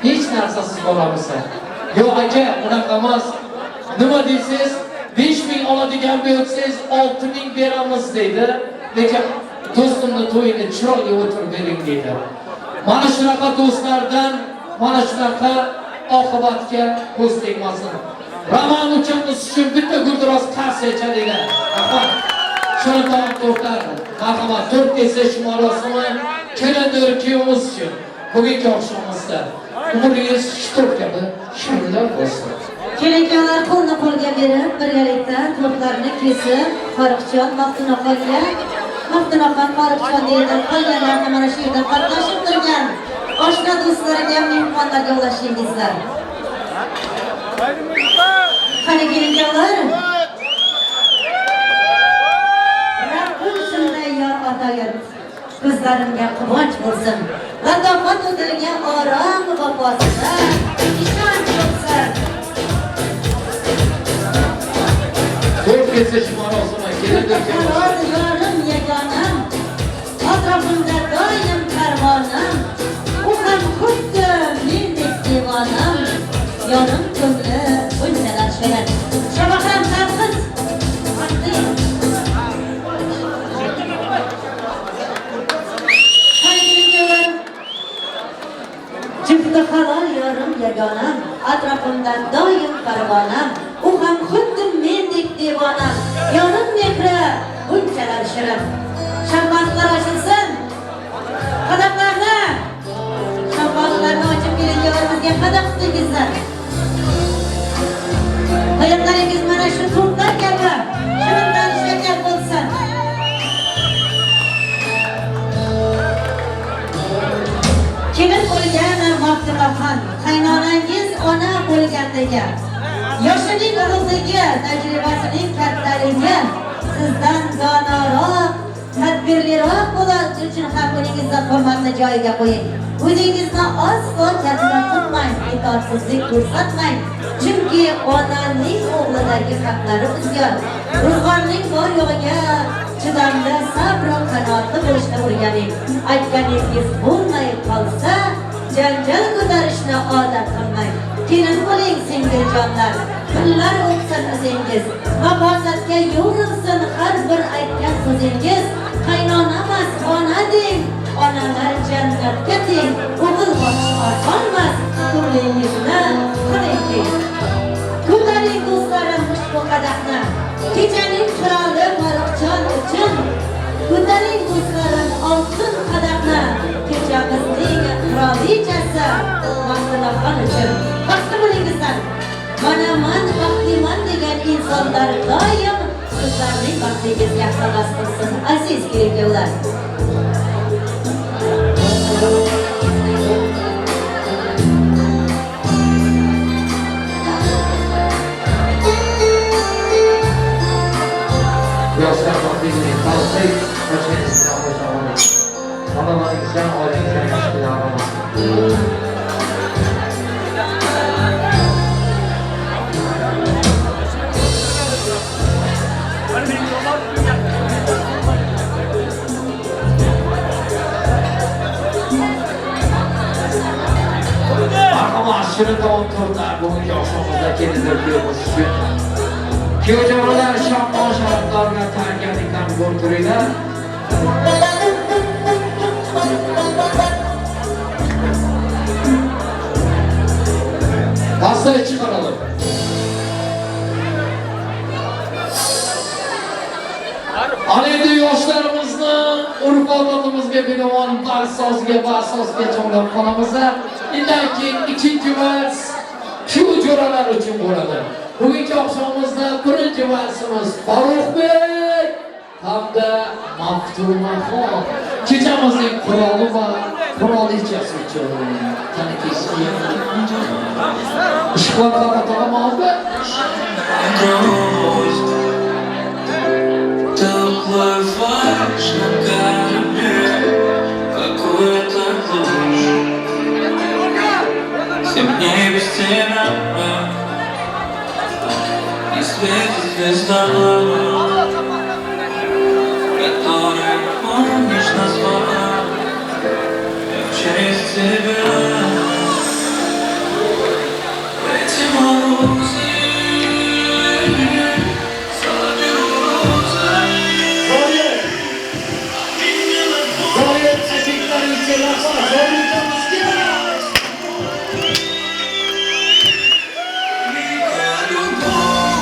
Hech narsasiz boramisan. Yo'q aka, unaqa emas. Nima deysiz? 5000 oladigan bo'lsangiz, 6000 beramiz deydi. Lekin do'stimni to'yini chiroyli o'tirib bering deydi. Mana shunaqa do'stlardan, mana shunaqa oqibatga ko'z tegmasin. Roman ukamiz uchun bitta guldiroz qarshi chalinglar. Rahmat. Shuni taom tortar. Marhamat, to'rt kesish marosimi kelindir kuyovimiz uchun bugungi oqshomimizda umringiz shu to'rt kabi shirinlar bo'lsin. Kelinjonlar qo'lni qo'lga berib, birgalikda tortlarni kesib, Farruhjon Maftunaxonga, Maftunaxon Farruhjon deydi, qolganlarni mana shu yerda qatnashib turgan oshna do'stlariga, mehmonlarga ulashingizlar. Qani kelinjonlar? Rabbim shunday yor ato et, ko'zlarimga quvonch bo'lsin. Latofat o'tilgan orom vafosida ishonch bo'lsin. To'rt kesish marosimi kelindir kuyovimiz. Halol yorim yagonam, atrofimda doim parvonam, u ham xuddi mendek devonam, yorim ko'ngli bunchalar shirin. Shabahram tanqis. Vaqti. Qani kelinjonlar? Jufti halol yorim yagonam, atrofimda doim parvonam, u ham xuddi mendek devonam, yorim mehri bunchalar shirin. Shambatlar ochilsin. Qadamlarni, shambatlarni ochib kelinjonlarimizga qadam tutingizlar. Hayollaringiz mana shu to'rtlar kabi shirindan shakar bo'lsin. Kelin bo'lgan Maftunaxon, qaynonangiz ona bo'lganligi, yoshining ulug'ligi, tajribasining kattaligi sizdan donoroq, tadbirliroq bo'lish uchun ham buningizni hurmatni joyiga qo'ying. O'zingizni aslo katta tutmang, itoatsizlik ko'rsatmang. Chunki onaning o'g'lidagi haqlari bizga. Ro'zg'orning bor yo'g'iga chidamli, sabr va qanoatli bo'lishni o'rganing. Aytganingiz bo'lmay qolsa, janjal ko'tarishni odat qilmang. Kelin bo'ling singiljonlar, kunlar o'tsin o'zingiz, mafosatga yo'rilsin har bir aytgan so'zingiz. Qaynonamas ona deng, onalar jannatga teng. O'g'il boqish osonmas, ko'nglingizni qiling keng. Ko'taring do'stlarim ushbu qadahni, kechaning qiroli Farruhjon uchun. Ko'taring do'stlarim oltin qadahni, kechamizning qirolichasi Maftunaxon uchun. Baxtli bo'lingizlar. Mana man baxtliman degan insonlar doim sizlarning baxtingizga havas qilsin, aziz kelinlar. Yoshlar baxtli, baxtli, qo'shingiz bilan qo'sha oling. Onalaringizdan, oilangizdan yaxshiliklar olasiz. Marhamat, shirin taom tortlar bugungi oqshomimizda kelindir kuyovimiz uchun. Kuyovjo'ralar shamol sharoblar bilan tayyorgarliklarni ko'rib turinglar. Karsaý çykaralyň. Ana endi yoshlarimizni urf-odatimizga binoan vals soziga vals soziga chorlab qolamiz. Undan keyin ikkinchi vals kuyov jo'ralar uchun bo'ladi. Bugungi oqshomimizda birinchi valsimiz Farruxbek hamda Maftunaxon kechamizning qiroli va qirolichasi uchun. Qani keskin. Ishqlar qanaqa Грусть Ты уплываешь на корабле Какую-то глушь Темнее без тебя Не светит звезда Которую помнишь назвала Я в честь тебя Эти морозы Заберу розы Zoir! Zoir erkaklar uchun rahmat. Zoir ukamizga. Великая любовь,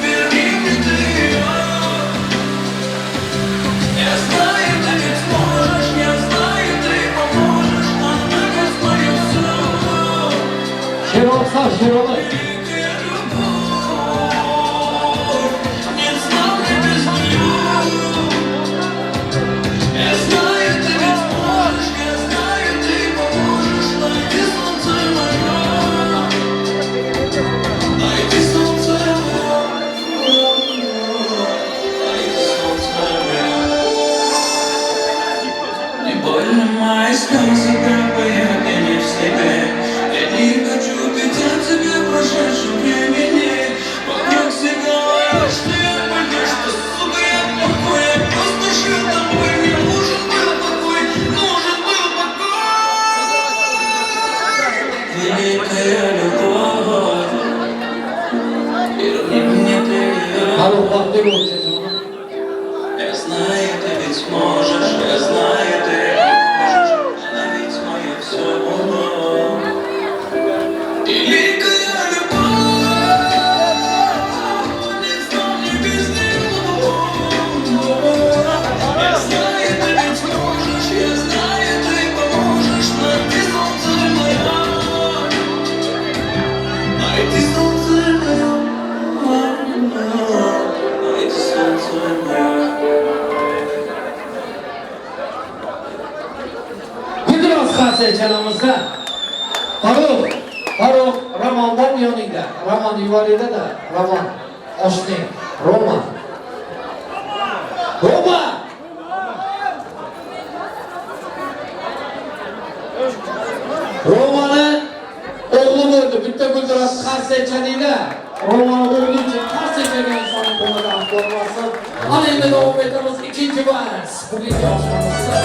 верни мне ты её. Я знаю, ты ведь сможешь, я знаю, ты поможешь, она ведь моё всё. Şenol sağ, Şenol'u. Великая любовь, не знал я без неё. Я знаю, ты ведь сможешь, я знаю, ты поможешь, найди солнце моё. Найди солнце мое, найди солнце мое. Не больно мои слезы капают, я не в себе. Я не хочу петь о тебе в прошедшем времени. Вокруг все говорят, что я больной, что, сука, я плохой. Я просто жил тобой, мне нужен был покой, нужен был покой. Великая любовь, верни мне ты её. Farruh baxtli bo'lsin jonim. Я знаю, ты ведь сможешь, я знаю, ты поможешь, она ведь мое все. Великая любовь, не знал мне без нее. Я знаю, ты ведь сможешь, я знаю, ты поможешь, найти солнце мое, найти солнце мое, найти солнце мое. Guldiroz qarsak chalamizda. Farruh, Farruh, Roman bormi yoningda? Roman yuboringlar-da, Roman. Oshning, Roma. Roma! Romani o'g'li bo'ldi. Bitta Guldiroz qarsak chalinglar. Romani o'g'li uchun qarsak chalgan insonning qo'lida afv bo'lmasin. Ana endi davom etamiz ikkinchi vals. Bugungi oqshomimizda.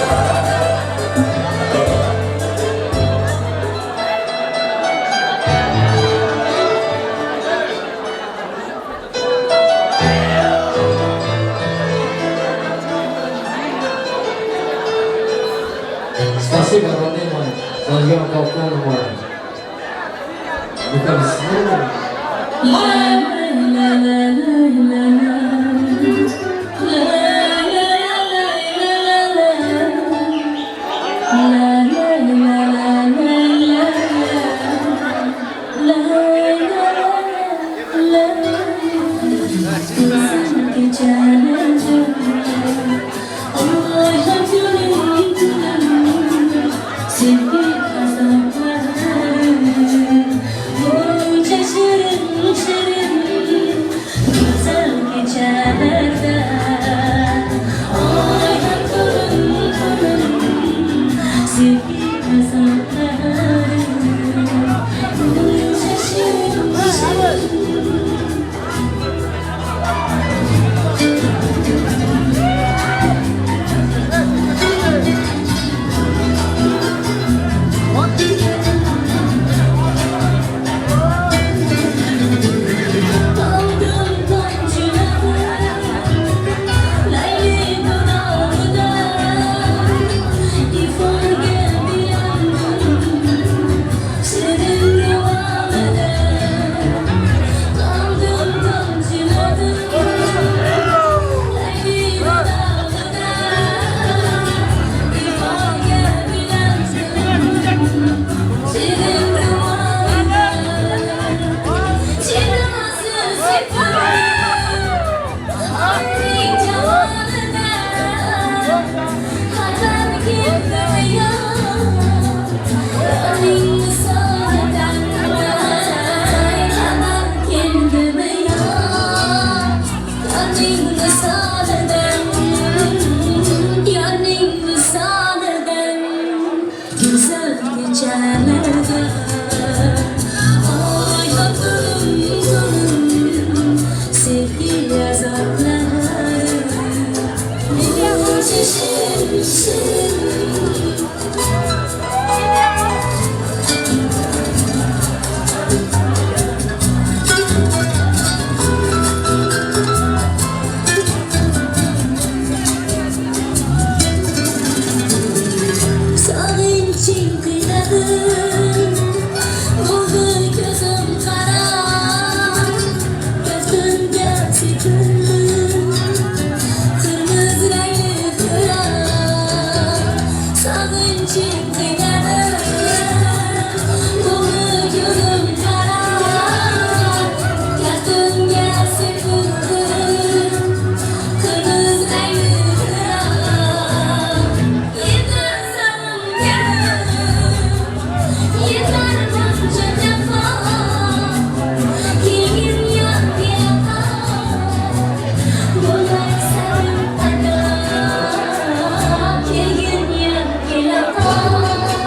Спасибо, родные мои, за съемку мой. Ну-ка, La la la la la la La la la la la La la la la la la La la la Güzel geceler Ay hem gülüm Sevgi azapları Bunca şirin şirin Güzel gecelerde Ay hem torun torun Sevgi azapları Bunca şirin şirin. Kaldım damcıları Leyli dudağına İforga. Güzel kechalarda Oy xotinim zulm Sevgi azoblari Shirin shirin. Sog'inching qiynadi, Bo'ldi ko'zim qara, Kaftimga sepildi Qirmizi rangli xira. Sog'inching qiynadi, Bo'ldi ko'zim qara, Kaftimga sepildi Qirmizi rangli xira. Yetar sog'inganim, Yetar buncha jafo, Kelgin yonga Bo'lmay sabr ado, Kelgin yonga.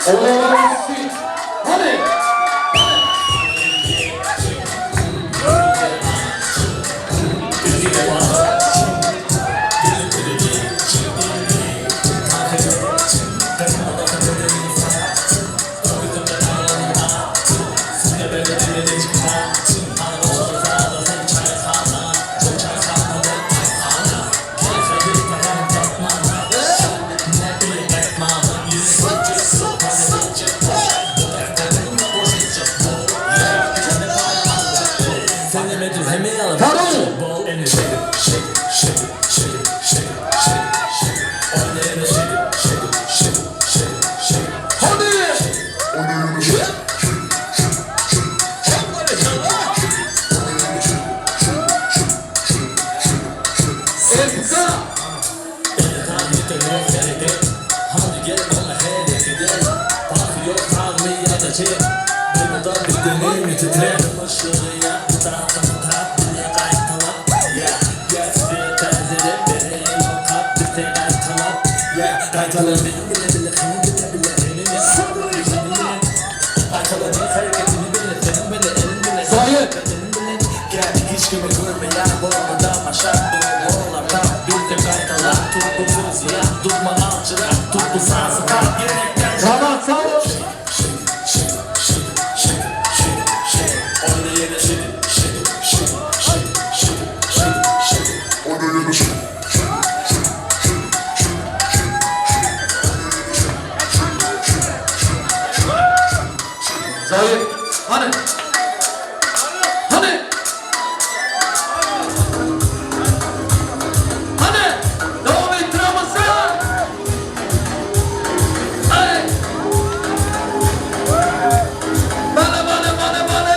Olar süýt. Hany! Zaýy, hany? Hany? Hany? Dowam etdiremizmi? Hany? Bana, bana, bana, bana!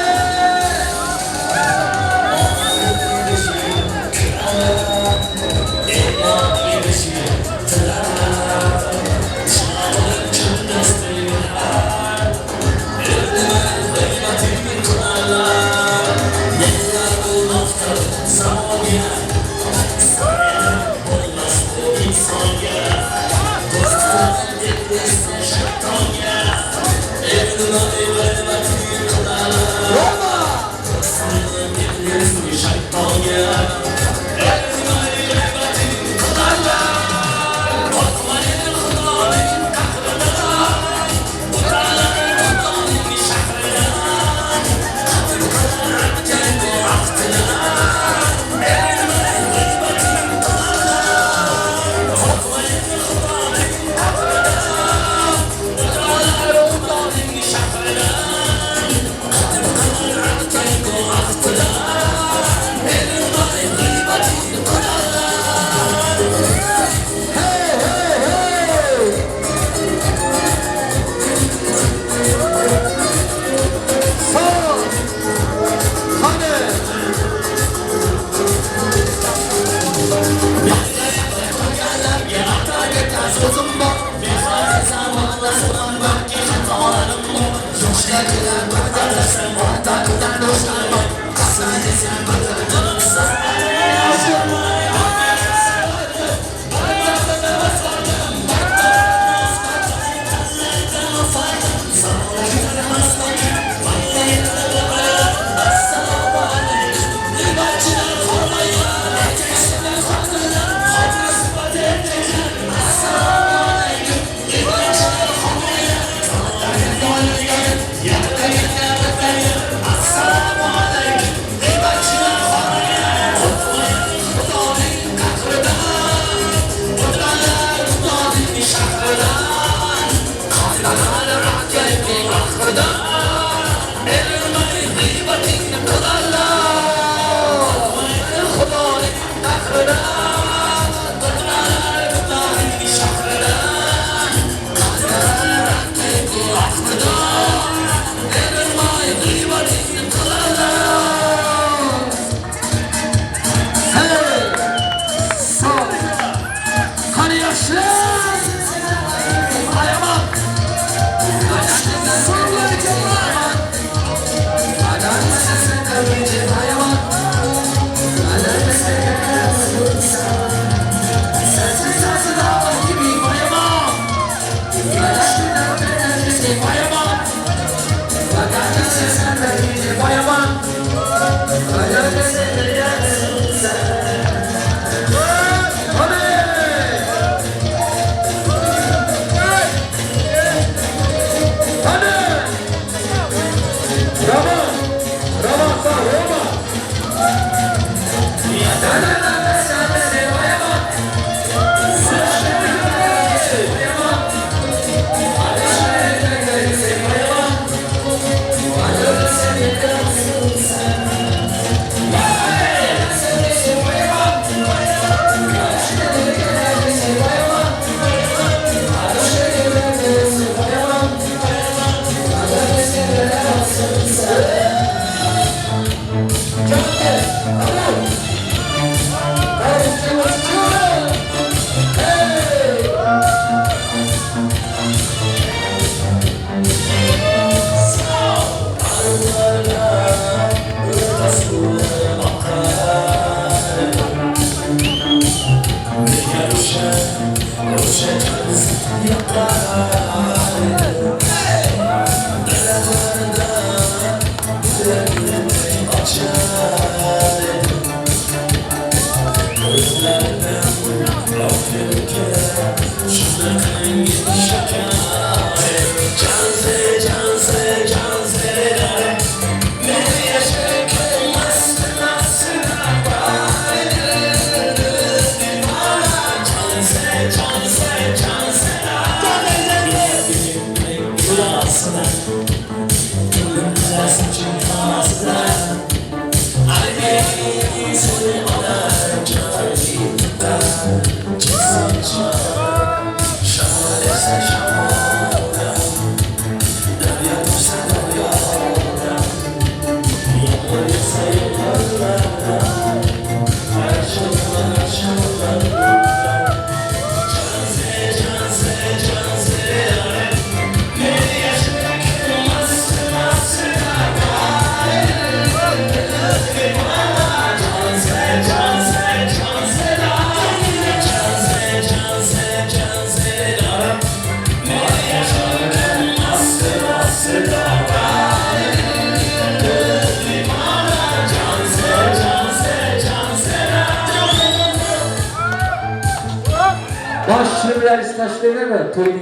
Bosh chilimlaringizni tashlanglarmi? To'yni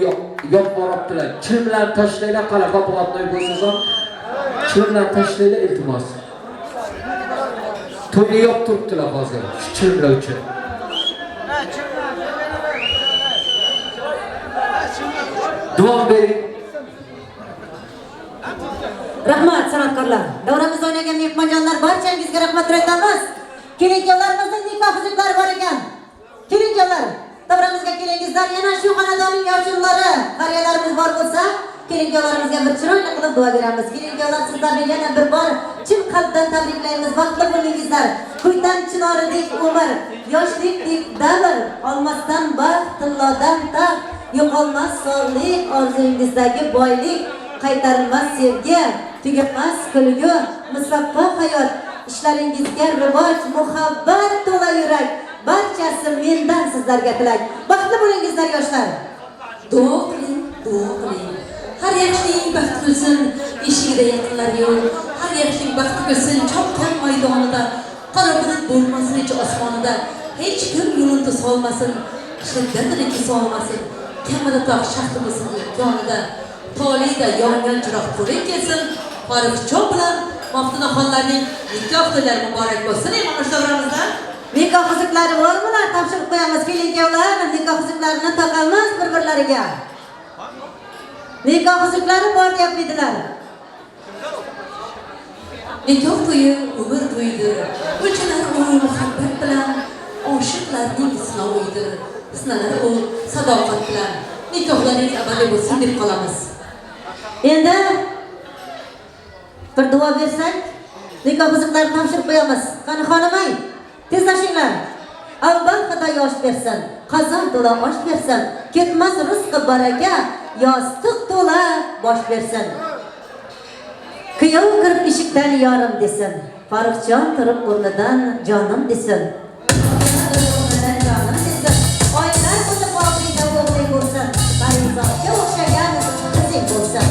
yopib boribdilar. Chilimlarni tashlanglar, qanaqa bo'ladiy bo'lsa ham chilimlarni tashlanglar, iltimos. To'yni yopib turibdilar hozir, shu chilimlar uchun. Davom bering. Rahmat san'atkorlar. Davramizda o'ynagan mehmonjonlar barchangizga rahmat aytamiz. Kelinjonlarimizning nikoh huzuklari bor ekan. Kelinjonlar, davramizga kelingizlar. Yana shu xonadonning yoshulari, qariyalarimiz bor bo'lsa, kelinjonlarimizga bir chiroyli qilib duo beramiz. Kelinjonlar sizlarni yana bir bor chin qalbdan tabriklaymiz. Baxtli bo'lingizlar. Kuydan chinoridek umr, yoshlikdek davr, olmasdan baxt, tillodan taxt, yo'qolmas sog'lik, orzungizdagi boylik, qaytarilmas sevgi, tugamas kulgu, musaffo hayot, ishlaringizga rivoj, muhabbat to'la yurak, barchasi mendan sizlarga tilak. Baxtli bo'lingizlar yoshlar. Duo qiling, duo qiling. Har yaxshining baxti kulsin, eshigida yaqinlar yo'q. Har yaxshining baxti kulsin, chopgan maydonida, qora bulut bo'lmasin hech osmonida, hech kim yo'lini to'solmasin, shiddatini kesolmasin, kamida tog' shahdi bo'lsin yonida. Toleyda yongan chiroq ko'ring kelsin, Farruhjon bilan Maftunaxonlarning nikoh to'ylari muborak bo'lsin. Ey mana shu davramizda Nikoh uzuklari bormilar? Topshirib qo'yamiz. Keling kuyovlar, nikoh uzuklarini taqamiz bir-birlariga. Nikoh uzuklari bor deyaptilar. Nikoh to'yi umr to'yidir. O'lchanar u muhabbat bilan, oshiqlarning sinovidir. Sinalar u sadoqat bilan. Nikohlaringiz abadiy bo'lsin deb qolamiz. Endi bir duo bersak, nikoh uzuklarini topshirib qo'yamiz. Qani xonimay, tezlashinglar. Avval Xudo yosh bersin, qozon to'la osh bersin, ketmas rizqi baraka, yostiq to'la bosh bersin. Kuyov kirib eshikdan yorim desin, Farruhjon turib o'rnidan jonim desin. Jonim desin. Oylar o'tib og'zingda o'g'ling bo'lsin, Parizodga o'xshagan qizing bo'lsin.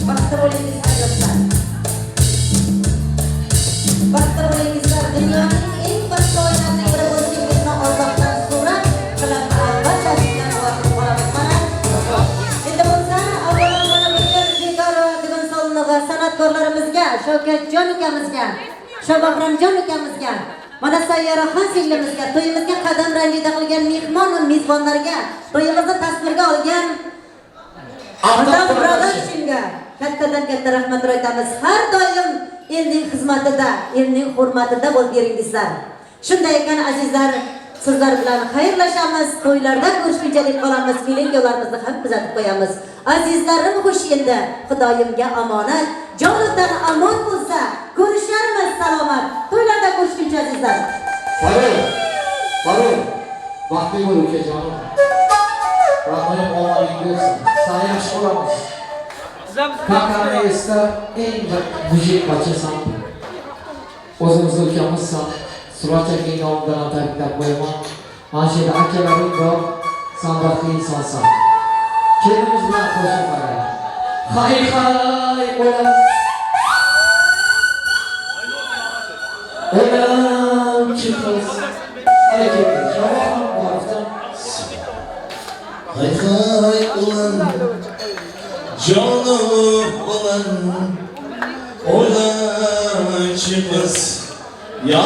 Baxtli bo'lingizlar yoshlar. Baxtli bo'lingizlar. Dunyoning eng baxtli oilasining biri bo'lishingizni Allohdan so'rab, qilib barchasidan duo qilib qolamiz. Mana endi bo'lsa, avvalo mana bugun bekor bugun solonig'i san'atkorlarimizga, Shavkatjon ukamizga, Shabahramjon ukamizga, mana Sayyoraxon singlimizga, to'yimizga qadam ranjida qilgan mehmon va mezbonlarga, to'yimizni tasvirga olgan Otam Production-ga. Kattadan katta rahmatlar aytamiz. Har doim elning xizmatida, elning hurmatida bo'lib yuringizlar. Shunday ekan azizlar, sizlar bilan xayrlashamiz. To'ylarda ko'rishguncha deb qolamiz. Keling-yo'llarimizni ham kuzatib qo'yamiz. Azizlarim xush endi Xudoyimga omonat. Jonu tan amon bo'lsa, ko'risharmiz salomat. To'ylarda ko'rishguncha azizlar. Farruh, Farruh, baxtli bo'l ukajonim. Rahmatim omading bersin. Seni yaxshi ko'ramiz. Kakani esda eng bir mujik bachasan. O'zimizni ukamizsan. Suroj akaning nomidan ham tabriklab qo'yaman. Mana shu yerda akalaring bor. San baxtli insonsan. Kelinimiz bilan qo'shiq qarang. Hay hay o'lam. O'lamchi qiz. Hadi ketdik. Shaboham Orifdan. Hay hay ulan Canım ulan Olançı kız Ya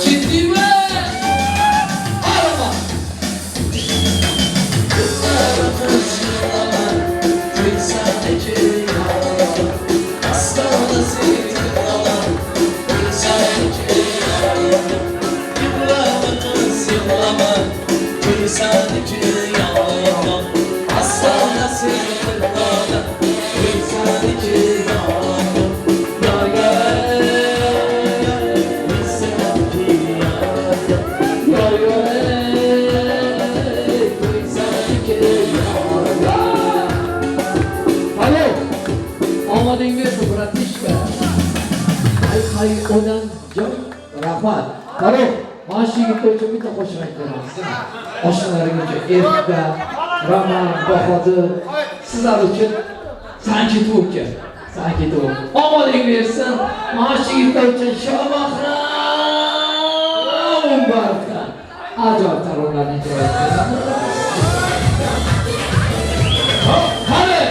Ciddi mi? Araba. Alo. Omading bersin, братишка. Hay hay o'lan jon. Rahmat. Farruh, mana shu yigitlar uchun bitta qo'shiq aytib beramiz. Oshnalaring uchun Erka, Roman, Bahodir, sizlar uchun Sanki uka. Sanki Omading bersin. Mana shu yigitlar uchun Shobahram Umbarovdan ajoyib taronalarni ijro etadi. Hop, hadi.